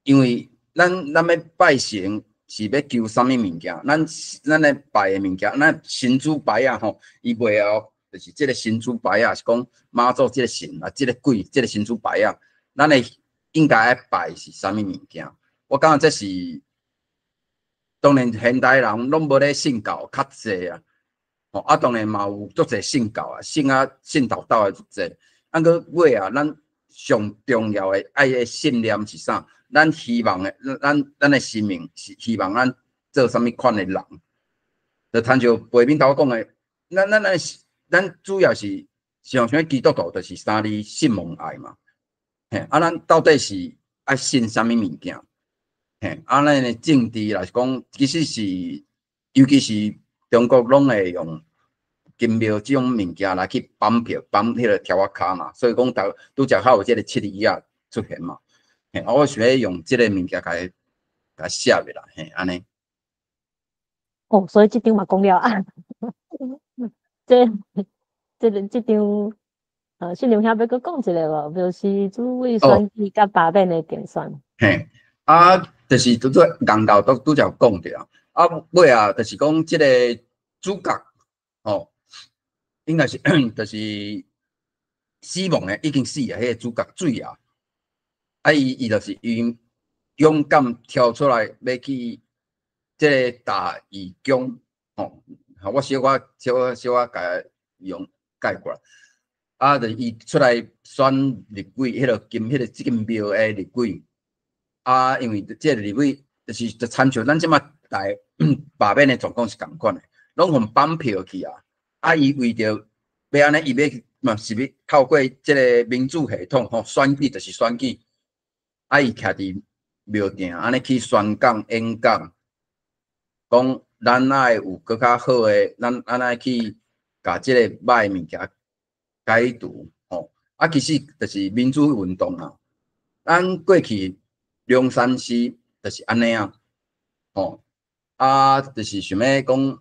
因為咱欲拜神是欲求啥物物件？咱咧拜的物件，咱神主牌仔吼，伊袂曉，就是這个神主牌仔是講媽祖這个神啊，這个鬼，這个神主牌仔，咱的應該愛拜是啥物物件？我感覺這是。當然，現代人攏無咧信教較濟啊，吼啊，當然嘛有足濟信教啊，信啊信道道的足濟。啊，閣尾啊，咱上重要的愛的信念是啥？咱希望的，咱的神明是希望咱做啥物款的人？就親像背面頭講的，咱主要是像啥物基督徒，就是三字信望愛嘛。嘿，啊，咱到底是愛信啥物物件？嘿，啊，咱的政治來講，其實是，尤其是中國攏會用金廟這種物件來去綁票、綁彼个柱仔跤嘛，所以講拄拄才較有這个七字仔出現嘛。嘿，啊，我想欲用這个物件共寫落來，嘿，按呢。哦，所以這張嘛講了啊，這張，信良兄欲閣講一下無？就是主委選舉佮罷免的競選。嘿，啊，就是拄才硬道都拄才有講著啊，啊，尾啊，就是講這个主角，吼，應該是就是死亡的，已經死啊，彼个主角水啊，啊，伊就是因勇敢跳出來欲去這个大義宮，吼，我小可小可小可共用概括，啊，就伊出來選立委，彼个金，彼个這間廟的立委。啊，因為這个立委就是就親像咱這馬台罷免的狀況是仝款的，攏予綁票去啊。啊，伊為著欲按呢，伊欲嘛是欲透過這个民主系統吼，選舉就是選舉。啊，伊徛佇廟埕按呢去宣講演講，講咱愛有閣較好的，咱愛去共這个歹物件解除吼。啊，其實就是民主運動啊。咱過去龍山寺就是按呢啊，吼啊，就是想欲講，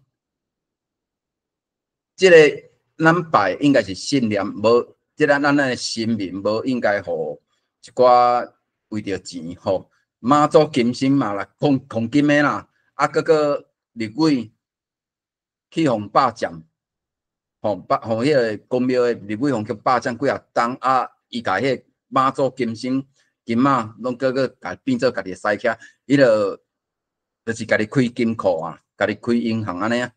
這个咱拜應該是信念，無這個咱的神明無應該予一寡為著錢吼，媽祖金身嘛啦，控控金的啦，啊，閣閣立委去予霸佔，吼霸予彼個宮廟的立委予去霸佔幾若冬，啊，伊共彼個媽祖金身金仔攏閣閣共變做家己的使起，彼個就是家己開金庫啊，家己開銀行按呢啊。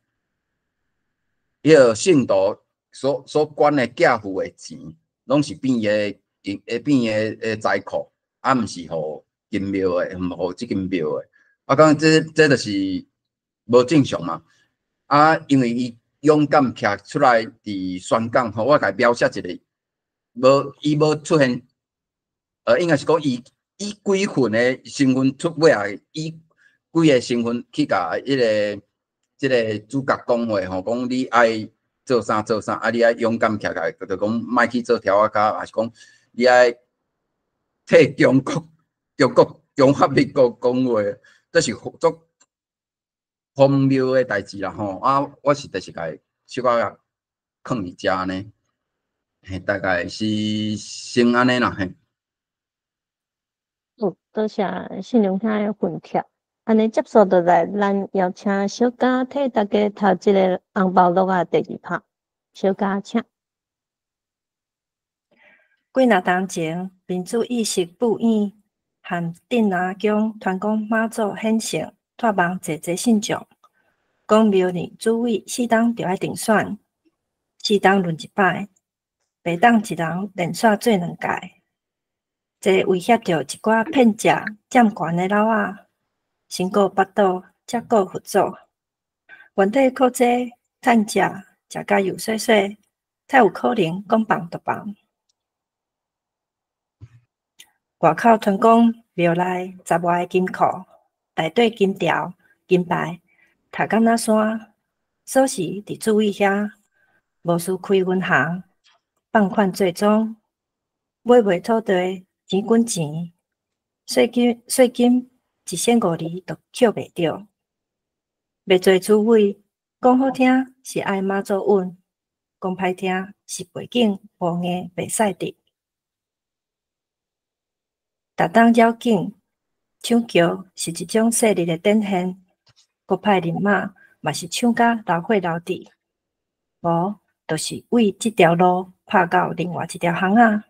彼個信徒所捐的寄付的錢，攏是變伊的銀，會變伊的財庫，啊，毋是予金廟的，毋予這間廟的。我感覺這就是無正常嘛。啊，因為伊勇敢徛出來佇宣講吼，我共伊描寫一個，無伊無出現，應該是講伊以幾份的身份出尾仔，以幾个身份去共彼個這个主角講話吼，講你愛做啥做啥，啊，你愛勇敢徛起來，就講莫去做柱仔跤，還是講你愛替中國中華民國講話，這是足荒謬的代誌啦吼！啊，我是就是共伊小可囥佇遮按呢，嘿，大概是先按呢啦嘿。嗯，多謝信良兄的分享。按呢接續落來，咱邀請小嘉替大家讀這个紅包橐仔第二拍。小嘉，請。幾若冬前，民主意識布院和鎮阿公傳講媽祖顯聖，託夢濟濟信眾，講廟內主委四冬著愛定選，四冬輪一擺，袂當一人連續做兩屆。這威脅著一寡騙食佔權的老仔，先顧腹肚，才顧佛祖。原底靠這趁食，食甲油媠媠，才有可能講放就放。外口傳講廟內十外个金庫，內底金條、金牌，疊甲若山，鎖匙佇主委遐，無需開銀行，放款做莊，買賣土地，錢滾錢，稅金一仙五厘都扣袂著。欲做主委，講好聽是愛媽祖穩，講歹聽是背景無硬袂使得。逐冬繞境搶轎是一種勢力的展現，各派人馬嘛是搶甲流血流滴，無就是為這條路拍到另外一條巷仔，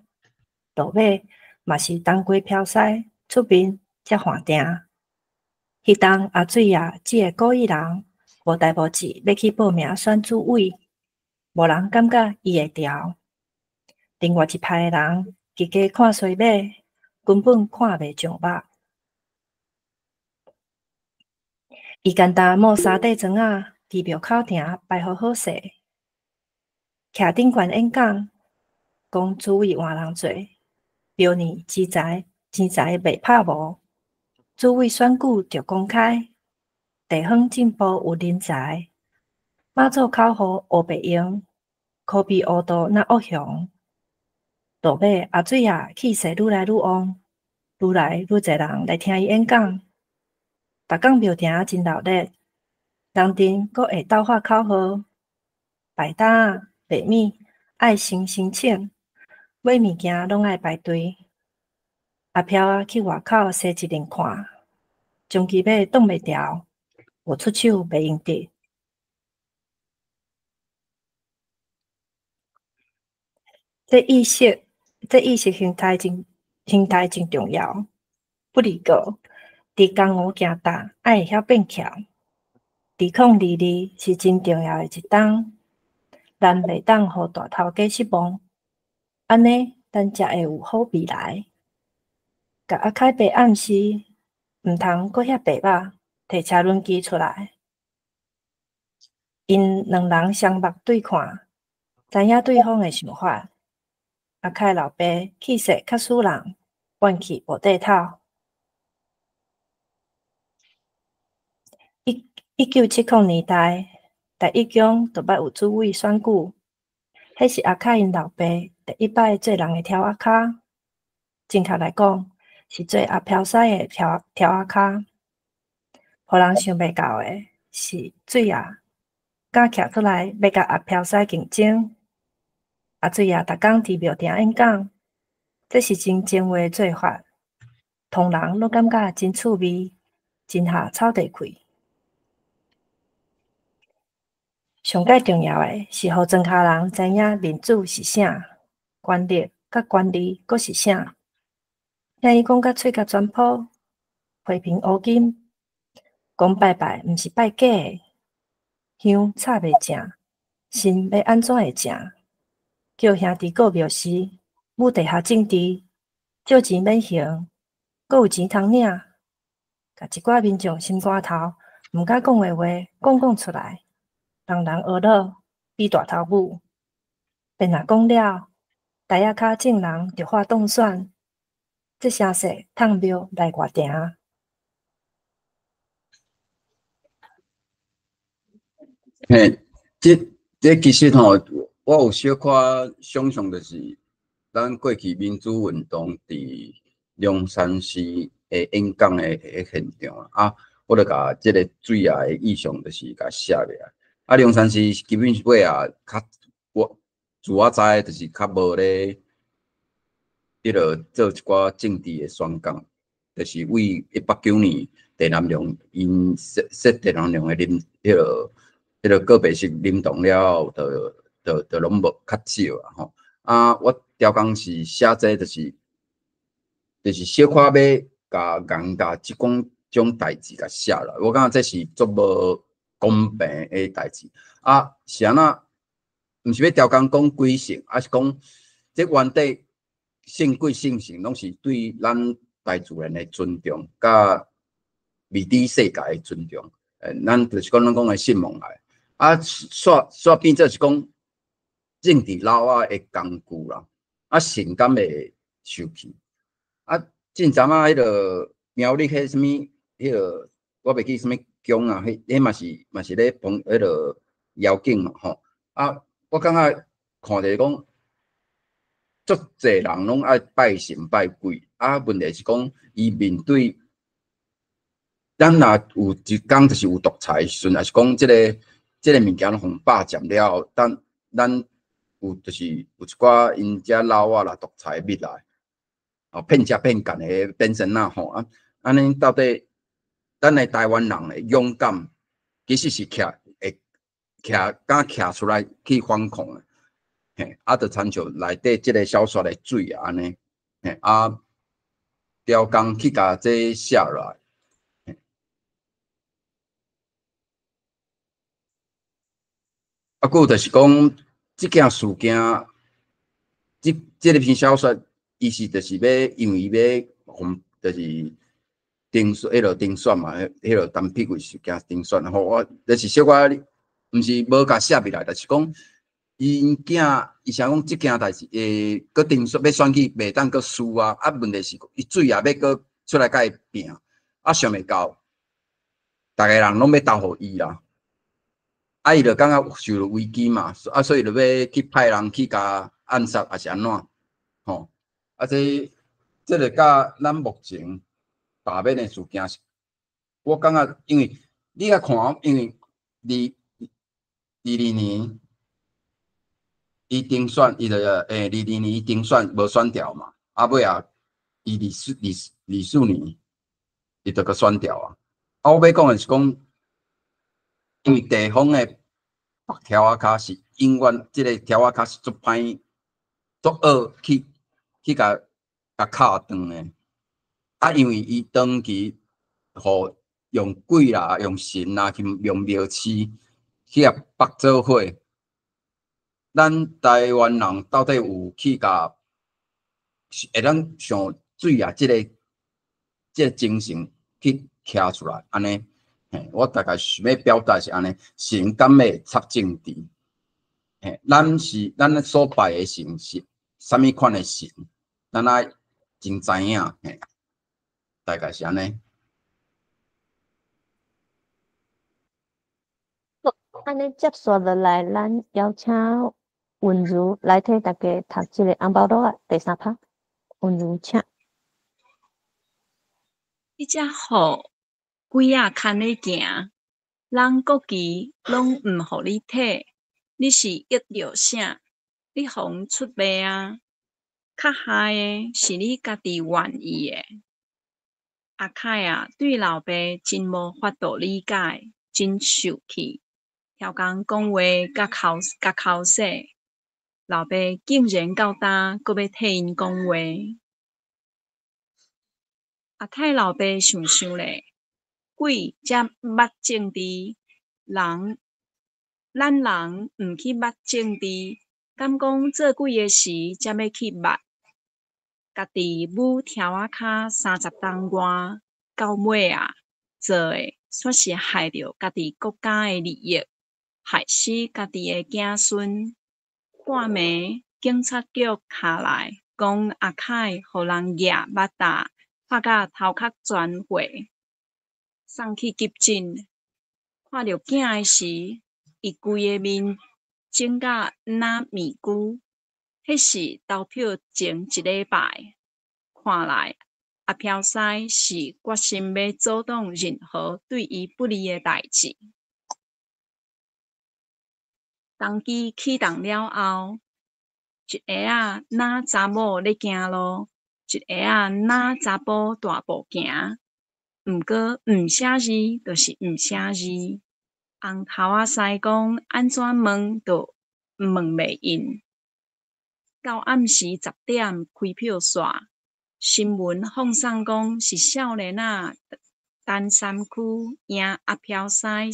落尾嘛是東歸飄西出面才換定。彼當阿水仔這个古意人無代無誌欲去報名選主委，無人感覺伊會牢。另外一派的人直家看衰馬，根本看袂上目。伊簡單摸三塊磚仔，佇廟口埕擺好好勢，徛頂懸演講，講主委換人做，廟內錢財錢財袂拍無，主委選舉著公開，地方進步有人才，媽祖口號烏白用，可比烏道若惡熊。落尾阿水仔氣勢愈來愈旺，愈來愈濟人來聽伊演講。逐工廟埕真鬧熱，人陣閣會鬥喊口號，擺擔仔、賣物愛先申請，買物件攏愛排隊。阿飄仔去外口踅一陣看，終其尾擋袂牢，無出手袂用得。這意識形態真重要。不離過，佇江湖行搭，愛會曉變巧。2022是真重要的一冬，咱袂當予大頭家失望，按呢咱才會有好未來。共阿凱爸暗示，毋通閣遐白目，提車輪機出來。𪜶兩人雙目對看，知影對方的想法。阿凱老爸氣勢較輸人，怨氣無底透。1970年代，台一鄉就捌有主委選舉，彼是阿凱𪜶老爸第一擺做人的柱仔跤。正確來講，是做阿飄師的柱仔跤。予人想袂到的是，水仔敢徛出來欲共阿飄師競爭。阿水仔逐工佇廟埕演講，這是真前衛的做法，唐人攏感覺真趣味，真合草地氣。上蓋重要的是，予莊跤人知影民主是啥，權力佮權利閣是啥。聽伊講甲喙甲全破，批評烏金，講拜拜毋是拜假的，香插袂正，神欲按怎會正？叫兄弟顧廟時，舞地下政治，借錢免還，閣有錢通領，共一寡民眾心肝頭毋敢講的話講講出來，人人學樂比大頭母。便若講了，台仔跤眾人就發當選，這聲勢趁廟來偌長。嘿，這其實吼，我有小可想象，就是咱過去民主運動佇龍山寺的演講的現場啊，我就共這个水仔的意象，就是共寫落來。啊，龍山寺基本尾啊，較我自我知的，就是較無咧，彼落做一寡政治的宣講，就是為189年鄭南榕𪜶設鄭南榕的林，彼落彼落告別式臨終了後，就攏無較少啊吼。啊，我刁工是寫這，就是小可欲共共共這種代誌共寫落來，我感覺這是足無公平的代誌。啊，是按怎？毋是欲刁工講鬼神，啊是講這原底信鬼信神，攏是對咱大自然的尊重，佮未知世界的尊重。咱就是講咱講的信望愛。啊，煞煞變做是講政治老仔的工具啦。啊，神敢會受氣？啊，進前仔彼个苗栗彼啥物，彼个我袂記啥物宮啊，彼嘛是咧捧彼个妖精嘛吼。啊，我感覺看著講，足濟人攏愛拜神拜鬼，啊，問題是講伊面對咱若有一工就是有獨裁的時陣，抑是講這个物件攏予霸佔了後，咱有就是有一寡𪜶遮老仔啦獨裁入來，哦，騙食騙干的變成哪吼啊？按呢到底咱的台灣人的勇敢，其實是徛會徛敢徛出來去反抗的，嘿，啊，就親像內底這个小說的水啊，按呢，嘿，啊，刁工去共這寫落來。啊，閣有就是講，這件事件，這个篇小說，伊是就是欲，因為伊欲，予就是定選，彼落定選嘛，彼落陳碧桂事件定選吼，我就是小可，毋是無共寫入來，就是講，𪜶囝，伊想講這件代誌，閣定選欲選舉，袂當閣輸啊，啊，問題是，伊水也欲閣出來共伊拼，啊，想袂到，逐个人攏欲投予伊啦。啊！伊就感覺受到危機嘛，啊，所以就欲去派人去共暗殺，抑是按怎？吼！啊，這个佮咱目前罷免的事件是，我感覺，因為你來看，因為二二年伊當選，伊就22年伊當選無選掉嘛，啊，尾仔伊24年伊就閣選掉啊。啊，我欲講的是講。因為地方的白柱仔跤是永遠，這个柱仔跤是足歹、足惡去共敲斷的。啊，因為伊長期予用鬼啦、用神啦、去用廟鼠去共縛做伙。咱台灣人到底有去共會當像水啊這个精神去徛出來，按呢？嘿，我大概想欲表達是按呢，神敢會插政治？嘿，咱是咱所拜的神是啥物款的神？咱愛真知影，嘿，大概是按呢。好，按呢接續落來，咱邀請溫如來替大家讀這个紅包袋仔第三拍。溫如，請。彼隻虎鬼仔牽咧行，人國旗攏毋予你提，你是激著啥？你予阮出賣啊！較害的是你家己願意的。阿凱啊，對老爸真無法度理解，真受氣，刁工講話佮口佮口舌。老爸竟然到今閣欲替𪜶講話。阿凱老爸想想咧，鬼才捌政治，人咱人毋去捌政治，敢講做鬼的時才欲去捌？家己舞柱仔跤30冬外，到尾啊，做的煞是害著家己國家的利益，害死家己的子孫。半暝，警察局敲來，講阿凱予人攑目罩，拍甲頭殼全血，送去急診。看著囝的時，伊規个面腫甲若麵龜。彼是投票前一禮拜，看來阿飄師是決心欲阻擋任何對伊不利的代誌。冬機啟動了後，一下仔若查某咧行路，一下仔若查埔大步行。毋過毋寫字就是毋寫字。紅頭仔師講按怎問都問袂應。到暗時10點開票煞，新聞放送講是少年仔陳三區贏阿飄師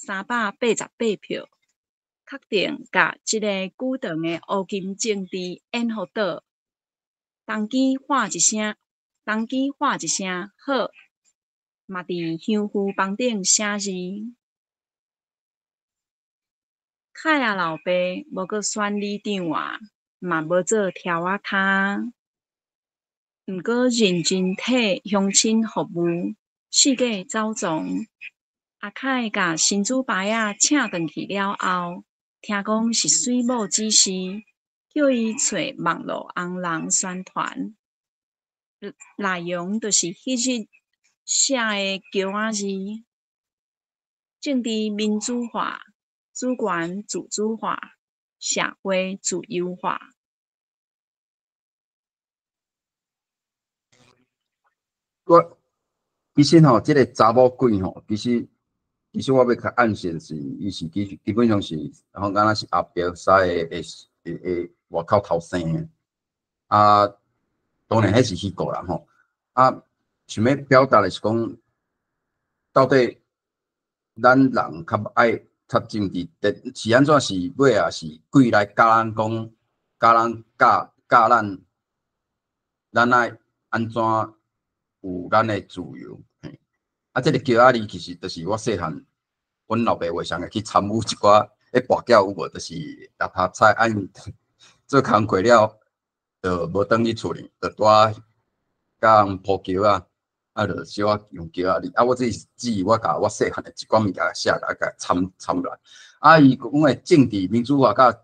3388票，確定共這个久長的烏金政治延予倒。冬機喊一聲，冬機喊一聲好，嘛佇香櫞房頂寫字。凱仔老爸無閣選里長啊，嘛無做柱仔跤，毋過認真替鄉親服務，四界走傱。阿凱共神主牌仔請轉去了後，聽講是水某指示，叫伊揣網路紅人宣傳，內容就是彼日寫的橋仔字：政治民主化、主權自主化、社會自由化。我其實吼，這个查某鬼吼，其實我欲較暗示是，伊是基本上是，吼，敢若是阿伯師的外口頭生的。啊，當然彼是虛構啦吼。啊，想欲表達的是講，到底咱人較愛插政治，是按怎是尾仔是鬼來教咱講，教咱教教咱，咱愛按怎有咱的自由。嘿，啊，這个橋仔字其實就是我細漢，阮老爸話上會去參與一寡咧跋筊有無？就是垃圾菜，啊，𪜶做工課了，就無轉去厝裡，就蹛共人鋪橋仔，啊，就小可用橋仔字。啊，我這是我共我細漢的一寡物件寫來，共參參來。啊，伊講的政治民主化、佮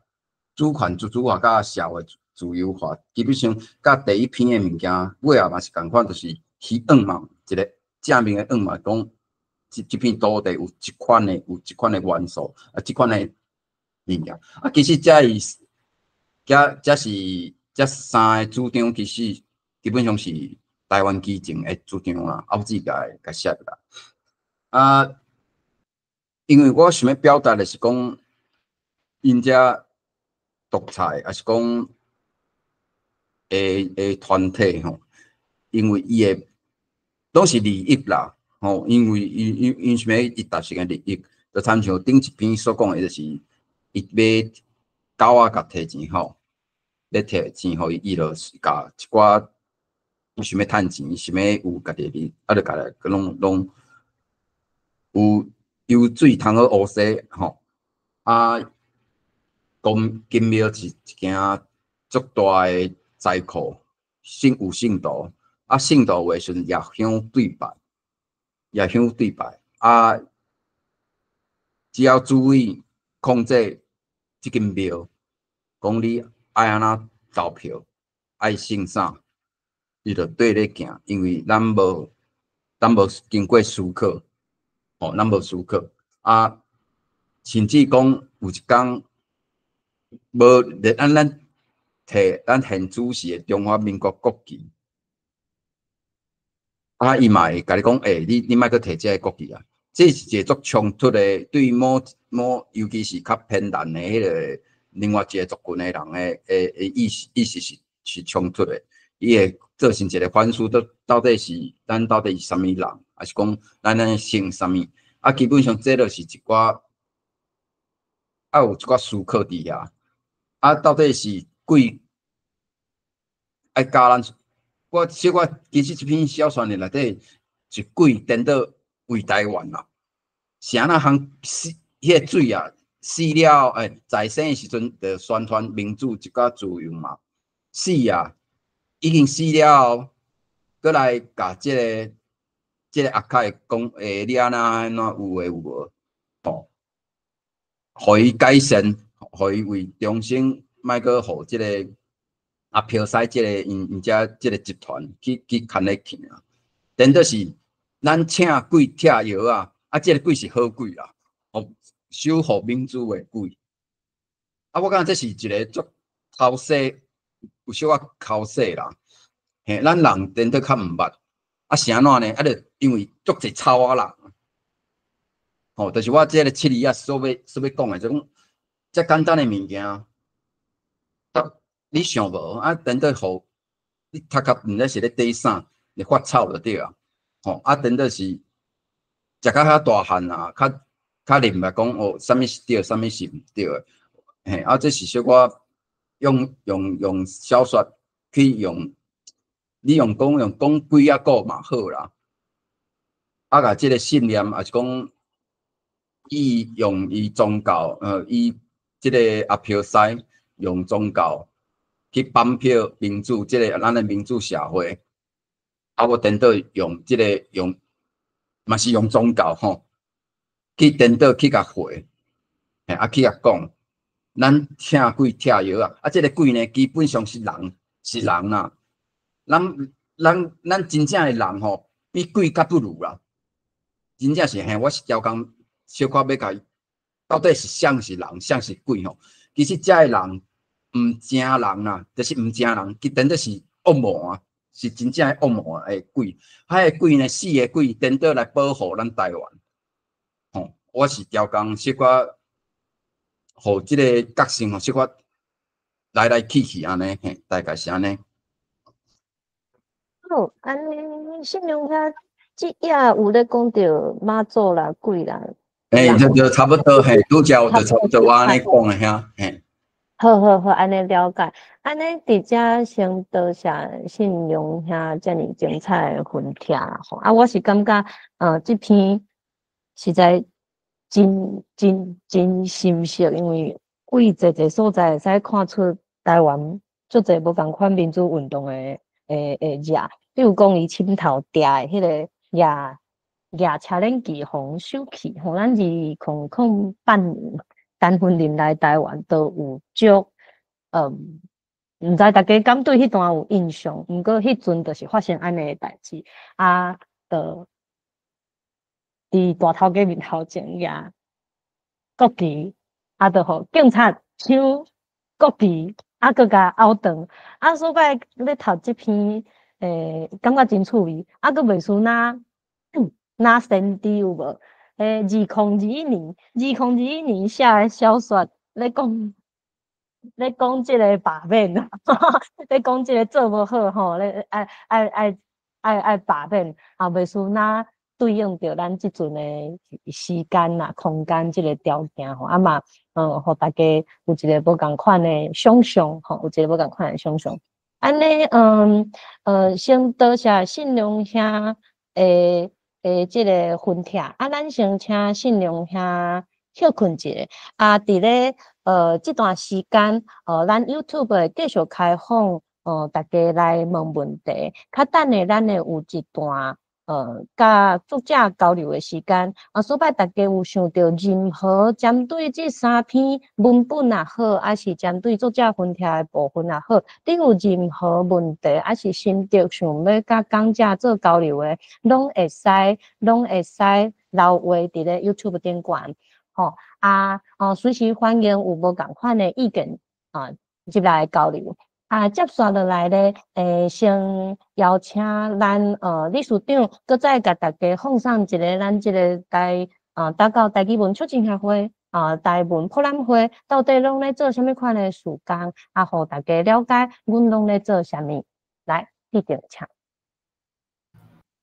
主權自主化、佮社會自由化，基本上佮第一篇的物件尾仔嘛是仝款，就是希望一个正面的願望，講這片土地有這款的有這款的元素，啊，這款的物件。啊，其實這伊這這是這三个主張，其實基本上是台灣基進的主張啦。啊，我自己共共寫落來。啊，因為我想欲表達的是講，𪜶遮獨裁，抑是講的團體吼，因為伊的攏是利益啦，吼，因為伊伊𪜶想欲伊達成的利益，就親像頂一篇所講的，就是伊買狗仔共提錢吼，咧提錢予伊，伊就是共一寡伊想欲趁錢，想欲有家己的利益，啊，就共來攏攏有油水通好烏西吼，啊，講金廟是一間足大的財庫，信有信徒，啊，信徒有的時陣也香對拜，也香對拜，啊，只要注意控制這間廟，講你愛按怎投票，愛信啥，伊就綴咧行，因為咱無經過思考，吼，咱無思考，啊，甚至講有一工，無連咱提咱現主時的中華民國國旗，啊，伊嘛會共你講，欸，你莫閣提這个國旗啊！這是一個足衝突的，對某某，尤其是較偏藍的彼个另外一個族群的人的意思是衝突的，伊會造成一個反思，到底是咱到底是啥物人，抑是講咱咧信啥物？啊，基本上這就是一寡，啊有一寡思考佇遐，啊，到底是鬼愛教咱？我小可其實這篇小說的內底是鬼顛倒為台灣啦，是按怎通死？彼个水啊，死了欸，在生的時陣就宣傳民主一寡自由嘛，死啊，已經死了後，閣來共這個阿凱講，欸，你按怎按怎有的有無？吼，予伊改善，予伊為重新莫閣予這个阿飄西這个𪜶𪜶遮這个集團去牽咧去啊，顛倒是咱請鬼拆藥啊，啊，這个鬼是好鬼啦，予守護民主的鬼。啊，我感覺這是一个足剾洗，有小可剾洗啦。嘿，咱人顛倒較毋捌，啊是按怎呢？啊，就因為足濟草仔人，吼，就是我這个七字仔所欲講的，就講遮簡單的物件，你想無啊？顛倒予你頭殼毋知是咧底啥，咧發臭就對啊。吼，啊，顛倒是食甲較大漢啊，較明白講哦，啥物是對，啥物是毋對的。嘿，啊，這是小可用小說去用，你用講鬼仔故嘛好啦。啊，共這个信念，抑是講伊用伊宗教，伊這个阿飄西用宗教去綁票民主，這个咱的民主社會，啊，我顛倒用這个用，嘛是用宗教吼，去顛倒去共回，嘿，啊去共講，咱請鬼拆藥啊，啊，這个鬼呢，基本上是人，是人啦，咱真正的人吼，比鬼較不如啦，真正是嘿，我是刁工小可欲共伊，到底是啥是人，啥是鬼吼？其實遮的人毋正人啦，就是毋正人，伊顛倒是惡魔啊，是真正的惡魔的鬼。彼个鬼呢，四个鬼顛倒來保護咱台灣。吼，我是刁工小可，予這个覺性吼，小可來來去去按呢，嘿，大概是按呢。好，按呢，信良兄這頁有咧講著媽祖啦、鬼啦。欸，就差不多嘿，拄才有就差不多我按呢講的遐，嘿。好好好，按呢了解。按呢佇遮先多謝信良兄遮爾精彩的分享吼。啊，我是感覺，這篇實在真真真深色，因為對濟濟所在會使看出台灣足濟無仝款民主運動的熱，比如講伊深頭掠的彼个掠車輪機予收去，吼，咱2008年陳雲林來台灣都有足，毋知大家敢對彼段有印象？毋過彼陣就是發生按呢的代誌，啊，就佇大頭家面頭前舉國旗，啊，就予警察搶國旗，啊，閣共毆斷，啊，所以咧讀這篇，感覺真趣味，啊，閣袂輸若先知有無？2021年，2021年寫的小說咧講這个罷免，咧講這个做無好吼，咧愛罷免，啊，袂輸若對應著咱這陣的時間啦、空間這个條件吼，啊嘛，予大家有一个無仝款的想象吼，有一个無仝款的想象。按呢，先多謝信良兄的這个分享，啊，咱先請信良兄歇睏一下，啊，佇咧這段時間，咱 YouTube 會繼續開放，大家來問問題。較等下咱會有一段佮作者交流的時間。啊，所以大家有想著任何針對這三篇文本也好，抑是針對作者分享的部分也好，你有任何問題，抑是心得想欲佮講者做交流的，攏會使留話佇咧 YouTube 頂懸，吼啊，隨時歡迎有無仝款的意見。啊入來交流。啊，接續落來咧，先邀請咱理事長，閣再共大家放送一个咱這个台教台語文促進協會啊，台文博覽會到底攏咧做啥物款的事工，啊，予大家了解，阮攏咧做啥物。來，理長請。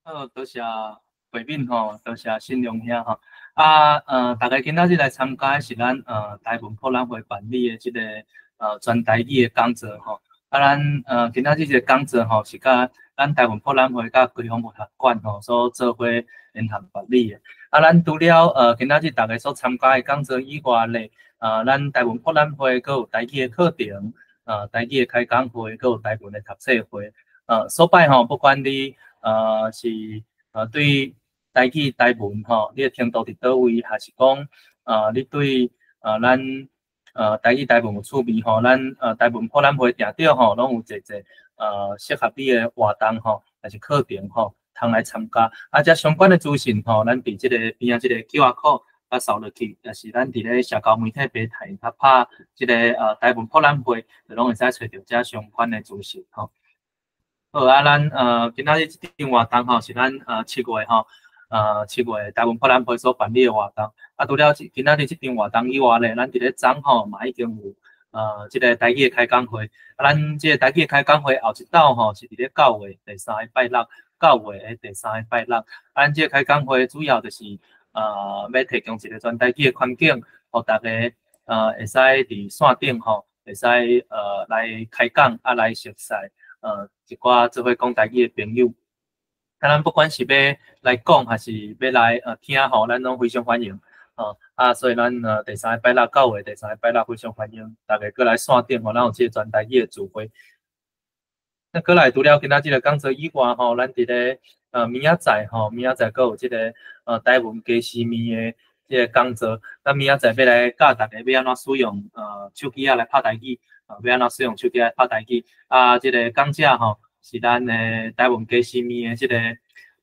好，多謝慧敏吼，多謝新良兄吼。啊，大家今仔日來參加的是咱台文博覽會辦理的這个全台語的講座吼。啊，咱今仔日這个講座吼，是佮咱台文博覽會佮開放文學館吼所做伙聯合辦理的。啊，咱除了今仔日大家所參加的講座以外咧，咱台文博覽會閣有台語的課程，台語的開講會，閣有台文的讀冊會。所擺吼，不管你是對台語台文吼，你的程度佇佗位，還是講你對咱台語台文有趣味吼，咱台文博覽會定著吼，攏有濟濟適合你的活動吼，還是課程吼，通來參加。啊，這相關的資訊吼，咱佇這个邊仔這個 QR code 共掃落去，也是咱佇咧社交媒體平台較拍這个台文博覽會，就攏會使揣著這相關的資訊吼。好啊，咱今仔日這場活動吼，是咱七月吼，7月台文博覽會所辦理的活動。啊，除了今仔日這場活動以外咧，咱佇咧昨吼嘛已經有這个台語的開講會。啊，咱這個台語的開講會後一晝吼是佇咧九月第三个拜六，九月的第三个拜六。啊，咱這個開講會主要就是欲提供一個全台語的環境，予大家會使佇線頂吼，會使來開講啊來熟似一寡做伙講台語的朋友。啊，咱不管是欲來講，還是欲來聽吼，咱攏非常歡迎。啊，所以咱第三個拜六九月第三個拜六非常歡迎大家過來線頂吼，咱有這個全台語的聚會。那過來除了今仔這个講座以外吼，咱佇咧明仔載吼，明仔載閣有這个台文雞絲麵的這个講座。咱明仔載欲來教大家欲按怎使用手機仔來拍台語，欲按怎使用手機來拍台語。啊，這个講者吼是咱的台文雞絲麵的這个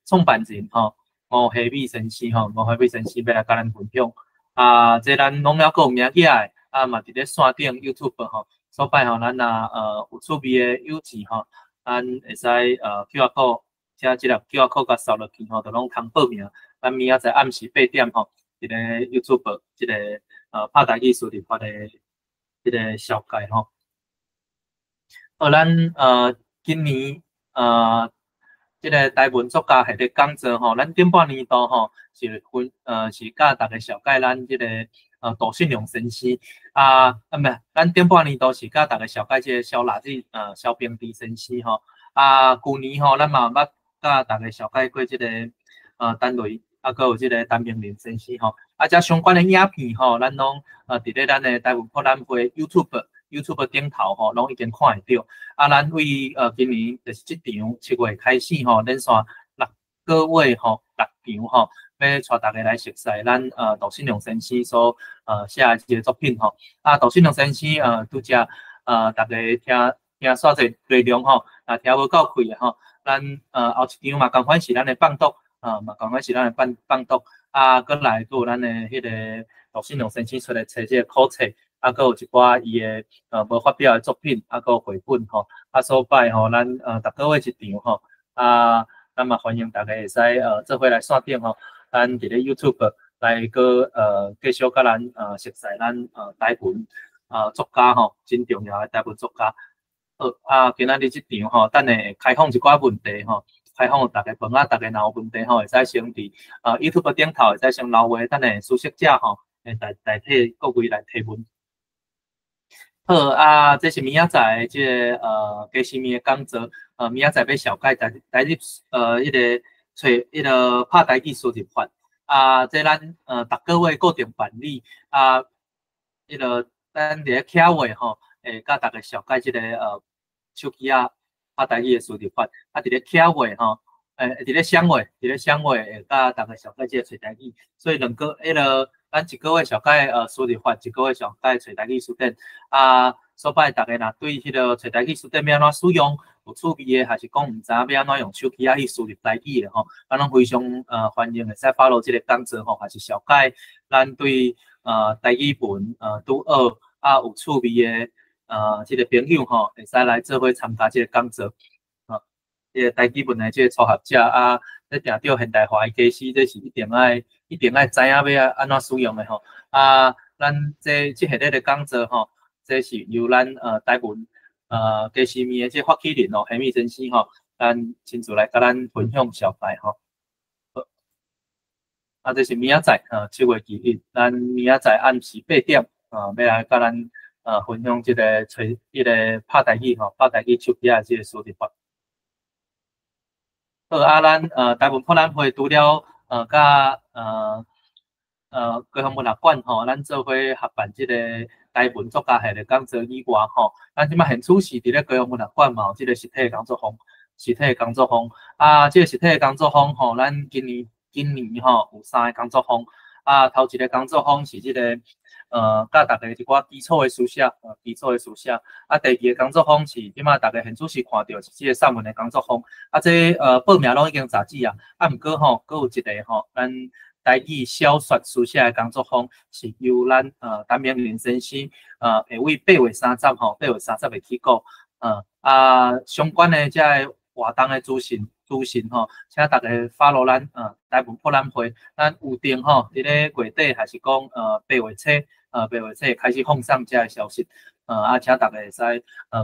創辦人吼，吳希美先生吼，吳希美先生欲來佮咱分享。啊，這咱攏猶閣有名起來，啊嘛佇咧線頂 YouTube 吼，所擺吼，咱若有趣味的友情吼，咱會使QR code，請這个 QR code 共掃落去吼，就攏通報名。咱明仔載暗時8點吼，佇咧 YouTube 這个拍台語輸入法的這个紹介吼。好，咱今年這个台文作家系列講座吼，咱頂半年度吼是分是佮大家紹介咱這个杜信良先生啊啊，毋是，咱頂半年度是佮大家紹介這个蕭臘子蕭平之先生吼。啊，舊年吼，咱嘛捌佮大家紹介過這个陳雷，啊，閣有這个陳明麟先生吼。啊，這相關的影片吼，咱攏佇咧咱的台文博覽會 YouTube 頂頭吼，攏已經看會著。啊，咱為今年就是這場7月開始吼，連續6個月吼，六場吼，欲帶大家來熟似咱杜信良先生所寫的這个作品吼。啊，杜信良先生拄才大家聽聽煞濟內容吼，啊聽無夠氣的吼，咱後一場嘛仝款是咱的放讀，啊嘛仝款是咱的放放讀，啊，閣來閣有咱的彼个杜信良先生出來冊這個口冊。啊，閣有一寡伊的無發表的作品，啊，閣有繪本吼，啊，所擺吼，咱逐个月一場吼，啊，咱嘛歡迎大家會使做伙來線頂吼，咱佇咧 YouTube 來閣繼續佮咱熟似咱台文作家吼，真重要的台文作家。好，啊，今仔日這場吼，等下會開放一寡問題吼，開放大家問啊，大家若有問題吼，會使先佇YouTube 頂頭會使先留話，等下書寫者吼會代代替各位來提問。好啊，這是明仔載這个雞絲麵的講座，明仔載欲紹介台台日彼个揣彼个拍台語輸入法。啊，這咱逐個月固定辦理，啊，彼个咱佇咧徛位吼，會佮大家紹介這个手機仔拍台語的輸入法。啊，佇咧徛位吼，佇咧雙月，佇咧雙月會佮大家紹介這個揣台語。所以兩個彼个咱一個月紹介輸入法，一個月紹介揣台語辭典。啊，所擺大家若對彼个揣台語辭典欲按怎使用有趣味的，還是講毋知影欲按怎用手機仔去輸入台語的吼，咱攏非常歡迎會使 follow 這个講座吼，還是紹介咱對台語文拄學啊有趣味的這个朋友吼，會使來做伙參加這个講座。吼，這个台語文的這个初學者啊，咧定著現代化的家私，這是一定愛知影欲按怎使用的吼。啊，咱這系列的講座吼，這是由咱台文家私物的這發起人哦，何米先生吼，咱親自來共咱分享紹介吼。啊，這是明仔載，7月21，咱明仔載暗時8點，欲來共咱分享這个揣彼个拍台語吼，拍台語手機仔這个輸入法。好，啊，咱台文博覽會除了佮高雄文學館吼，咱做伙合辦這个台文作家系列講座以外吼，咱這擺現此時佇咧高雄文學館嘛有這个實體的工作坊，實體的工作坊，啊，這个實體的工作坊吼，咱今年吼有三个工作坊，啊，頭一个工作坊是這个教大家一寡基礎的書寫，基礎的書寫，啊，第二个工作坊是這擺大家現此時看著是這个散文的工作坊，啊，這報名攏已經截止啊，啊，毋過吼，閣有一个吼，咱台語小說書寫的工作坊是由咱陳明仁先生會為8月30吼，8月30會起講，啊，相關的這个活動的資訊吼，請大家 follow 咱台文博覽會，咱有定吼，佇咧月底還是講8月初，8月初會開始放送這个消息，啊，請大家會使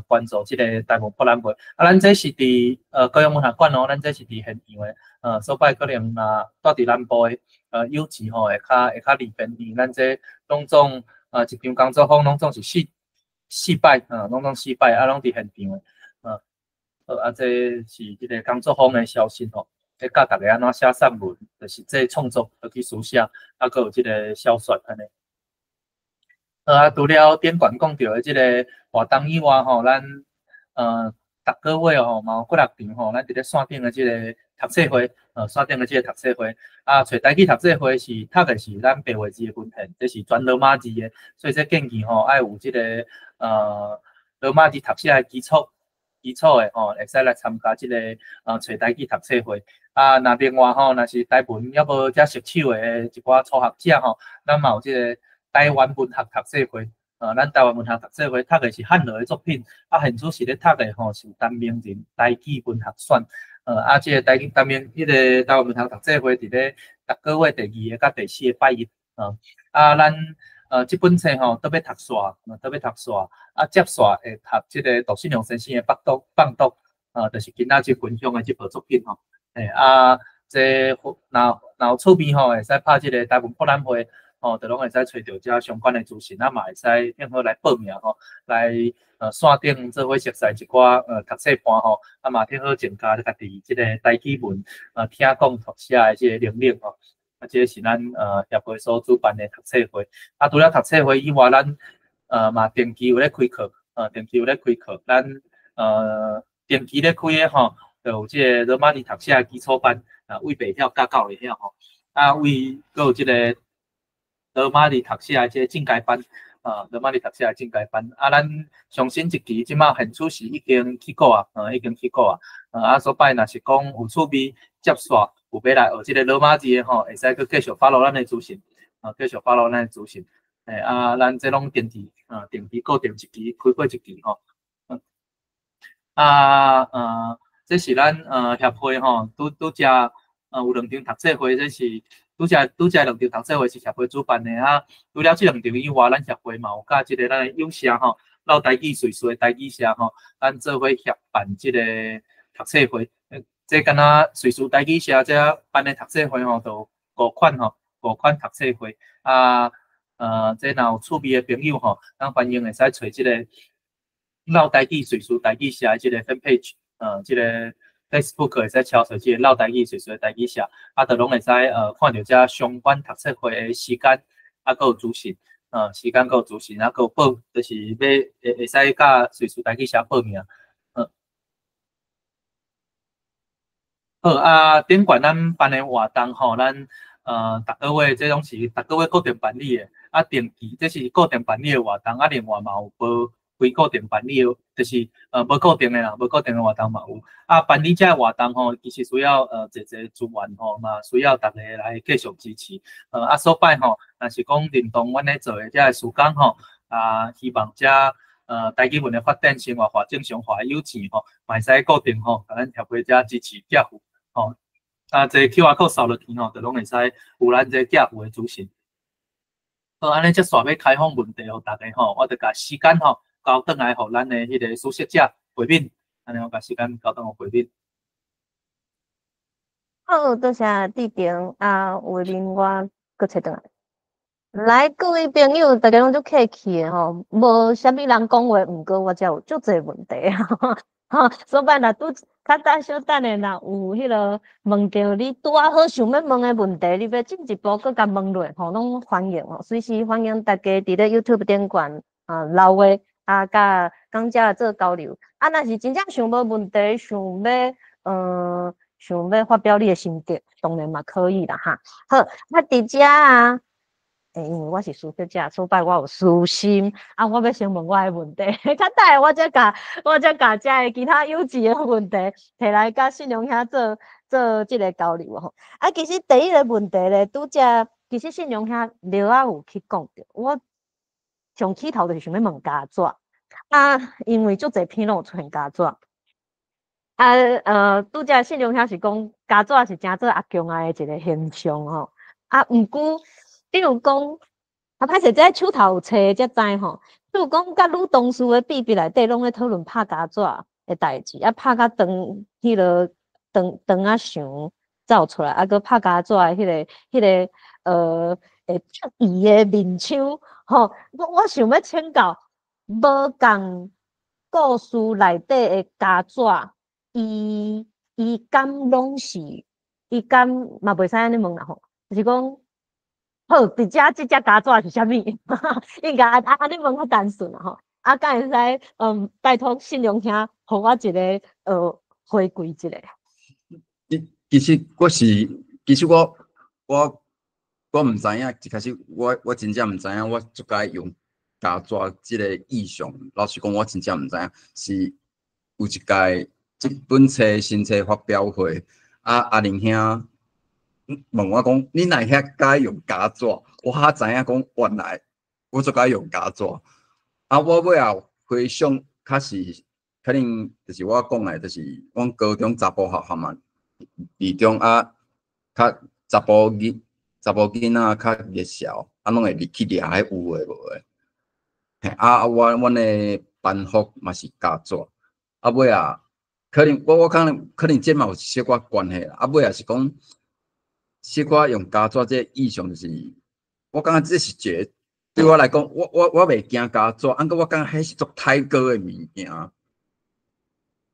關注這个台文博覽會。啊，咱這是佇高雄文學館哦，咱這是佇現場的，所擺可能若蹛佇南部的友情吼會較利便，因為咱這攏總一場工作坊攏總是四擺，攏總四擺，啊，攏佇現場的，好，啊，這是這个工作坊的消息吼，咧教大家按怎寫散文，就是這創作去書寫，啊，閣有這个小說按呢。啊，除了頂懸講著的這个活動以外吼，咱逐個月吼嘛有幾若場吼，咱佇咧線頂的這个讀冊會，線頂的這个讀冊會，啊，揣台語讀冊會是讀的是咱白話字的文獻，這是全羅馬字的，所以這建議吼愛有這个羅馬字讀寫的基礎的吼，會使來參加這个揣台語讀冊會。啊，若另外吼，若是台文猶無遮熟手的一寡初學者吼，咱嘛有這个台灣文學讀冊會。咱台灣文學讀冊會讀的是漢羅的作品，啊，現此時咧讀的吼是陳明仁台語文學選。啊，這個台陳明彼個台灣文學讀冊會佇咧逐個月第二个佮第四个拜一。啊，咱這本冊吼都欲讀煞，都欲讀煞，啊，接煞會讀這个杜信良先生的放毒放毒，就是今仔日分享的這部作品吼。啊，這若有趣味吼，會使拍這个台文博覽會，吼，就攏會使揣著遮相關的資訊，啊嘛會使任何來報名吼，來線頂做伙熟似一寡讀冊伴吼，啊嘛挺好增加家己這個台語文聽講讀寫的這个能力吼。啊，這個是咱協會所主辦的讀冊會。啊，除了讀冊會以外，咱嘛定期有咧開課，定期有咧開課。咱定期咧開的吼，就有這个羅馬字讀寫的基礎班，啊，為袂曉教到會曉吼。啊，為閣有這个羅馬字讀寫的這个進階班，羅馬字讀寫的進階班。啊，咱上新一期這擺現此時已經起稿啊，已經起稿啊。啊，所擺若是講有趣味接煞，有欲來學這个羅馬字的吼，會使閣繼續 follow 咱的資訊，繼續 follow 咱的資訊。啊，咱這攏定期，定期固定一期開課一期吼。啊，這是咱協會吼，拄拄才有兩場讀冊會，這是拄才兩場讀冊會是協會主辦的啊。除了這兩場以外，咱協會嘛有佮這个咱的友社吼，老台語瑞士的台語社吼，咱做伙協辦這個讀冊會。這敢若瑞士台語社這辦的讀冊會吼，就五款吼，五款讀冊會啊。這若有趣味的朋友吼，咱歡迎會使揣這个老台語瑞士台語社的這个 fan page，這个 Facebook 會使敲揣這个老台語瑞士的台語社，啊，就攏會使看著這相關讀冊會的時間，啊，閣有資訊，時間閣有資訊，啊，閣有報，就是欲會使佮瑞士台語社報名。好啊，頂懸咱辦的活動吼，咱逐個月這攏是逐個月固定辦理的，啊，定期這是固定辦理的活動，啊，另外嘛有無非固定辦理的，就是無固定的啦，無固定的活動嘛有。啊，辦理這个活動吼，其實需要濟濟資源吼，嘛需要大家來繼續支持。啊，所擺吼，若是講認同阮咧做的這个事工吼，啊，希望這台語文的發展、生活化、正常化的友情吼，嘛會使固定吼，共咱協會遮支持寄付吼。啊，這個 QR code 掃落去吼，就攏會使有咱這個寄付的資訊。好，按呢接續欲開放問題予大家吼，我就共時間吼交轉來予咱的彼個書寫者慧敏，按呢我共時間交轉予慧敏。好，多謝志成啊，慧敏我閣揣轉來。來，各位朋友，大家攏足客氣的吼，無啥物人講話，毋過我才有足濟問題吼。所以若拄較早小等下，若有彼个問著你拄仔好想欲問的問題，你欲進一步閣共問落吼，攏歡迎吼，隨時歡迎大家佇咧 YouTube 頂懸啊留話啊，佮講者做交流。啊，若是真正想無問題，想欲發表你的心得，當然嘛可以啦哈。好，啊，佇遮啊。欸，因為我是書寫者，所以我有私心，啊，我欲先問我的問題，較等下我才共遮的其他幼稚的問題提來佮信良兄做做這个交流吼。啊，其實第一个問題咧，拄則其實信良兄略仔有去講著，我上起頭就是想欲問膠紙，啊，因為足濟篇攏有出現膠紙，啊，拄則信良兄是講膠紙是誠做阿強仔的一个形象吼，啊，毋過，比如講，啊，歹勢，這手頭有冊才知吼。比如講，佮女同事的秘密內底，攏咧討論拍膠紙的代誌，啊，拍甲長，彼个長長仔長走出來，啊，閣拍膠紙的彼个，會出意的面相，吼，我想欲請教，無仝故事內底的膠紙，伊敢攏是，伊敢嘛袂使按呢問啦吼，就是講。好，佇遮這隻膠紙是啥物？應該按呢問較單純啦吼。啊，敢會使拜託信良兄，予我一个回饋一下。其實我是，其實我毋知影，一開始我真正毋知影，我足佮意用膠紙這个意象。老實講，我真正毋知影，是有一屆這本冊新冊發表會，啊阿玲兄問我講：你哪會遐佮意用膠紙？我才知影講，原來我足佮意用膠紙。啊，我尾後回想，較是可能就是我講的，就是阮高中查埔學校嘛，二中啊，較查埔囡仔較熱潲，啊，攏會入去掠彼有的無的。嘿，啊，阮的班服嘛是膠紙。啊，尾仔可能我可能這嘛有小可關係啦。啊，尾仔是講，小可用膠紙這个意象，就是我感覺這是一个對我來講，我袂驚膠紙，毋過我感覺彼是足刣高的物件。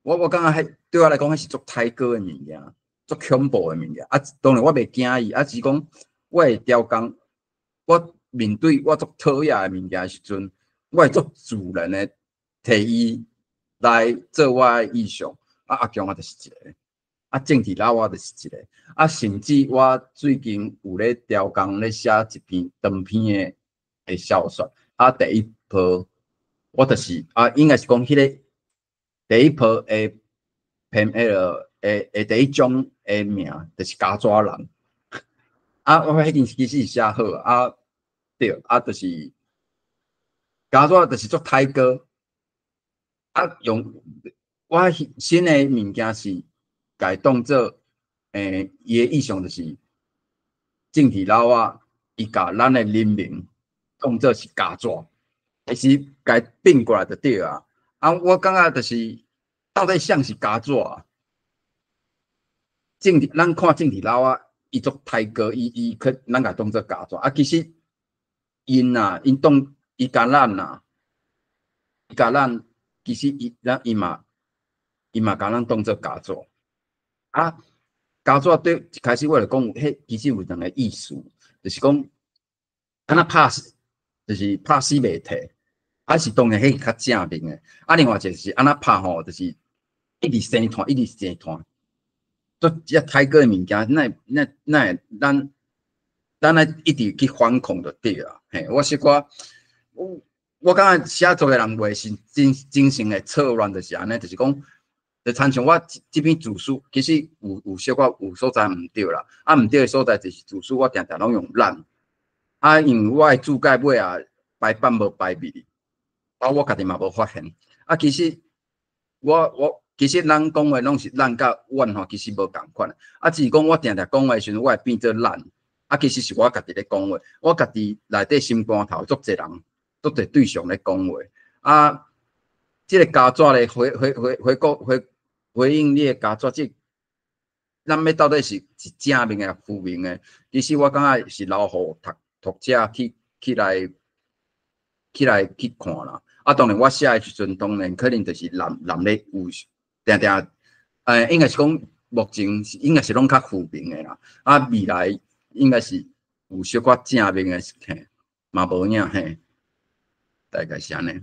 我感覺彼對我來講，彼是足刣高的物件，足恐怖的物件。啊，當然我袂驚伊，啊，只是講我會調工，我面對我足討厭的物件的時陣，我會足自然的提伊來做我的意象。啊，阿強仔就是一个。啊，政治老仔就是一个，啊，甚至我最近有咧調工咧寫一篇長篇的小說，啊，第一波我就是啊，應該是講彼个第一波的篇彼个的第一章的名就是膠紙人，啊，我彼間其實是寫好，啊，對，啊，就是膠紙就是足刣高，啊，用我新的物件是。共伊當做，伊的意象就是政治老仔，伊共咱的人民當做是膠紙，其實共伊變過來就對啊。啊，我感覺就是到底啥是膠紙啊？政治，咱看政治老仔，伊足刣高，伊去咱共當做膠紙啊。其實𪜶啊，𪜶當伊共咱啊，伊共咱其實伊咱伊嘛伊嘛共咱當做膠紙。啊，膠紙對一開始我就講，彼其實有兩个意思，就是講，敢若拍死，就是拍死袂退，啊是當然彼較正面的。啊，另外一个是按怎拍吼，就是一直生炭，一直生炭，做這刣高的物件，哪會咱愛一直去反抗就對啦。嘿，我小可，我感覺寫作的人袂是精精神的錯亂，就是按呢，就是講。就親像我這篇自序，其實有小可有所在毋對啦。啊，毋對的所在就是自序，我定定攏用咱。啊，因為我的注解尾啊排版無排密，啊，我家己嘛無發現。啊，其實我其實咱講話攏是咱佮阮吼，其實無仝款。啊，只是講我定定講話時陣，我會變做咱。啊，其實是我家己咧講話，我家己內底心肝頭足濟人，足濟對象咧講話。啊，這個家紙咧回回回回國回回應你的家紙，這咱欲到底是正面的負面的？其實我感覺是留予讀讀者去來去看啦。啊，當然我寫的時陣，當然可能就是男男咧有定定，應該是講目前應該是攏較負面的啦。啊，未來應該是有小可正面的，嘿，嘛無影嘿，大概是按呢。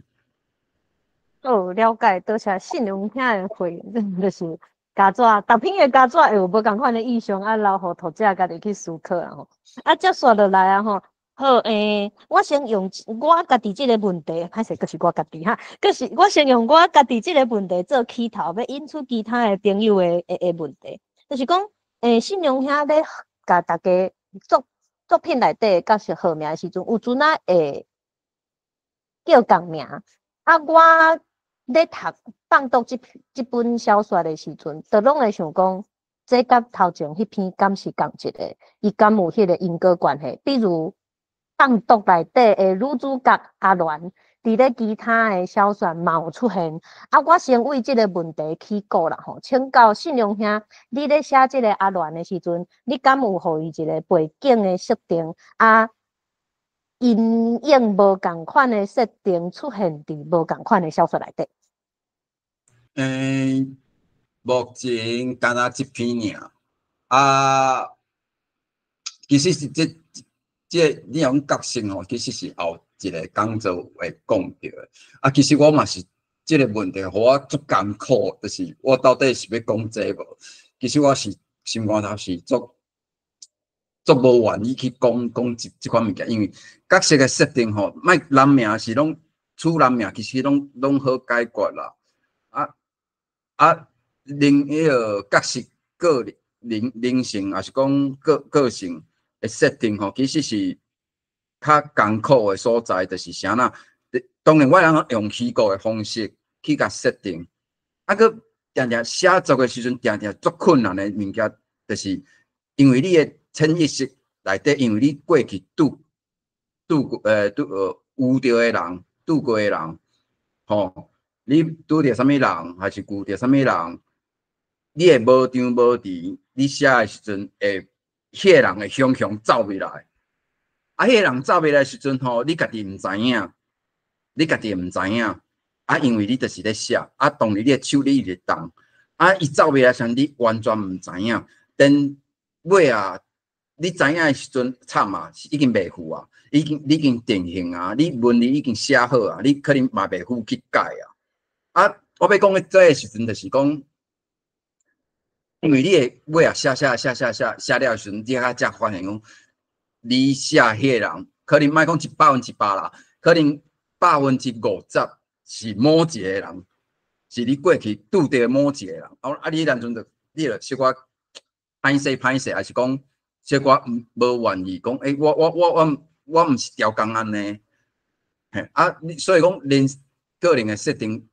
哦，了解，多謝信榮兄的回應，就是家紙，逐篇的家紙會有無仝款的意象，啊，留予讀者家己去思考啊吼。啊，接續落來啊吼，好，我先用我家己這個問題，歹勢，閣是我家己哈，閣是我先用我家己這個問題做起頭，欲引出其他的朋友的問題，就是講，信榮兄咧共大家作品內底角色號名的時陣，有陣仔會叫仝名，啊，我咧讀放讀這本小說的時陣，就攏會想講，這佮頭前彼篇敢是仝一個？伊敢有彼個因果關係？比如放毒內底的女主角阿鸞，佇咧其他的小說嘛有出現。啊，我先為這個問題起鼓啦吼，請教信榮兄，你咧寫這個阿鸞的時陣，你敢有予伊一個背景的設定？啊，因應無仝款的設定出現佇無仝款的小說內底？目前敢若這篇爾，啊，其實是這你講角色吼，其實是後一個講座會講著的。啊，其實我嘛是這個問題，予我足艱苦，就是我到底是欲講這無？其實我是心肝頭是足足無願意去講講這款物件，因為角色的設定吼，莫人名是攏取人名，其實攏好解決啦。啊啊，人彼個角色個人人性，抑是講個性的設定吼，其實是較艱苦的所在，就是啥啦？當然，我通用虛構的方式去共設定，啊，閣定定寫作的時陣，定定足困難的物件，就是因為你的潛意識內底，因為你過去拄拄過拄遇著的人，拄過的人，吼，你拄著啥物人，還是遇著啥物人，你會無張無遲，你寫的時陣會，彼個人會雄雄走入來，啊，彼個人走入來時陣吼，你家己毋知影，你家己毋知影，啊，因為你就是咧寫，啊，當然你的手你一直動，啊，伊走入來時陣，你完全毋知影，等尾啊，你知影的時陣慘啊，已經袂赴啊，已經你已經定型啊，你文字已經寫好啊，你可能嘛袂赴去改啊。啊，我欲講的這个時陣就是講，因為你會尾啊寫寫寫寫寫寫了時陣，你較才發現講，你寫彼個人可能莫講100%啦，可能50%是某一個人，是你過去拄著某一個人。啊啊，你當陣就你就小可歹勢歹勢，抑是講小可無願意講，欸，我毋是刁工按呢。嘿，啊，所以講連個人的設定，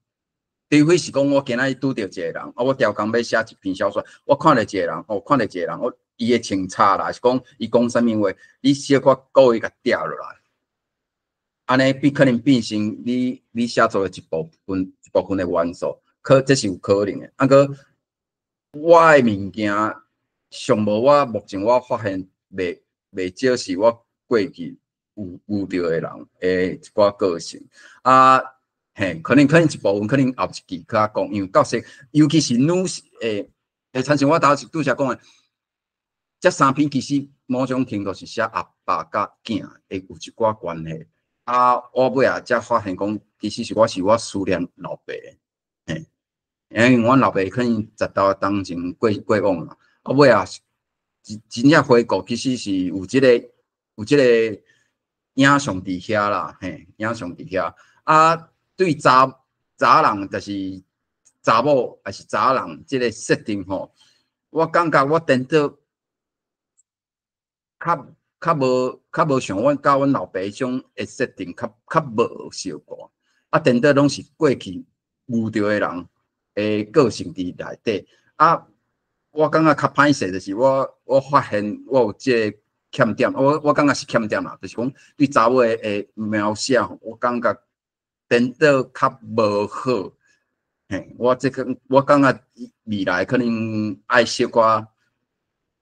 除非是講我今仔日拄著一個人，啊，我刁工欲寫一篇小說，我看著一個人，哦，看著一個人，我伊的穿插啦，抑是講伊講啥物話，你小可故意共摘落來，按呢變可能變成你寫作的一部分的元素，可這是有可能的。啊，閣我的物件上無，我目前我發現袂少是我過去有遇著的人的一寡個性啊。嘿，可能一部分，可能後一期較講，因為角色，尤其是女性，親像我頭拄才講的，這三篇其實某種程度是寫阿爸佮囝會有一寡關係。啊，我尾仔才發現講，其實是我思念老爸，嘿，因為阮老爸可能10多當前過往啦，啊尾仔真真正回顧，其實是有這個影像佇遐啦，嘿，影像佇遐。啊，對查查人就是查某，抑是查人這個設定吼，我感覺我顛倒較無像阮佮阮老爸彼種的設定較無相關。啊，顛倒攏是過去遇著的人的個性佇內底。啊，我感覺較歹勢，就是我發現我有這個欠點，我感覺是欠點啦，就是講對查某的描寫，我感覺顛倒較無好。嘿，我這個我感覺未來可能愛小可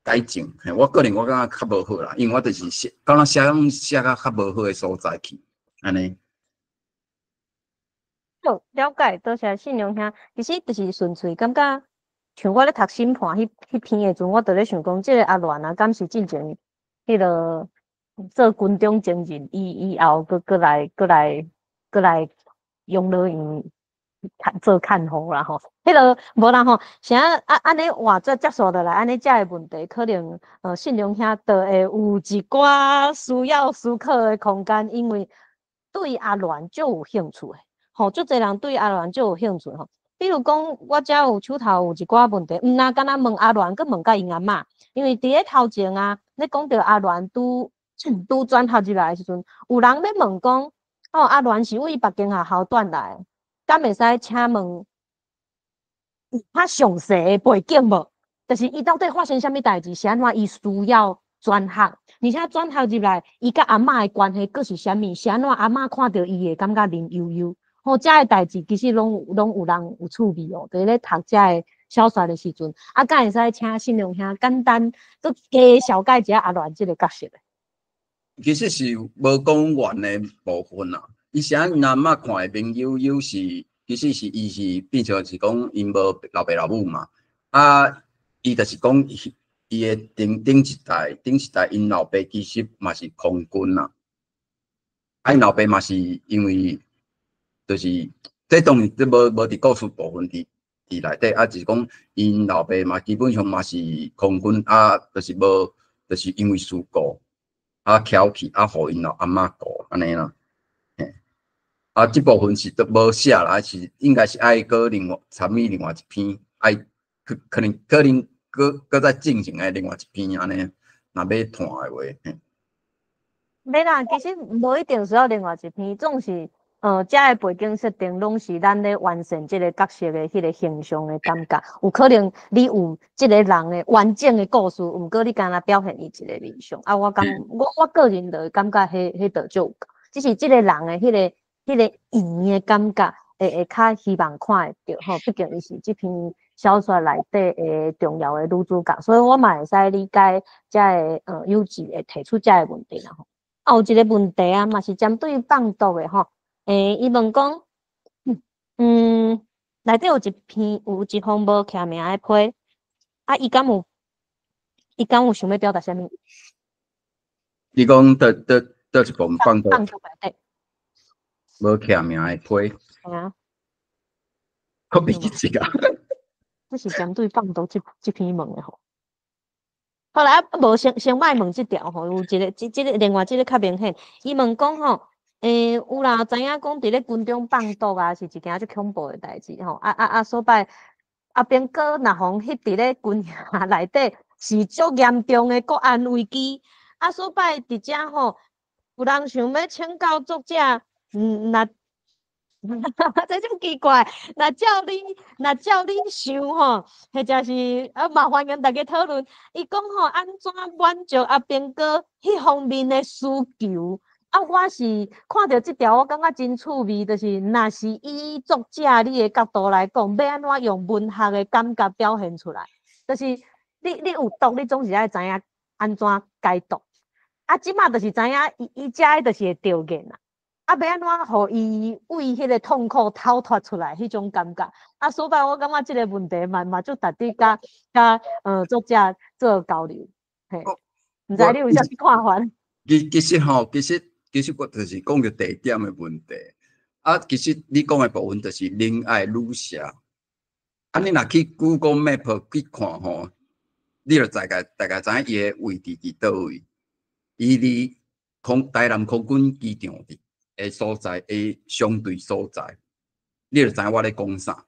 改進。嘿，我個人我感覺較無好啦，因為我就是寫，敢若寫攏寫甲較無好的所在去，按呢。好，了解，多謝信良兄。其實就是純粹感覺，像我咧讀審判彼篇的時陣，我就咧想講，這個阿鸞啊，敢是進前彼個做軍中情人，伊以後閣來養老院做看護啦吼。彼個無啦吼，啥啊按呢換做接續落來，按呢遮的問題，可能信良兄就會有一寡需要思考的空間，因為對阿鸞足有興趣的。吼，足濟人對阿鸞足有興趣吼。比如講，我遮有手頭有一寡問題，毋若干焦問阿鸞，閣問甲𪜶阿嬤，因為佇咧頭前啊，咧講著阿鸞拄拄轉學入來的時陣，有人欲問講，哦，阿鸞是佚別間學校轉來，敢會使請問較詳細的背景無？就是伊到底發生啥物代誌，是按怎伊需要轉學，而且轉學入來，伊佮阿嬤的關係閣是啥物？是按怎阿嬤看著伊會感覺面憂憂？吼，遮的代誌其實攏有人有趣味哦。佇咧讀遮的小說的時陣，啊，敢會使請信良兄簡單閣加紹介一下阿鸞這個角色？其實是無講完的部分啦。伊啥𪜶阿嬤看的面憂憂是，其實是伊是變成是講𪜶無老爸老母嘛。啊，伊就是講伊的頂頂一代，頂一代𪜶老爸其實嘛是空軍啦。啊，𪜶老爸嘛是因為。就是這當然這無佇故事部分佇內底，啊，就是講𪜶老爸嘛，基本上嘛是空軍啊，就是無，就是因為事故啊，翹去啊，予𪜶老阿嬤顧按呢啦。嘿，啊，這部分是都無寫啦，是應該是愛閣另外參與另外一篇，愛可可能可能閣閣再進行的另外一篇按呢，若欲看的話。嘿。袂啦，其實無一定需要另外一篇，總是。遮的背景設定攏是咱咧完善這個角色的彼個形象的感覺。有可能你有這個人的完整的故事，毋過你干焦表現伊一個面相。啊，我感我我個人就感覺彼就足有夠，只是這個人的彼個圓的感覺，會較希望看會著吼。畢竟伊是這篇小說內底的重要的女主角，所以我嘛會使理解遮的友志會提出遮的問題啦吼。啊，有一個問題啊，嘛是針對放毒的吼。欸，伊問講，內底有一篇有一封無簽名的批，啊，伊敢有想欲表達啥物？你講佗一封放毒放毒內底無簽名的批，係啊，閣袂記得啊？這是針對放毒這篇問的吼。好啦，啊，無先莫問這條吼，有一個這個另外這個較明顯，伊問講吼。欸，有啦，知影講佇咧軍中放毒啊，是一件足恐怖的代誌吼。啊啊啊！所擺阿兵哥若予人翕佇咧軍營內底，是足嚴重的國安危機。啊，所擺佇遮吼，有人想欲請教作者，若這足奇怪，若照你想吼，或者是啊嘛歡迎大家討論。伊講吼，按怎滿足阿兵哥彼方面的需求？啊，我是看著這條，我感覺真趣味，就是若是以作者你的角度來講，欲按怎用文學的感覺表現出來？就是你有毒，你總是愛知影按怎解毒。啊，這馬就是知影伊食的就是會著癮啦。啊，欲按怎予伊為彼個痛苦逃脫出來，彼種感覺。啊，所以我感覺這個問題嘛足值得佮作者做交流。嘿，毋知你有啥物看法？其實吼，其實我就是講著地點的問題。啊，其實你講的部分就是仁愛旅社。啊，你若去 Google Map 去看吼，你就大概知影伊的位置佇佗位。伊離台南空軍機場佇的所在的相對所在，你就知影我咧講啥。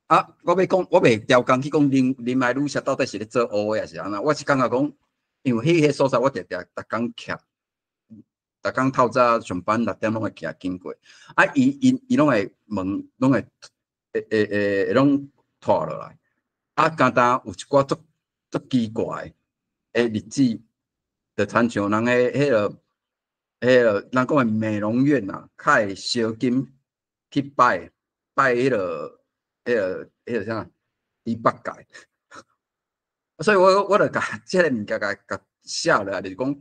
啊，我欲講，我袂刁工去講仁愛旅社到底是咧做烏的，抑是按怎？我是感覺講，因為彼個所在我定定逐工徛。逐工透早上班6點攏會行經過，啊，伊攏會門攏會攏拖落來，啊，敢若有一寡足足奇怪的日子，就親像人彼個人講的美容院啊，較會燒金去拜拜彼個啥豬八戒，所以我就共這个物件共寫落來，就是講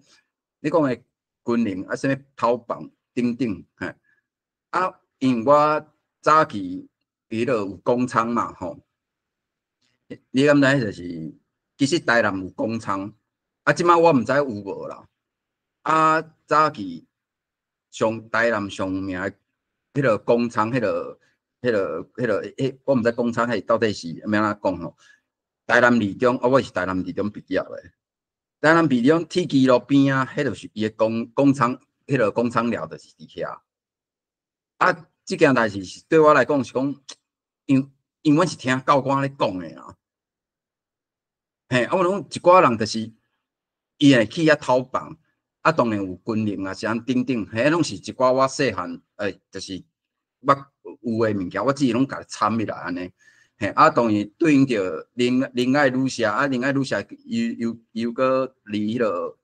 你講的軍營啊，啥物炮房等等，嘿，啊，因為我早期彼落有公倉嘛，吼，你敢知就是其實台南有公倉，啊，這擺我毋知有無啦。啊，早期上台南上有名的彼个公倉，彼个，我毋知公倉彼到底是欲按怎講吼。台南二中，啊，我是台南二中畢業的。台南二中鐵支路邊仔，彼就是伊的公倉，彼个公倉寮就是佇遐。啊，這件代誌是對我來講是講，因阮是聽教官咧講的啊。嘿，啊，我講一寡人就是伊會去遐偷放，啊，當然有軍令啊，啥等等，彼攏是一寡我細漢，就是捌有的物件，我只是攏共摻起來按呢。嘿，啊，當然對應著仁愛旅社，啊，仁愛旅社又閣離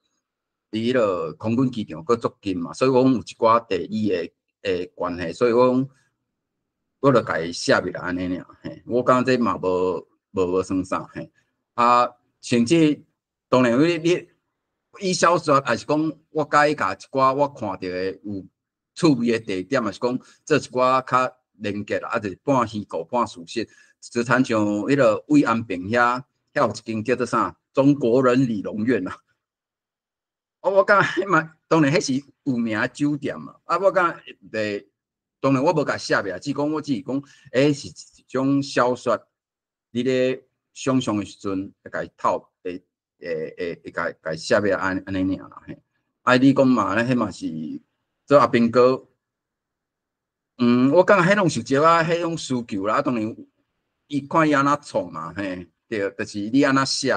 彼个空軍機場閣足近嘛，所以講有一寡地理的關係，所以我講我就共伊寫入來按呢爾。嘿，我感覺這嘛無算啥，嘿，啊，甚至當然你以小說，抑是講我佮意共一寡我看著的有趣味的地點，抑是講做一寡較連結啦，啊，就是半虛構半事實，就親像彼个慰安坪遐，遐有一間叫做啥中國人理容院啊。我感覺彼嘛，當然彼是有名的酒店嘛。啊，我感覺袂，當然我無共寫入來，只講我只是講，是一種小說，你咧想象的時陣會共伊透，會共寫入來按呢爾啦嘿。啊，你講嘛，彼嘛是做阿兵哥，我感覺彼攏是一寡彼種需求啦。當然，伊看伊按怎創嘛，嘿，對，就是你按怎寫，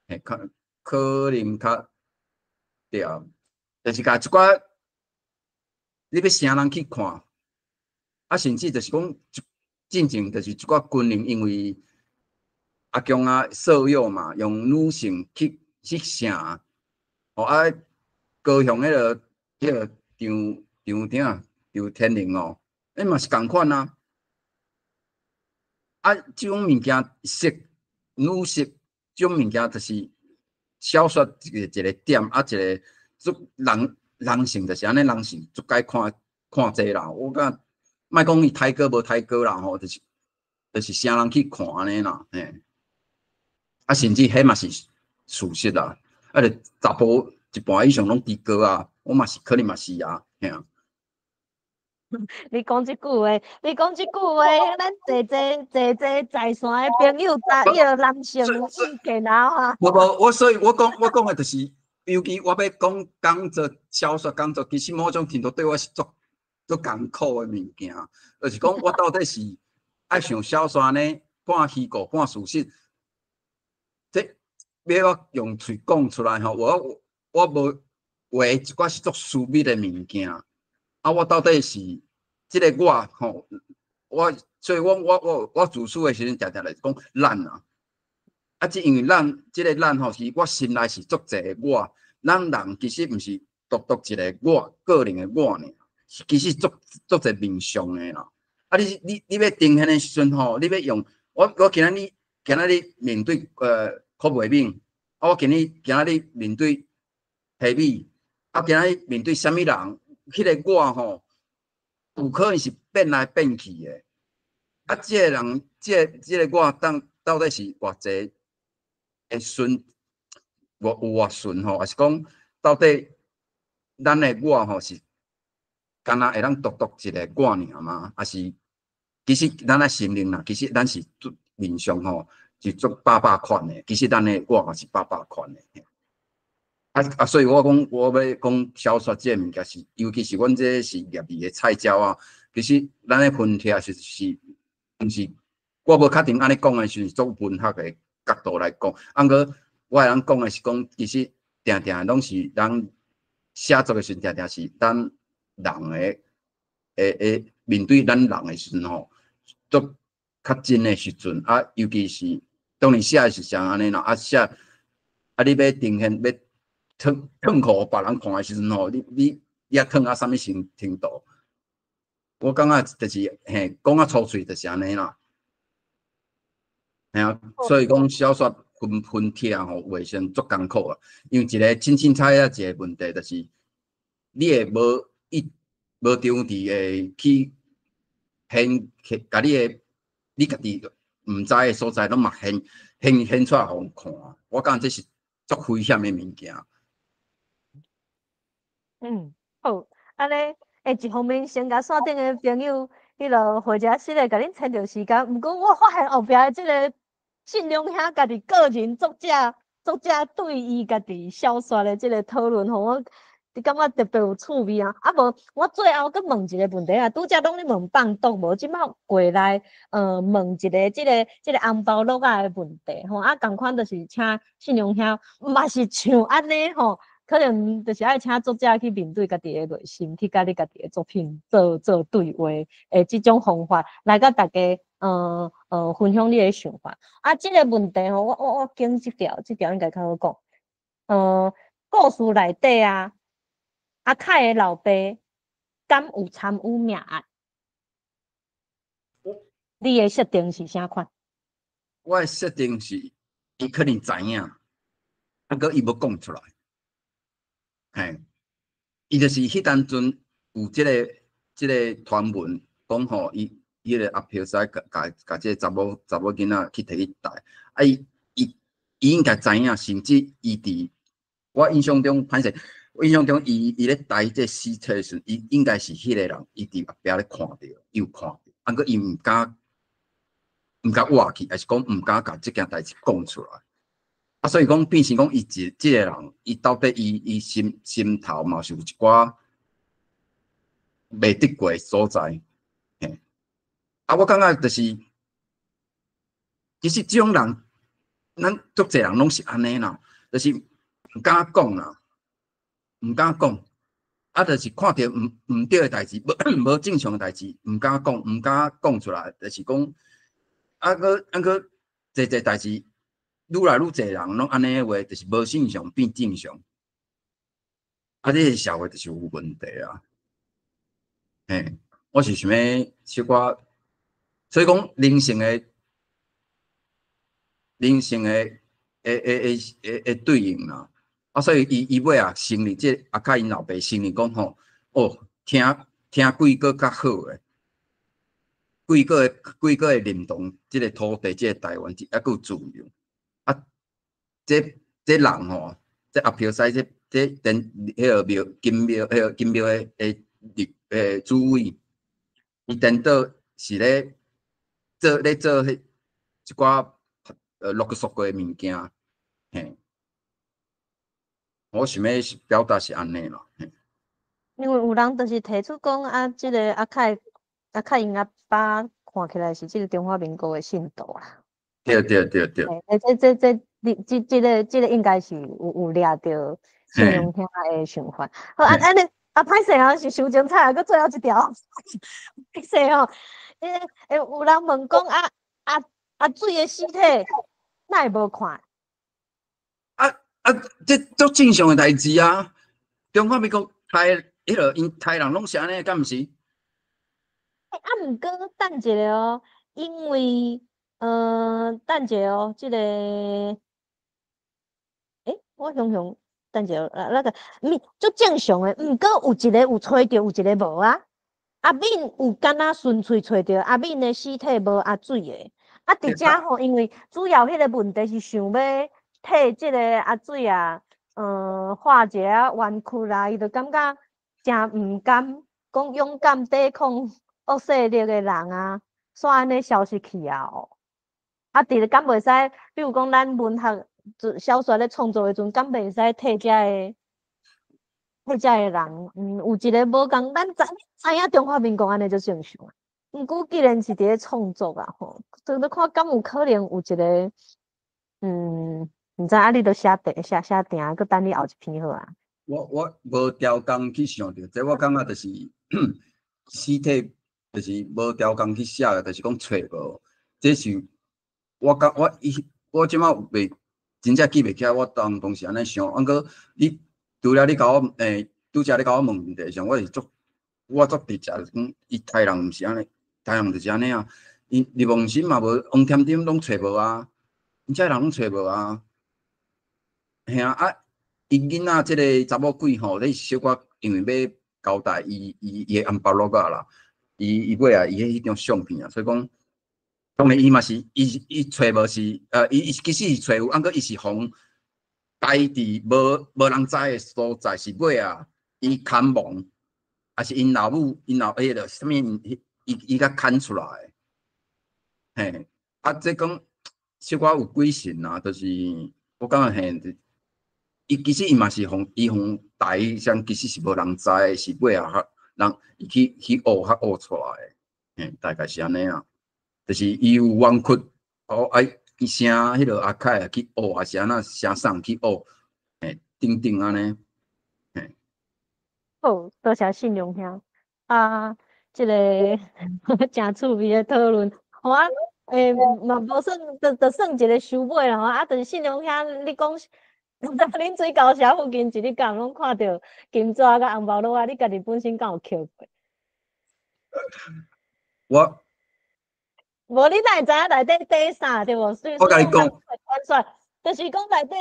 嘿，較可能較對，就是共一寡你欲啥人去看，啊，甚至就是講，進前就是一寡軍人，因為阿公啊色誘嘛，用女性去聖，哦啊，高雄彼个張張張天寧哦，彼嘛是仝款啊。啊，這種物件色女色，這種物件就是小說一個一個點，啊，一個足人人性就是按呢，人性足愛看看這啦。我感覺莫講伊抬高無抬高啦吼，就是啥人去看按呢啦，嘿。啊，甚至彼嘛是事實啦。啊，就查埔一半以上攏豬哥啊，我嘛是可能嘛是啊，嘿啊。你講這句話，你講這句話，咱濟濟濟濟在線的朋友，伊個男性有意見啊哈。無無，我所以我講的就是，尤其我欲講講做小說講座，其實某種程度對我是足足艱苦的物件，就是講我到底是愛想小說呢，半虛構半事實，這欲我用喙講出來吼，我無話一寡是足私密的物件，啊，我到底是這个我吼，我所以我自述的時陣，常常來講咱啊，啊，這因為咱這个咱吼，是我心內是足濟個我，咱人其實毋是獨獨一个我，個人的我爾，其實足足濟面相的啦。啊你欲呈現的時陣吼，你欲用我今仔日面對柯慧敏，啊，我今仔日面對皮米，啊，今仔日面對啥物人，彼个我吼，有可能是變來變去的。啊，這個人，這個我當到底是偌濟會順，偌有偌順吼，抑是講到底咱的我吼是敢若會當獨獨一個我爾嗎？抑是其實咱愛承認啦，其實咱是足面相吼是足百百款的，其實咱的我嘛是百百款的。啊，所以我講我欲講小說這个物件是，尤其是阮這是業餘的菜鳥啊，其實咱咧分析是毋是？我無確定按呢講的是足文學的角度來講，啊，毋過我會當講的是講，其實定定攏是咱寫作的時陣，定定是咱人的會面對咱人的時陣吼，足較真的時陣啊，尤其是當然寫的是像按呢啦，啊寫啊你欲呈現欲褪褪予別人看的時陣吼，你愛褪到啥物程度？我感覺就是嘿，講較粗喙就是按呢啦。嘿啊，所以講小說分分拆吼，畫成足艱苦啊。因為一個凊凊彩仔一個問題，就是你會無伊無張佇會去顯，共你的你家己毋知的所在，攏嘛顯顯顯出來予人看。我感覺這是足危險的物件。嗯，好，按呢，欸，一方面先共線頂的朋友，彼落或者是咧，共恁撐著時間。毋過我發現後壁的這个信良兄家己個人作者對伊家己小說的這个討論吼，我感覺特別有趣味啊！啊無，我最後閣問一个問題啊，拄才攏咧問放毒無，這擺過來，問一个這个紅包橐仔的問題吼，啊，仝款就是請信良兄嘛是像按呢吼，可能就是愛請作者去面對家己的內心，去佮你家己的作品做做對話的這種方法，來佮大家分享你的想法。啊，這個問題吼，我揀這條，這條應該較好講。故事內底啊，阿凱的老爸敢有參與命案？你的設定是啥款？我的設定是，伊可能知影，啊，閣伊無講出來。嘿，伊就是彼當陣有這个傳聞講吼，伊彼个阿飄師共共共這个查某囡仔去提去帶，啊伊伊伊應該知影，甚至伊佇我印象中，歹勢，我印象中伊咧帶這屍體的時陣，伊應該是彼个人，伊佇後壁咧看著，伊有看著，啊，閣伊毋敢活去，抑是講毋敢共這件代誌講出來。啊，所以講變成講，伊一這個人，伊到底伊心頭嘛是有一寡袂得過的所在。嘿，啊，我感覺就是，其實這種人，咱足濟人攏是按呢啦，就是毋敢講啦，毋敢講，啊，就是看著毋對的代誌，無正常的代誌，毋敢講，毋敢講出來，就是講，啊，閣啊閣濟濟代誌。愈來愈濟人攏按呢話，就是無正常變正常，啊，這个社會就是有問題啊。嘿，我是想欲小可，所以講人性的對應啦。啊，所以伊尾啊承認這阿凱𪜶老爸承認講吼，哦，聽聽鬼閣較好的，鬼閣會認同這个土地，這个台灣，猶閣有自由。啊，這人吼，這阿飄師這電彼个廟金廟彼个金廟的的的主委，伊顛倒是咧做彼一寡落索過的物件，嘿，我想欲表達是按呢啦。因為有人就是提出講啊，這个阿凱𪜶阿爸看起來是這个中華民國的信徒啊。對對對對。欸，這你這個應該是有掠著信良兄的想法。好，按按呢，啊，歹勢啊，是傷精彩啊，閣最後一條，歹勢吼。欸欸，有人問講啊啊阿水的屍體，哪會無看？啊啊，這足正常的代誌啊！中華民國刣彼落𪜶刣人攏是按呢，敢毋是？欸，啊，毋過等一下哦，因為等一下哦，這个，欸，我想想，等一下，啊，那个，毋是足正常的，毋過有一個有揣著，有一个無啊。阿敏有敢若純粹揣著阿敏的屍體無阿水的，啊，佇遮吼，因為主要彼个問題是想欲替這个阿水啊，化一下冤屈啦，伊就感覺誠毋甘，講勇敢抵抗惡勢力的人啊，煞按呢消失去啊哦。啊，佇咧敢袂使，比如講咱文學做小說咧創作的時陣，敢袂使替遮个人，有一个無仝，咱知影中華民國按呢足正常啊。毋過既然是佇咧創作啊吼，就咧看敢有可能有一个，毋知啊，你著寫定寫寫定，閣等你後一篇好啊。我無刁工去想著，這我感覺就是屍體，就是無刁工去寫的，就是講揣無。這是我感我伊我這馬袂真正記袂起來，我當時按呢想。毋過你除了你共我拄才你共我問問題時，我是足我足直接講，伊刣人毋是按呢，刣人就是按呢啊。伊李夢心嘛無，王添珍攏揣無啊，𪜶遮人攏揣無啊。嘿啊，啊，𪜶囡仔這个查某鬼吼，咧小可因為欲交代伊伊的紅包落仔啦，伊尾仔伊彼張相片啊，所以講，當然伊嘛是伊揣無是，伊其實是揣有，毋過伊是予刣佇無人知的所在，是尾仔伊牽亡，抑是𪜶老母𪜶老彼个啥物，伊共牽出來，嘿，啊，這講小可有鬼神啊，就是我感覺嘿。伊其實伊嘛是予伊予刣，啥其實是無人知，是尾仔人伊去學較學出來的，嘿，大概是按呢啊。就是伊有冤屈，哦，愛伊聲彼个阿凱啊去學，抑是按怎聲送去學，嘿，等等按呢，嘿。好，多謝信良兄。啊，這个誠趣味的討論，吼啊，嘛無算，就算一个收尾啦吼。啊，就是信良兄，你講。恁水溝社附近一日敢攏看著金紙共紅包橐仔，你家己本身敢有抾過？我無，你哪會知影內底底啥對無？我共你講，就是講內底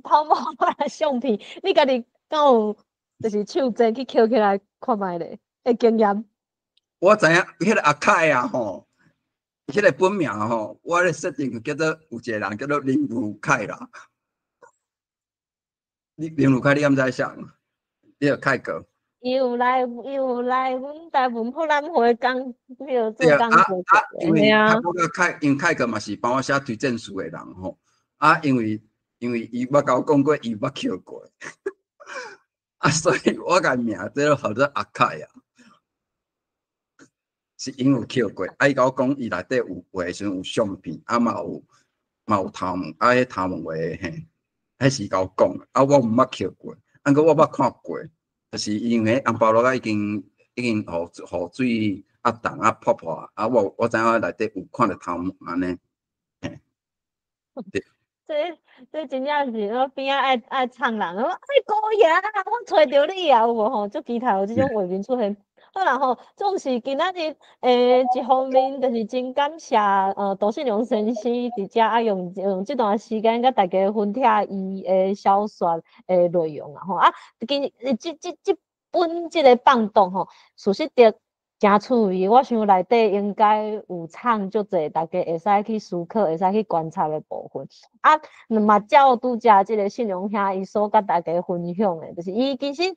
頭毛仔相片，你家己敢有就是手賤去抾起來看覓咧？的經驗？我知影，彼个阿凱啊吼，彼个本名吼，我咧設定叫做有一个人叫做林如凱啦。你林如凱，你敢知啥？你有凱哥？伊有來阮台文博覽會講，彼个做講座。啊，因為我佮凱，因為凱哥嘛是幫我寫推薦書的人吼。啊，因為伊捌共我講過，伊捌抾過。啊，所以我共名這號做阿凱啊。是𪜶有抾過，啊，伊共我講，伊內底有畫的時陣有相片，啊嘛有頭毛，啊，彼頭毛畫嘿。彼時共我講，啊，我毋捌抾過，毋過我捌看過，就是因為紅包橐仔已經予水啊凍啊破破，啊，我知影內底有看著頭毛按呢，嘿。對。這真正是我邊仔愛嗆人，我哎姑爺，我揣著你啊，有無吼？足期待有這種畫面出現。好啦吼，總是今仔日一方面就是真感謝杜信良先生佇遮啊用這段時間共大家分享伊的小說的內容啊吼啊，今這本這个放毒吼，事實著誠趣味，我想內底應該有藏足濟，大家會使去思考，會使去觀察的部分。啊，嘛照拄才這个信良兄伊所共大家分享的，就是伊其實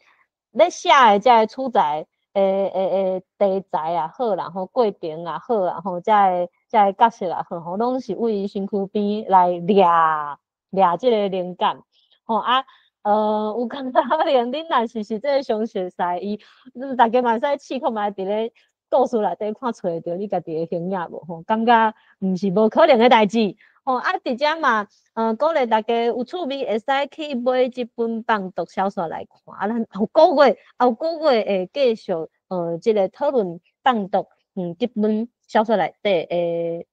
咧寫的這个取材。的題材也好啦，吼，過程也好啦，吼，這个角色也好，吼，攏是為伊身軀邊來掠掠這个靈感，吼啊，有可能恁若是這个相熟似伊，大家嘛會使試看覓佇咧故事內底看揣會著你家己的形影無吼，感覺毋是無可能的代誌，吼啊，佇遮嘛，鼓勵大家有趣味會使去買這本放毒小說來看，啊，咱後個月會繼續，這个討論放毒，這本小說內底的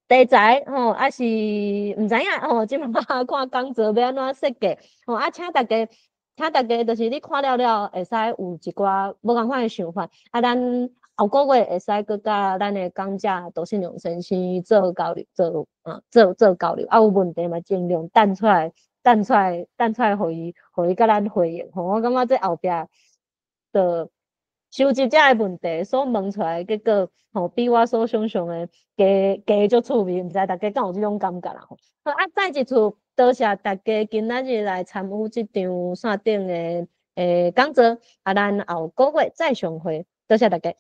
題材，吼，抑是毋知影，吼，這馬看講座欲按怎設計，吼，啊，請大家，就是你看了了，會使有一寡無仝款的想法，啊，咱後個月會使閣佮咱的講者杜信良先生做交流，做交流，啊，有問題嘛盡量擲出來，擲出來，擲出來，予伊佮咱回應，吼，我感覺這後壁的收集這个問題所問出來的結果，吼，比我所想象的加足趣味，毋知大家敢有這種感覺啦？吼，好啊，再一次多謝大家今仔日來參與這場線頂的講座，啊，咱後個月再相會，多謝大家。